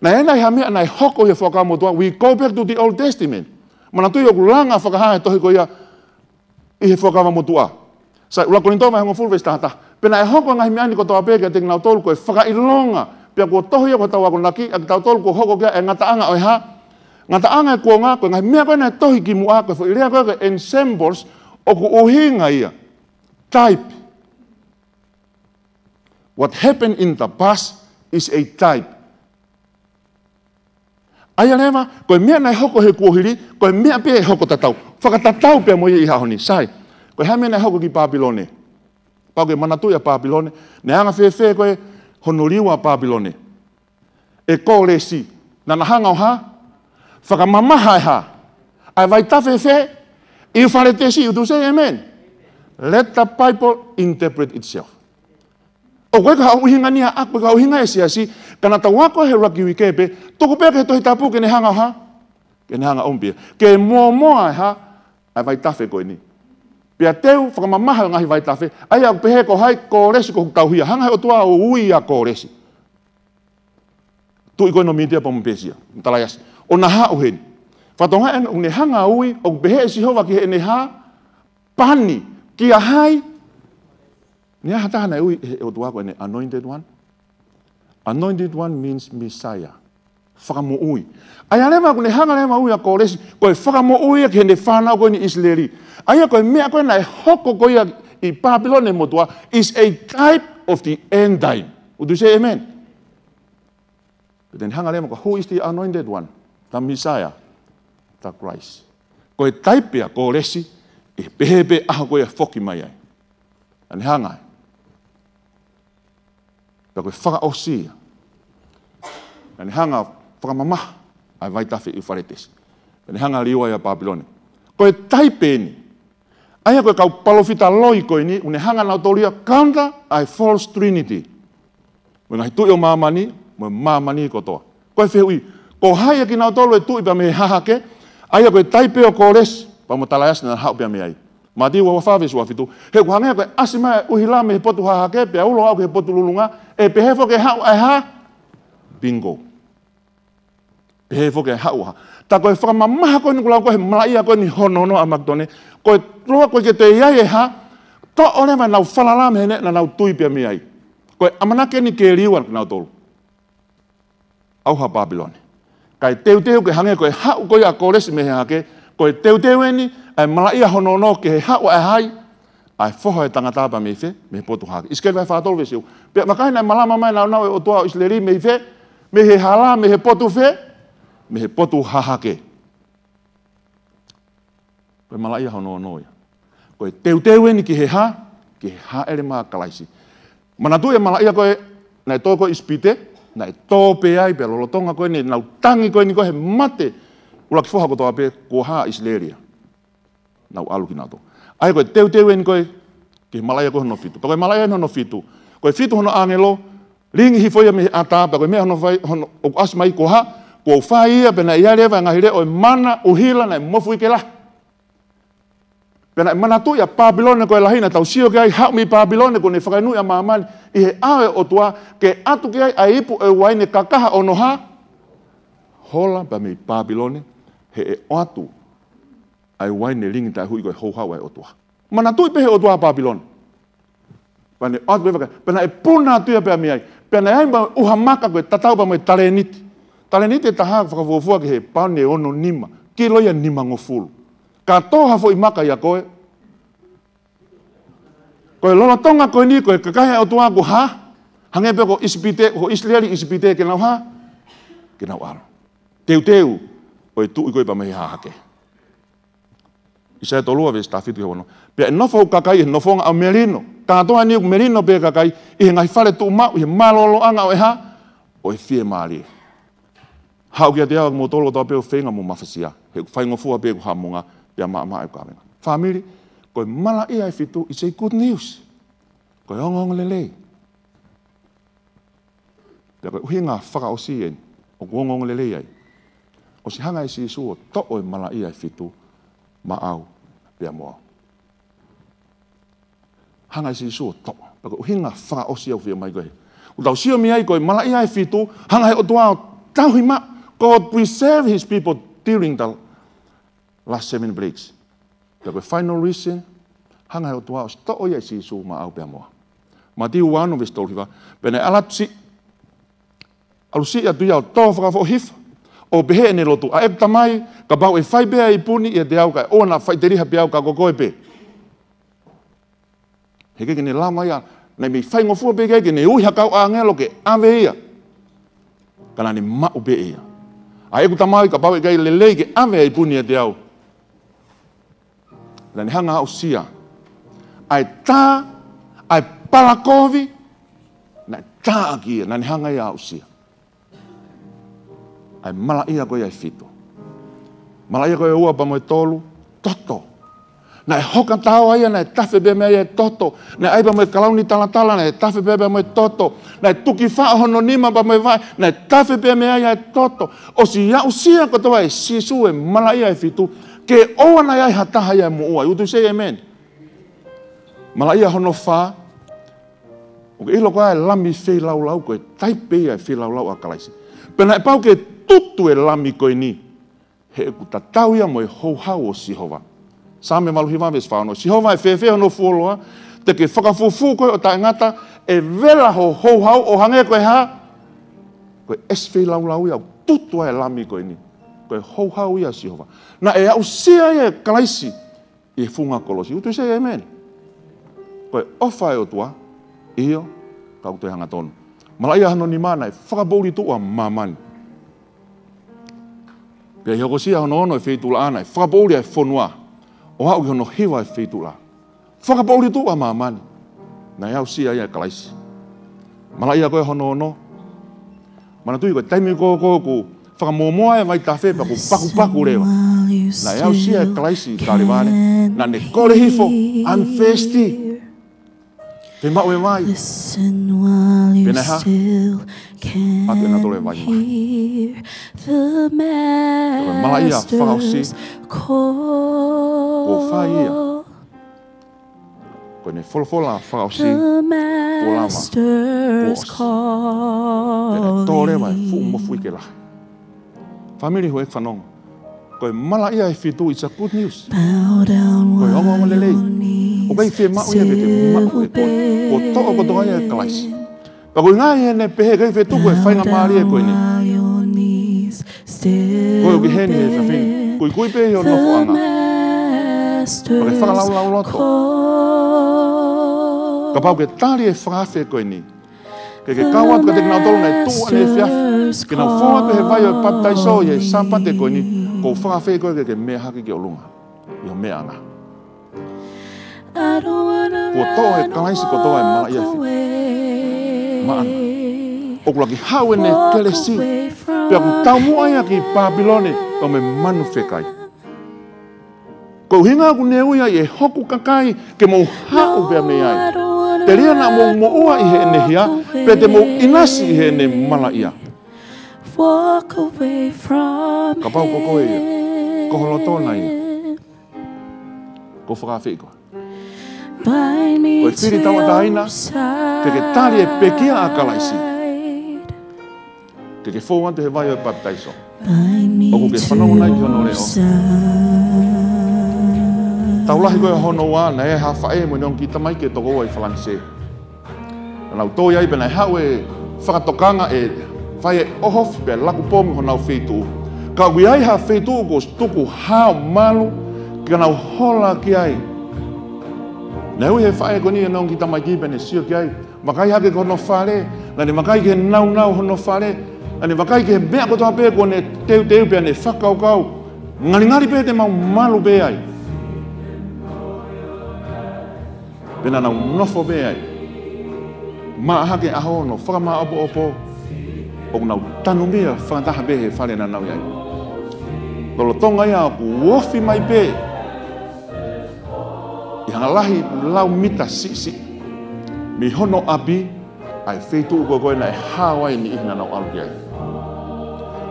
Naʻe ʻi ai nai ha meʻa naʻe hoko ʻi he Fuakava Motuʻa? We go back to the Old Testament. Manatuʻi ʻoku langa ʻa Fakahā he tohi ko ia ʻi he Fuakava Motuʻa. Sai, ʻuluaki Kolinitō vahe hongofulu veesi taha taha. Pea naʻe hoko e ngaahi meʻa ni kotoa pē kiate kinautolu ko e fakaʻilonga. Pea kuo tohi ia ko hotau akonaki, ʻa kitautolu kuo hoko ki ai e ngataʻanga ʻo e hā? Ngataʻanga e kuonga, ko e ngaahi meʻa ko ē naʻe tohi kimuʻa, ko e foʻi lea ko ē ko e ensembles, ʻoku ʻuhinga ia. Type. What happened in the past is a type. ʻA ia leva, ko e meʻa naʻe hoko he kuohili, ko e meʻa pē ʻe hoko tatau. Fakatatau pea mo ia ʻi he ʻaho ni. Sai, ko e hā e meʻa naʻe hoko ki Papilone? Pau ke manatuʻi ʻa Papilone, naʻe anga fēfē ko ē hono liua ʻa Papilone? ʻE Kolesi, naʻa na hanga ʻo hā? Fakamamaha e hā? ʻA e vaitafe fē? ʻIufaletesi, you to say amen. Let the Bible interpret itself. ʻOku ʻikai ko ha ʻuhinga ni ʻaʻaku, ko ha ʻuhinga e siasi, ka naʻa tau ako he ʻuluaki uike pē, tuku pē ki he Tohi Tapu ke ne hanga ʻo hā? Ke ne hanga ʻo ʻomi pē ia. Ke mōmoa e hā? ʻA e vaitafe ko eni. Pea teu fakamamaha e ngaahi vaitafe, ʻa ia ʻoku pehē ko hai? Kolesi, ko hoku tauhi ia. Hanga he ʻOtua ʻo ui ʻa Kolesi. Tuʻi ko ē ʻo Mītia pea mo Pēsia, mo Talaiasi. ʻO na haʻu heni. Fakatokangaʻi ʻoku ne hanga ʻo ui, ʻoku pehē ʻe Sihova ki heʻene hā? Pani, kia hai? Naʻe ʻi ai ha taha naʻe ui ʻe he ʻOtua ko ʻene anointed one. Anointed one means Messiah. Fakamoʻui. ʻA ia leva ʻoku ne hanga leva ʻo ui ʻa Kolesi, ko e fakamoʻui ia ki heʻene fānau ko eni ʻIsileli. ʻA ia ko e meʻa ko ē naʻe hoko ko ia ʻi Papilone motuʻa is a type of the end time. Would you say amen? Pea te ne hanga leva ko e, who is the anointed one? The Messiah, the Christ. Ko e taipe ia ʻa Kolesi, ʻe pehē pē ʻaho ko ia ʻe foki mai ai. Naʻa ne hanga ai. Pea ko e fakaʻosi ia. Naʻa ne hanga ʻo fakamamaha ʻa e vaitafe ʻIufaletesi. Pea ne hanga ʻo liua ai ʻa Papilone. Ko e taipe eni. ʻA ia ko e kau palōfita loi ko eni, ʻoku ne hanga nautolu ia ʻo counter ʻa e false trinity. Mo e ngaahi tuʻi ʻo māmani, mo e māmani kotoa. Ko e fehuʻi, ko hai ʻa kinautolu ʻe tuʻi pea mei he hahake? ʻA ia ko e taipe ʻo Kolesi pea mo Talaiasi naʻa na haʻu pea mei ai. Mātiu ua ua fā veesi ua fitu. He ʻoku hangē ko e ʻasi mai ʻa e ʻuhila mei he potu hahake, pea ulo ʻo aʻu ki he potu lulunga, ʻe pehē foki ʻe haʻu ʻa e hā? Bingo. Pehē foki ʻe haʻu ʻa e hā? Tā ko e fakamamaha ko eni ʻoku lau ko ē he malaʻia ko eni hono ono ʻa Makitone, ko e loa ko ē ke toe ʻi ai e hā? Toʻo leva ʻenau falala mei heʻenau tui pea mei ai. Ko e ʻamanaki eni ke liua kinautolu. ʻAuha ʻa Papilone. Kae teuteu ke hangē ko e haʻu ko ia ʻa Kolesi mei he hahake, ko e teuteu eni ʻa e malaʻia hono ono ki he haʻu ʻa e hai? ʻA e Foha ʻo e tangata pea mei fē? Mei he potu hahake. ʻIsikeli vahe fā tolu veesi ua. Pea vakai, naʻe malama mai ʻa e nāunau ʻo e ʻOtua ʻo ʻIsileli mei fē? Mei he hala, mei he potu fē? Mei he potu hahake. Ko e malaʻia hono ono ia. Ko e teuteu eni ki he hā? Ki he hāʻele mai ʻa Kalaisi. Manatuʻi e malaʻia ko ē naʻe tō ko ē ʻi ʻIsipite, naʻe tō pē ai pea lolotonga ko eni ʻenau tangi ko eni ko ē he mate ʻuluaki foha kotoa pē, kuo hā? ʻIsileli ia. Nau ʻalu kinautolu. ʻA ia ko e teuteu eni ko ē ki he malaʻia ko ē hono fitu. Pea ko e malaʻia hono fitu, ko e fitu hono ʻāngelo, lingi hifo ia mei he ʻatā, pea ko e meʻa hono fai, hono, ʻoku ʻasi mai ko e hā? Kuo u fai ia, pea naʻe ʻi ai leva e ngaahi leʻo ʻo e mana ʻuhila naʻe mofuike lahi. Pea naʻe manatuʻi ʻa Papilone ko e lahi naʻa tau sio ki ai, haʻu mei Papilone kuo ne fakaʻenuʻi ʻa māmani ʻi he ʻao ʻo e ʻOtua, ke ʻatu ki ai ʻa e ipu ʻo e uaine kakaha ʻo hono hā? Hola pea mei Papilone, he ʻe ʻoatu ʻa e uaine lingi taʻehuʻi ko e houhau ʻa e ʻOtua. Manatuʻi pē he ʻOtua ʻa Papilone. Pea ne ʻoatu pē faka-, pea naʻe puna atu ia pea mei ai. Pea naʻe ʻi ai mo e ʻuha maka ko e tatau pea mo e talēniti. Talēniti ʻe taha fakafuofua ki he pauni ʻe ono nima. Kilo ia nimangofulu. Ka tō ha foʻi maka ia ko ē, ko e lolotonga ko eni ko e kakai ʻa e ʻOtua kuo hā? Hangē pē ko ʻIsipite, ko ʻIsileli ʻi ʻIsipite ke nau hā? Ke nau ʻalu. Teuteu ʻo e tuʻi ko ē pea mei he hahake. ʻAisea tolu ua veesi taha fitu ki he ua noa. Pea ʻe nofo hoku kakai ʻi he nofoʻanga ʻo e melino. Kātoa eni ʻoku melino pē kakai ʻi he ngaahi fale tuʻumaʻu, ʻi he mālōlōʻanga ʻo e hā? ʻO e fiemālie. Haʻu kiate au ʻa kimoutolu kotoa pē ʻoku feinga mo mafasia, he ʻoku faingofua pē ʻeku haʻamonga, pea maʻamaʻa ʻeku kavenga. Fāmili, ko e malaʻia ʻe fitu, it's a good news. Ko e ongoongolelei. Pea ko e ʻuhinga fakaʻosi eni ʻoku ongoongolelei ai. ʻOsi hanga ʻe Sīsū ʻo toʻo e malaʻia ʻe fitu maʻau pea mo au. Hanga ʻe Sīsū ʻo toʻo. Pea ko e ʻuhinga fakaʻosi ʻoku fie mai ko ē. ʻOku tau sio mei ai ko e malaʻia ʻe fitu, hanga he ʻOtua ʻo tauhi maʻu, God preserve his people during the last seven plagues. Pea ko e final reason, hanga he ʻOtua ʻo toʻo ia ʻe Sīsū maʻau pea mo au. Mātiu ua ono veesi tolu hiva. Pea naʻe ʻalu atu siʻi, ʻalu siʻi atu ia ʻo tō fakafoʻohifo, ʻO pehē ʻene lotu, ʻa ʻeku Tamai, kapau ʻe fai pē ʻa e ipu ni ʻiate au, kae ʻoua naʻa faʻiteliha pē au ka ko koe pē. He ʻikai ke ne lava ia, naʻe mei faingofua pē ki ai ke ne ui ha kau ʻāngelo ke ʻave ia. Ka naʻa ne maʻu pē ia. ʻA ʻeku Tamai, kapau ʻe ʻikai lelei ke ʻave ʻa e ipu ni ʻiate au, naʻa ne hanga ʻo aʻusia ʻa e tā, ʻa e palakovi naʻe tā ʻaki ia, naʻa ne hanga ia ʻo aʻusia. ʻA e malaʻia ko ia ʻe fitu. Malaʻia ko ia ʻe ua pea mo e tolu, toto. Naʻe hoka taoa ia, naʻe tafe pē mei ai e toto. Naʻe ʻai pea mo e kalauni talatala, naʻe tafe pē pea mo e toto. Naʻe tuki faʻo hono nima pea mo e vaʻe, naʻe tafe pē mei ai e toto. ʻOsi aʻusia kotoa ʻe Sīsū e malaʻia ʻe fitu, ke ʻoua naʻa ʻi ai ha taha ia ʻe moʻua. Would you say amen? Malaʻia hono fā, ʻoku ke ʻilo ko e lami feilaulau, ko e taipe ia e feilaulau ʻa Kalaisi. Pea naʻe pau ke tutu e lami ko eni, he ʻoku tatau ia mo e houhau ʻo Sihova. Saame valu hiva veesi fā ono. Sihova, ʻe fēfē hono fuoloa? Te ke fakafufū koe ʻo taʻengata, ʻe vela ho houhau ʻo hangē ko e hā? Ko e ʻesi feilaulau ia ʻoku tutu ai e lami ko eni. Ko e houhau ia ʻo Sihova. Naʻe aʻusia ia ʻe Kalaisi ʻi he funga kolosi. Would you say amen? Ko e ʻofa ʻa e ʻOtua, ʻio, ka ʻoku toe hangatonu. Malaʻia hono nima, naʻe fakapoʻuli tuʻa māmani. Pea ʻi he hokosia hono ono e feituʻulaʻā, naʻe fakapoʻuli ʻa e fonua ʻo aʻu ki hono hiva e feituʻulaʻā. Fakapoʻuli tuʻa māmani. Naʻe aʻusia ia ʻe Kalaisi. Malaʻia ko ē hono ono. Manatuʻi ko e taimi ko ē ʻoku fakamōmoa e vaitafe pea ʻoku pakupaku leva. Naʻe aʻusia ʻe Kalaisi ʻi Kalevale. Naʻa ne kole hifo, I'm thirsty. Fiemaʻu e vai. Pea naʻe hā? ʻAtu ʻe nautolu e vai maha. Ko e malaʻia fakaʻosi kuo fai ia. Ko ʻene folofola fakaʻosi kuo lava kuo ʻosi. Pea ʻe tō leva e fuʻu mofuike lahi. Fāmili, houʻeiki fanongo, ko e malaʻia ʻe fitu, it's a good news. Ko e ongoongo lelei. ʻOku ʻikai fiemaʻu ia ke ke maʻu ʻe koe. Kuo toʻo kotoa ia ʻe Kalaisi. Pea ko e ngaahi ʻene pehē, ʻikai fetuku e faingamālie ko eni. Ko ē ʻoku ke ʻi heni he efiafi ni, kuikui pē ʻi hoʻo nofoʻanga, pea ke fakalaulauloto. Kapau ʻoku ke tali e fakaafe ko eni, ke ke kau atu kiate kinautolu naʻe tuʻu ʻaneefiafi ke nau fou atu he vai ʻo e papitaiso ʻi he Sāpate ko eni, ʻoku ou fakaafeʻi koe ke ke meʻa hake ki ʻolunga ʻi ho meʻaʻanga. Kuo toʻo ʻe Kalaisi kotoa e malaʻia ʻe fitu. Maʻana. ʻOku laki haʻu ʻene kelesi, pea ʻoku taumuʻa ia ki Pāpilone pea mo e manu fekai. Ko e ʻuhinga ʻoku ne ui ai ʻe hoku kakai ke mou haʻu pea mei ai, telia naʻa mou moʻua ʻi heʻene hia, pea te mou ʻinasi ʻi heʻene malaʻia. Kapau ko koe ia, ko ho loto na ia, ʻoku ou fakaafeʻi koe. Ko e fili tauʻatāina ke ke tali e pekia ʻa Kalaisi, ke ke fou atu he vai ʻo e papitaiso. ʻOku ke fanongo nai ki hono leʻo? Taʻu lahi ko ē hono ua, naʻe ʻi ai ha faʻē mo ʻene ongo kiʻi tamaiki ʻe toko ua ʻi Falanisē. Naʻa nau tō ai pea naʻe haʻu e fakatokanga ʻe fai e ʻohofi pea laku pomi honau feituʻu. Ka ʻoku ʻi ai ha feituʻu kuo ʻosi tuku hao malu ke nau hola ki ai. Naʻe ui ʻe he faʻē ko eni ʻene ongo kiʻi tamaiki pea ne sio ki ai. Vakai hake ki hono fale, naʻa ne vakai ki he nāunau hono fale, naʻa ne vakai ki he meʻa kotoa pē kuo ne teuteu pea ne fakakaukau, ngalingali pē te mau malu pē ai. Pea naʻa nau nofo pē ai. Maʻa hake ʻaho ono, fakamāʻopoʻopo, ʻoku nau tanumia fakataha pē he fale naʻa nau ʻi ai. Lolotonga ia ʻoku ofi mai pē ʻi he anga lahi lau mita siʻisiʻi mei hono ʻapi ʻa e feituʻu ko ē naʻe hao ai e niʻihi naʻa nau ʻalu ki ai.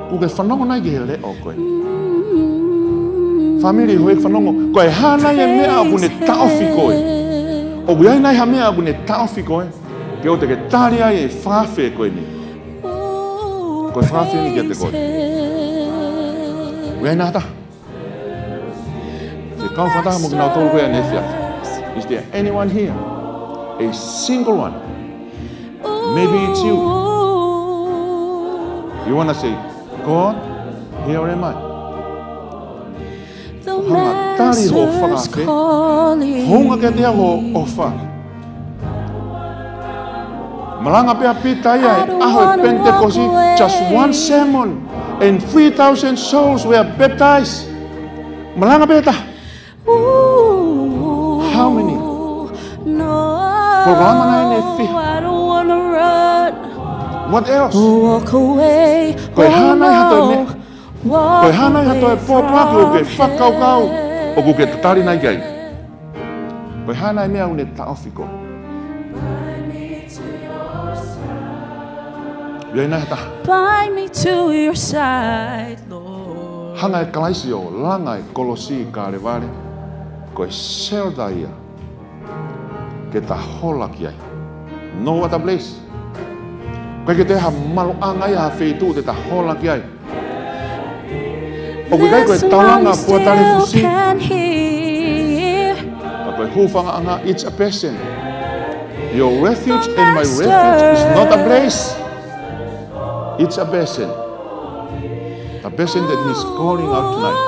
ʻOku ke fanongo nai ki he leʻo ko ē? Fāmili, houʻeiki fanongo, ko e hā nai e meʻa ʻoku ne taʻofi koe? ʻOku ʻi ai nai ha meʻa ʻoku ne taʻofi koe ke ʻoua te ke tali ai e fakaafe ko eni? Ko e fakaafe eni kiate koe. ʻOku ʻi ai nai ha taha? Te u kau fakataha mo kinautolu ko ē ʻaneefiafi. Is there anyone here? A single one? Maybe it's you. You wanna say, "God, Here am I. Hanga tali hoʻo fakaafe. Hounga kiate au hoʻo ʻofa. Malanga pē ʻa Pita ia he ʻaho ʻo e Penitekosi, just one sermon and three thousand souls were baptized. Malanga pē taha. How many? Polokalama naʻe fiha. What else? Ko e hā nai ha toe meʻa? Ko e hā nai ha toe pōpoaki ʻoku ke fakakaukau ʻoku ke tatali nai ki ai? Ko e hā nai meʻa ʻoku ne taʻofi koe? ʻI ai nai ha taha? Hanga ʻe Kalaisi ʻo langa e kolosi Kalevale, ko e shelter ia ke ta hola ki ai. No other place. ʻOku ʻikai ke toe ha maluʻanga ia ha feituʻu te ta hola ki ai. ʻOku ʻikai ko e taulanga Puatalefusi. Ka ko e hūfangaʻanga, it's a person. Your refuge and my refuge is not a place. It's a person. The person that he's calling out tonight.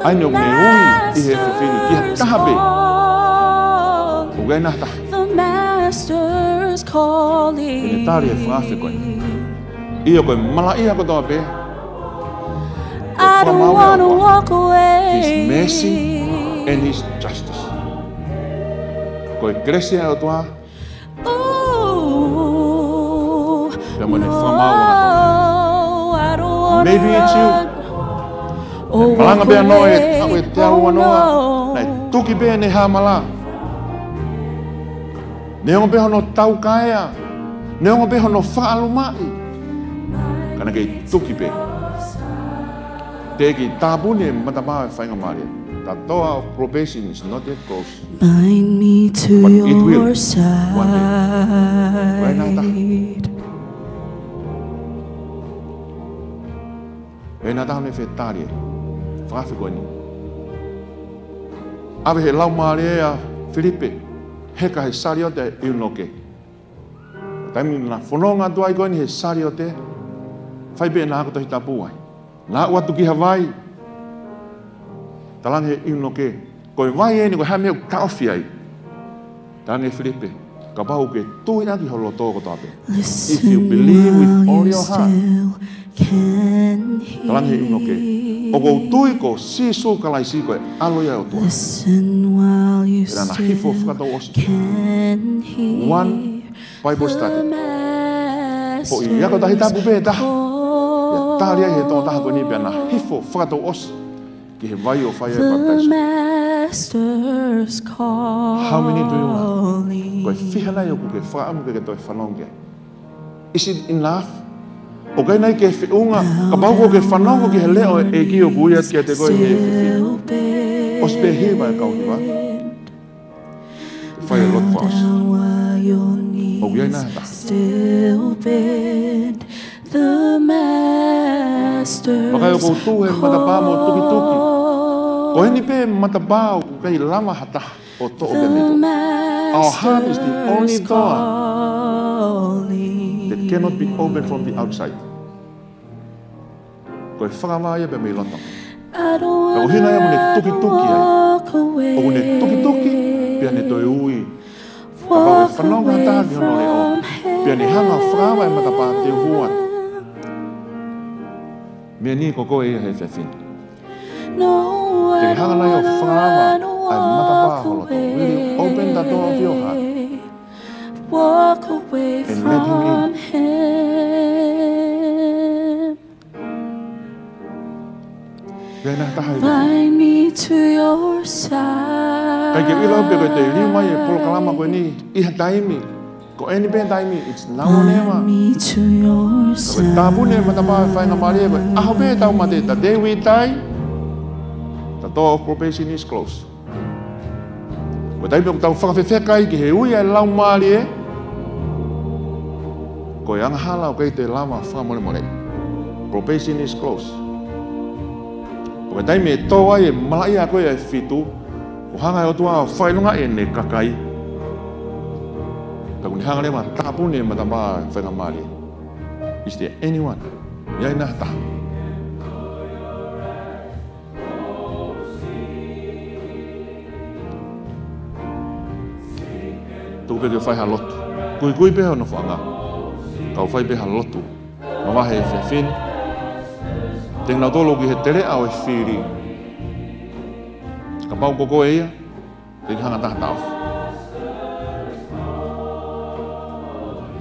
ʻA ia ʻoku ne ui ʻi he efiafi ni ki ha taha pē. ʻOku ʻi ai nai ha taha? Te ne tali e fakaafe ko eni. ʻIo, ko e malaʻia kotoa pē. Ko e fakamaau ʻa e ʻOtua. His mercy and his justice. Ko e kelesi ʻa e ʻOtua. Pea mo ʻene fakamaau ʻa e ʻOtua. Maybe it's you. Malanga pē ʻa Noa he taʻu ʻe teau ua noa. Naʻe tuki pē ʻene hāmala. Neongo pē hono taukaea, neongo pē hono fakalūmaʻi, ka naʻe kei tuki pē. Teʻeki tāpuni e matapā ʻo e faingamālie. The door of probation is not yet closed. Bind me to your side. But it will one day. Right now, ta- Pea naʻe taha ʻo ne fetali e fakaafe ko eni. ʻAve he Laumālie ʻa Filipe, heka he saliote ʻa e ʻiunoke. Taimi naʻa na fononga atu ai ko eni he saliote, fai pē naʻa ko e Tohi Tapu ai. Naʻa ʻoatu ki ha vai, talaange he ʻiunoke, ko e vai eni ko e hā e meʻa ʻoku taʻofi ai? Talaange ʻe Filipe, kapau ʻoku ke tui ʻaki ho loto kotoa pē. If you believe with all your heart. Talaange he ʻiunoke, ʻoku ou tui ko Sīsū Kalaisi ko e ʻAlo ia ʻo e ʻOtua. Pea naʻa na hifo fakatouʻosi. One Bible study. Foʻi ako Tohi Tapu pē taha. ʻIo, tali ai he tokotaha ko eni pea na hifo fakatouʻosi ki he vai ʻo fai ai e papitaiso. How many do you have? Ko e fiha nai ʻoku ke fakaʻamu ke ke toe fanongo ki ai? Is it enough? ʻOku ʻi ai nai ke feʻunga, kapau ʻoku ke fanongo ki he leʻo ʻo e ʻEiki ʻoku ui atu kiate koe he efiafi ni. ʻOsi pē hiva e kau hiva. Fai e lotu fakaʻosi. ʻOku ʻi ai nai ha taha? Vakai, ʻoku ou tuʻu he matapā mo tukituki. Ko eni pē matapā ʻoku ʻikai lava ha taha ʻo toʻo pē mei tuʻa. Our heart is the only door that cannot be opened from the outside. Ko e fakavā ia pē mei loto. Ka ko e hā nai ʻoku ne tukituki ai? ʻOku ne tukituki, pea ne toe ui. Kapau ʻe fanongo ha taha ki hono leʻo, pea ne hanga ʻo fakaava e matapā, te u hū atu. Meʻa ni ko koe ia he efiafi ni. Te ke hanga nai ʻo fakaava ʻa e matapā ho loto? Will you open the door of your heart and let him in? Pea naʻe taha ia. ʻIkai ke u ʻilo pe ko e toe liliu mai e polokalama ko eni ʻi ha taimi. Ko eni pē taimi, it's now or never. Ka ko e tāpuni e matapā ʻo e faingamālie, ko e ʻaho pē ʻetau mate, the day we die, the door of probation is closed. Ko e taimi ʻoku tau fakafefeka ai ki he ui ʻa e Laumālie, ko e angahala ʻoku ʻikai toe lava fakamolemoleʻi. Probation is closed. Ko e taimi ʻe tō ai e malaʻia ko ē ʻa e fitu, ʻo hanga ʻe he ʻOtua ʻo fakaʻilongaʻi ʻene kakai. Ka ʻoku ne hanga leva ʻo tāpuni e matapā ʻo e faingamālie. Is there anyone? ʻI ai nai ha taha? Tuku pē ke fai ha lotu. Kuikui pē hono nofoʻanga, kae fai pē ha lotu. Mavahe e efiafi ni, te kinautolu ki he teleʻa ʻo e fili. Kapau ko koe ia, ʻikai hanga taha taʻofi.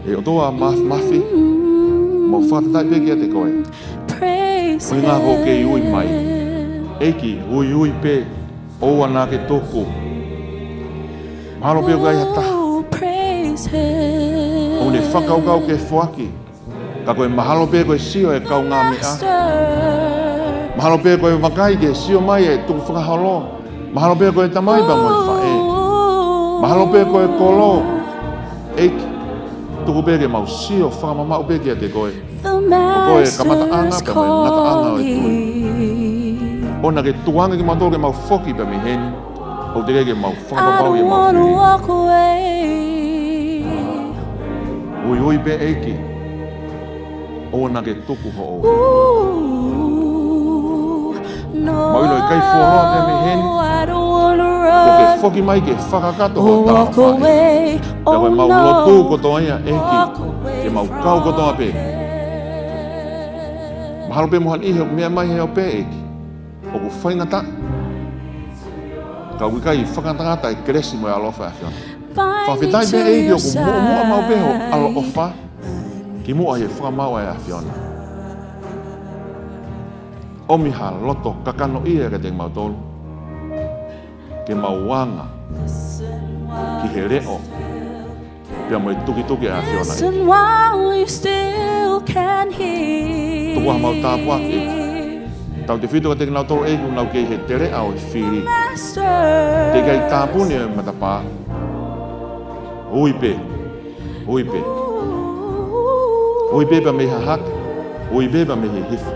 ʻE ʻOtua Māf-, Māfi, mau fakafetaʻi pē kiate koe. Ko e ʻuhinga ʻoku ke ui mai. ʻEiki, uiui pē, ʻoua naʻa ke tuku. Mahalo pē ʻoku ʻikai ha taha ʻoku ne fakakaukau ke foaki. Ka ko e mahalo pē ko e sio e kaungāmeʻa. Mahalo pē ko e vakai ke sio mai e tukufakaholo. Mahalo pē ko e tamai pea mo e faʻē. Mahalo pē ko e kolo. ʻEiki, tuku pē ke mau sio fakamamaʻu pē kiate koe. Ko koe e kamataʻanga pea mo e ngataʻanga ʻo e tui. ʻOua naʻa ke tukuange kimautolu ke mau foki pea mei heni. ʻOku teʻeki ke mau fakapapauʻi ʻemau fili. Uiui pē ʻEiki. ʻOua naʻa ke tuku hoʻo ui. Mau ʻilo ʻikai fuoloa pē mei heni. Kuo ke foki mai ke fakakakato hoʻo tala mai. Pea ko ʻemau lotu kotoa ia ʻEiki, ke mau kau kotoa pē. Mahalo pē mo ha niʻihi ʻoku meʻa mai he ope ʻEiki, ʻoku faingataʻa, ka ʻoku ʻikai fakangatangata e kelesi mo e ʻaloʻofa ʻa e ʻAfiona. Fakafetaʻi pē ʻEiki ʻoku muʻomuʻa maʻu pē hoʻo ʻaloʻofa kimuʻa ʻi he fakamaau ʻa e ʻAfiona. ʻOmi ha loto kakano ia kiate kimautolu, ke mau anga ki he leʻo pea mo e tukituki ʻa e ʻAfiona. Tuku ā ʻemau tāpuaki, tautefito kiate kinautolu ʻEiki ʻoku nau kei he teleʻa ʻo e fili. Teʻeki ai tāpuni e matapā. Ui pē. Ui pē. Ui pē pea mei hahake. Ui pē pea mei he hifo.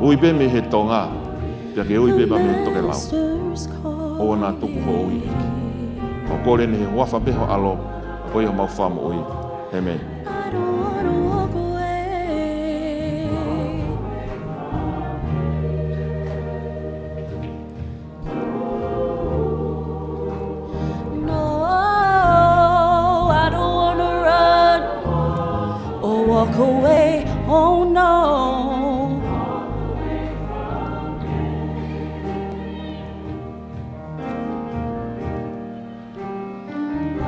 Ui pē mei he tonga. Pea ke ui pē pea mei he tokelau. ʻOua naʻa tuku hoʻo ui ʻEiki. Mau kole ni he huafa pē ho ʻAlo, ko ia homau Fakamoʻui. ʻĒmeni. No, I don't wanna run or walk away. Oh no.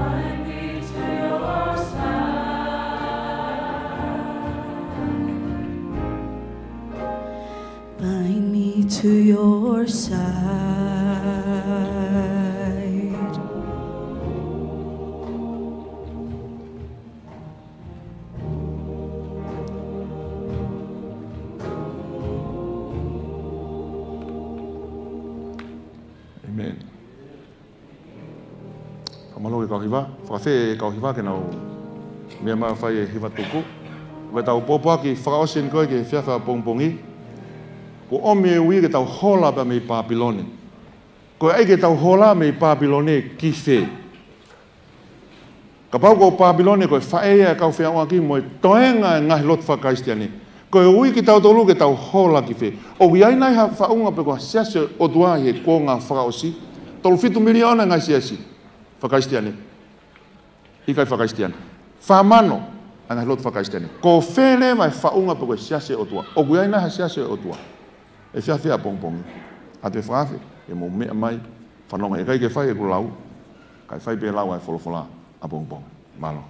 Bind me to your side. Bind me to your side. ʻĒmeni. Fakamālō ki he kau hiva, fakafeʻiloaki e kau hiva ke nau meʻa mai ʻo fai e hiva tuku. Ko ʻetau pōpoaki fakaʻosi eni ko ē ki he efiafi ʻapongipongi. Kuo ʻomi e ui ke tau hola pea mei Pāpilone. Ko e ʻai ke tau hola mei Pāpilone ki fē? Kapau ko Pāpilone ko e faʻē ia e kau feʻauaki mo e toenga e ngaahi lotu faka-Kalisitiane, ko e ui kitautolu ke tau hola ki fē? ʻOku ʻi ai nai ha faʻunga pe ko ha siasi ʻo e ʻOtua ʻi he kuonga fakaʻosi? Tolu fitu miliona e ngaahi siasi faka-Kalisitiane. ʻIkai faka-Kalisitiane. Fā mano e ngaahi lotu faka-Kalisitiane. Ko fē leva e faʻunga pe ko e siasi ʻo e ʻOtua? ʻOku ʻi ai nai ha siasi ʻo e ʻOtua? Efiafi ʻapongipongi. ʻAtu e fakaafe, ke mou meʻa mai, fanongo, ʻikai ke fai ʻeku lau, kae fai pē lau ʻa e folofola ʻapongipongi. Mālō.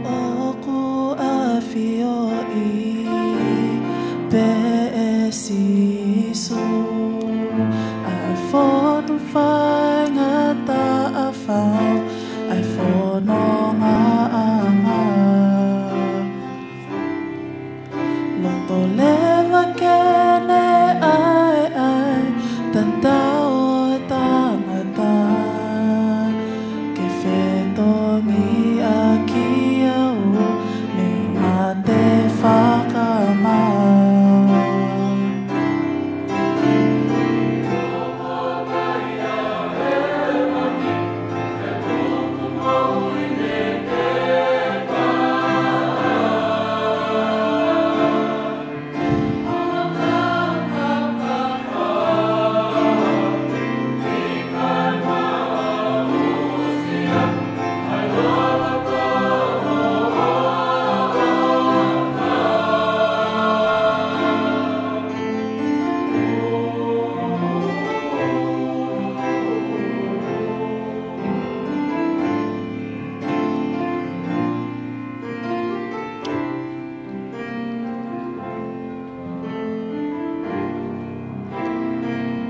ʻOku ʻafioʻi pē Sīsū, ʻa e fonu faingataʻa fau, ʻa e fonongaʻanga. Loto leva ke ne ʻaeʻae tatau ʻo e tangata, ke fetongi ʻaki au mei he mate fakamau.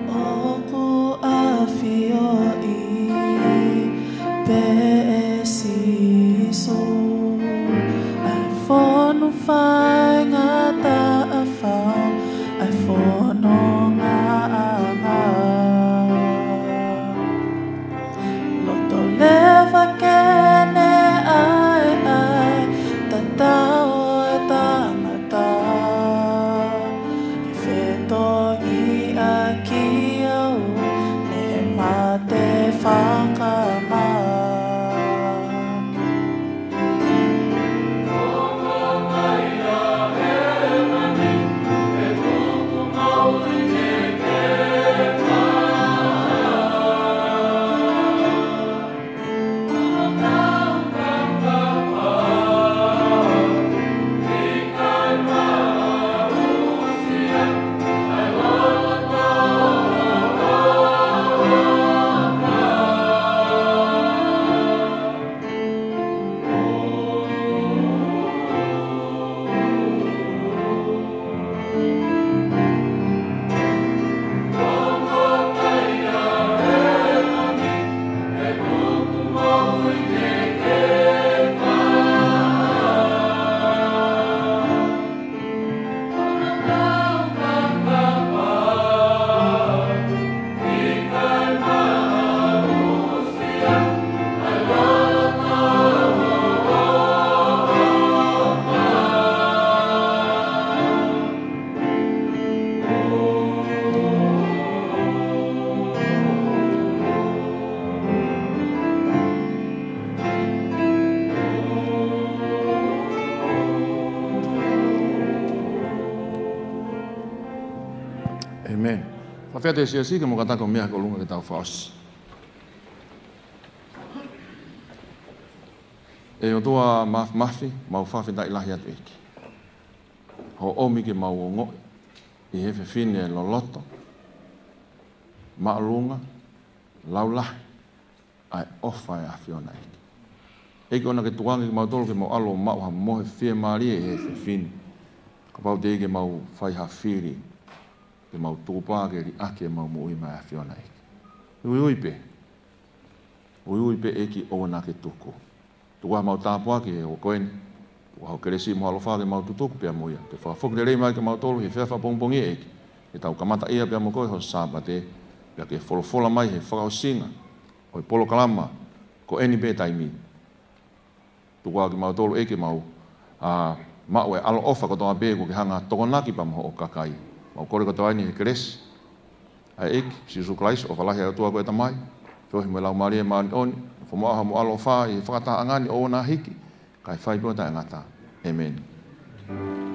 ʻOku ʻafioʻi pē ʻe Sīsū ʻa e fonu faingataʻa fau, ʻa e fonongaʻanga. Loto leva ke ne ʻaeʻae tatau ʻo e tangata, ke fetongi ʻaki au mei he mate fakamau. ʻĒmeni. Fakafetaʻi Siasi, ke mau kātaki ʻo meʻa ki ʻolunga ke tau fakaʻosi. ʻE ʻOtua Māfimafi, mau fakafetaʻi lahi atu ʻEiki hoʻo ʻomi ke mau ongoʻi ʻi he fefine loloto, māʻolunga, laulahi ʻa e ʻofa ʻa e ʻAfiona ʻEiki. ʻEiki, ʻoua naʻa ke tukuange kimautolu ke mau ʻalu ʻo maʻu ha mohe fiemālie ʻi he fefine. Kapau te ke mau fai ha fili, ke mau tukupā ke liʻaki ʻemau moʻui maʻa e ʻAfiona ʻEiki. Uiui pē. Uiui pē ʻEiki, ʻoua naʻa ke tuku. Tuku ā ʻemau tāpuaki he houa ko eni. Tuku ā ho kelesi mo ho ʻaloʻofa ke mau tutuku pea mo ia. Ke fakafoki lelei mai kimautolu he efiafi pongipongi ʻEiki, ke tau kamataʻia pea mo koe ho Sāpate, pea ke folofola mai he fakaʻosinga ʻo e polokalama ko eni pē taimi. Tuku ā kimautolu ʻEiki ke mau, ā, maʻu e ʻaloʻofa kotoa pē kuo ke hanga ʻo tokonaki pea mo hoʻo kakai. Mau kole kotoa eni he kelesi ʻa e ʻEiki Sīsū Kalaisi, ʻofa lahi ʻa e ʻOtua ko e Tamai, feohi mo e Laumālie Māʻoniʻoni, nofo muʻa homou ʻaloʻofa ʻi he fakatahaʻanga ni ʻo ʻoua naʻa hiki, kae fai pē ʻo taʻengata. ʻĒmeni.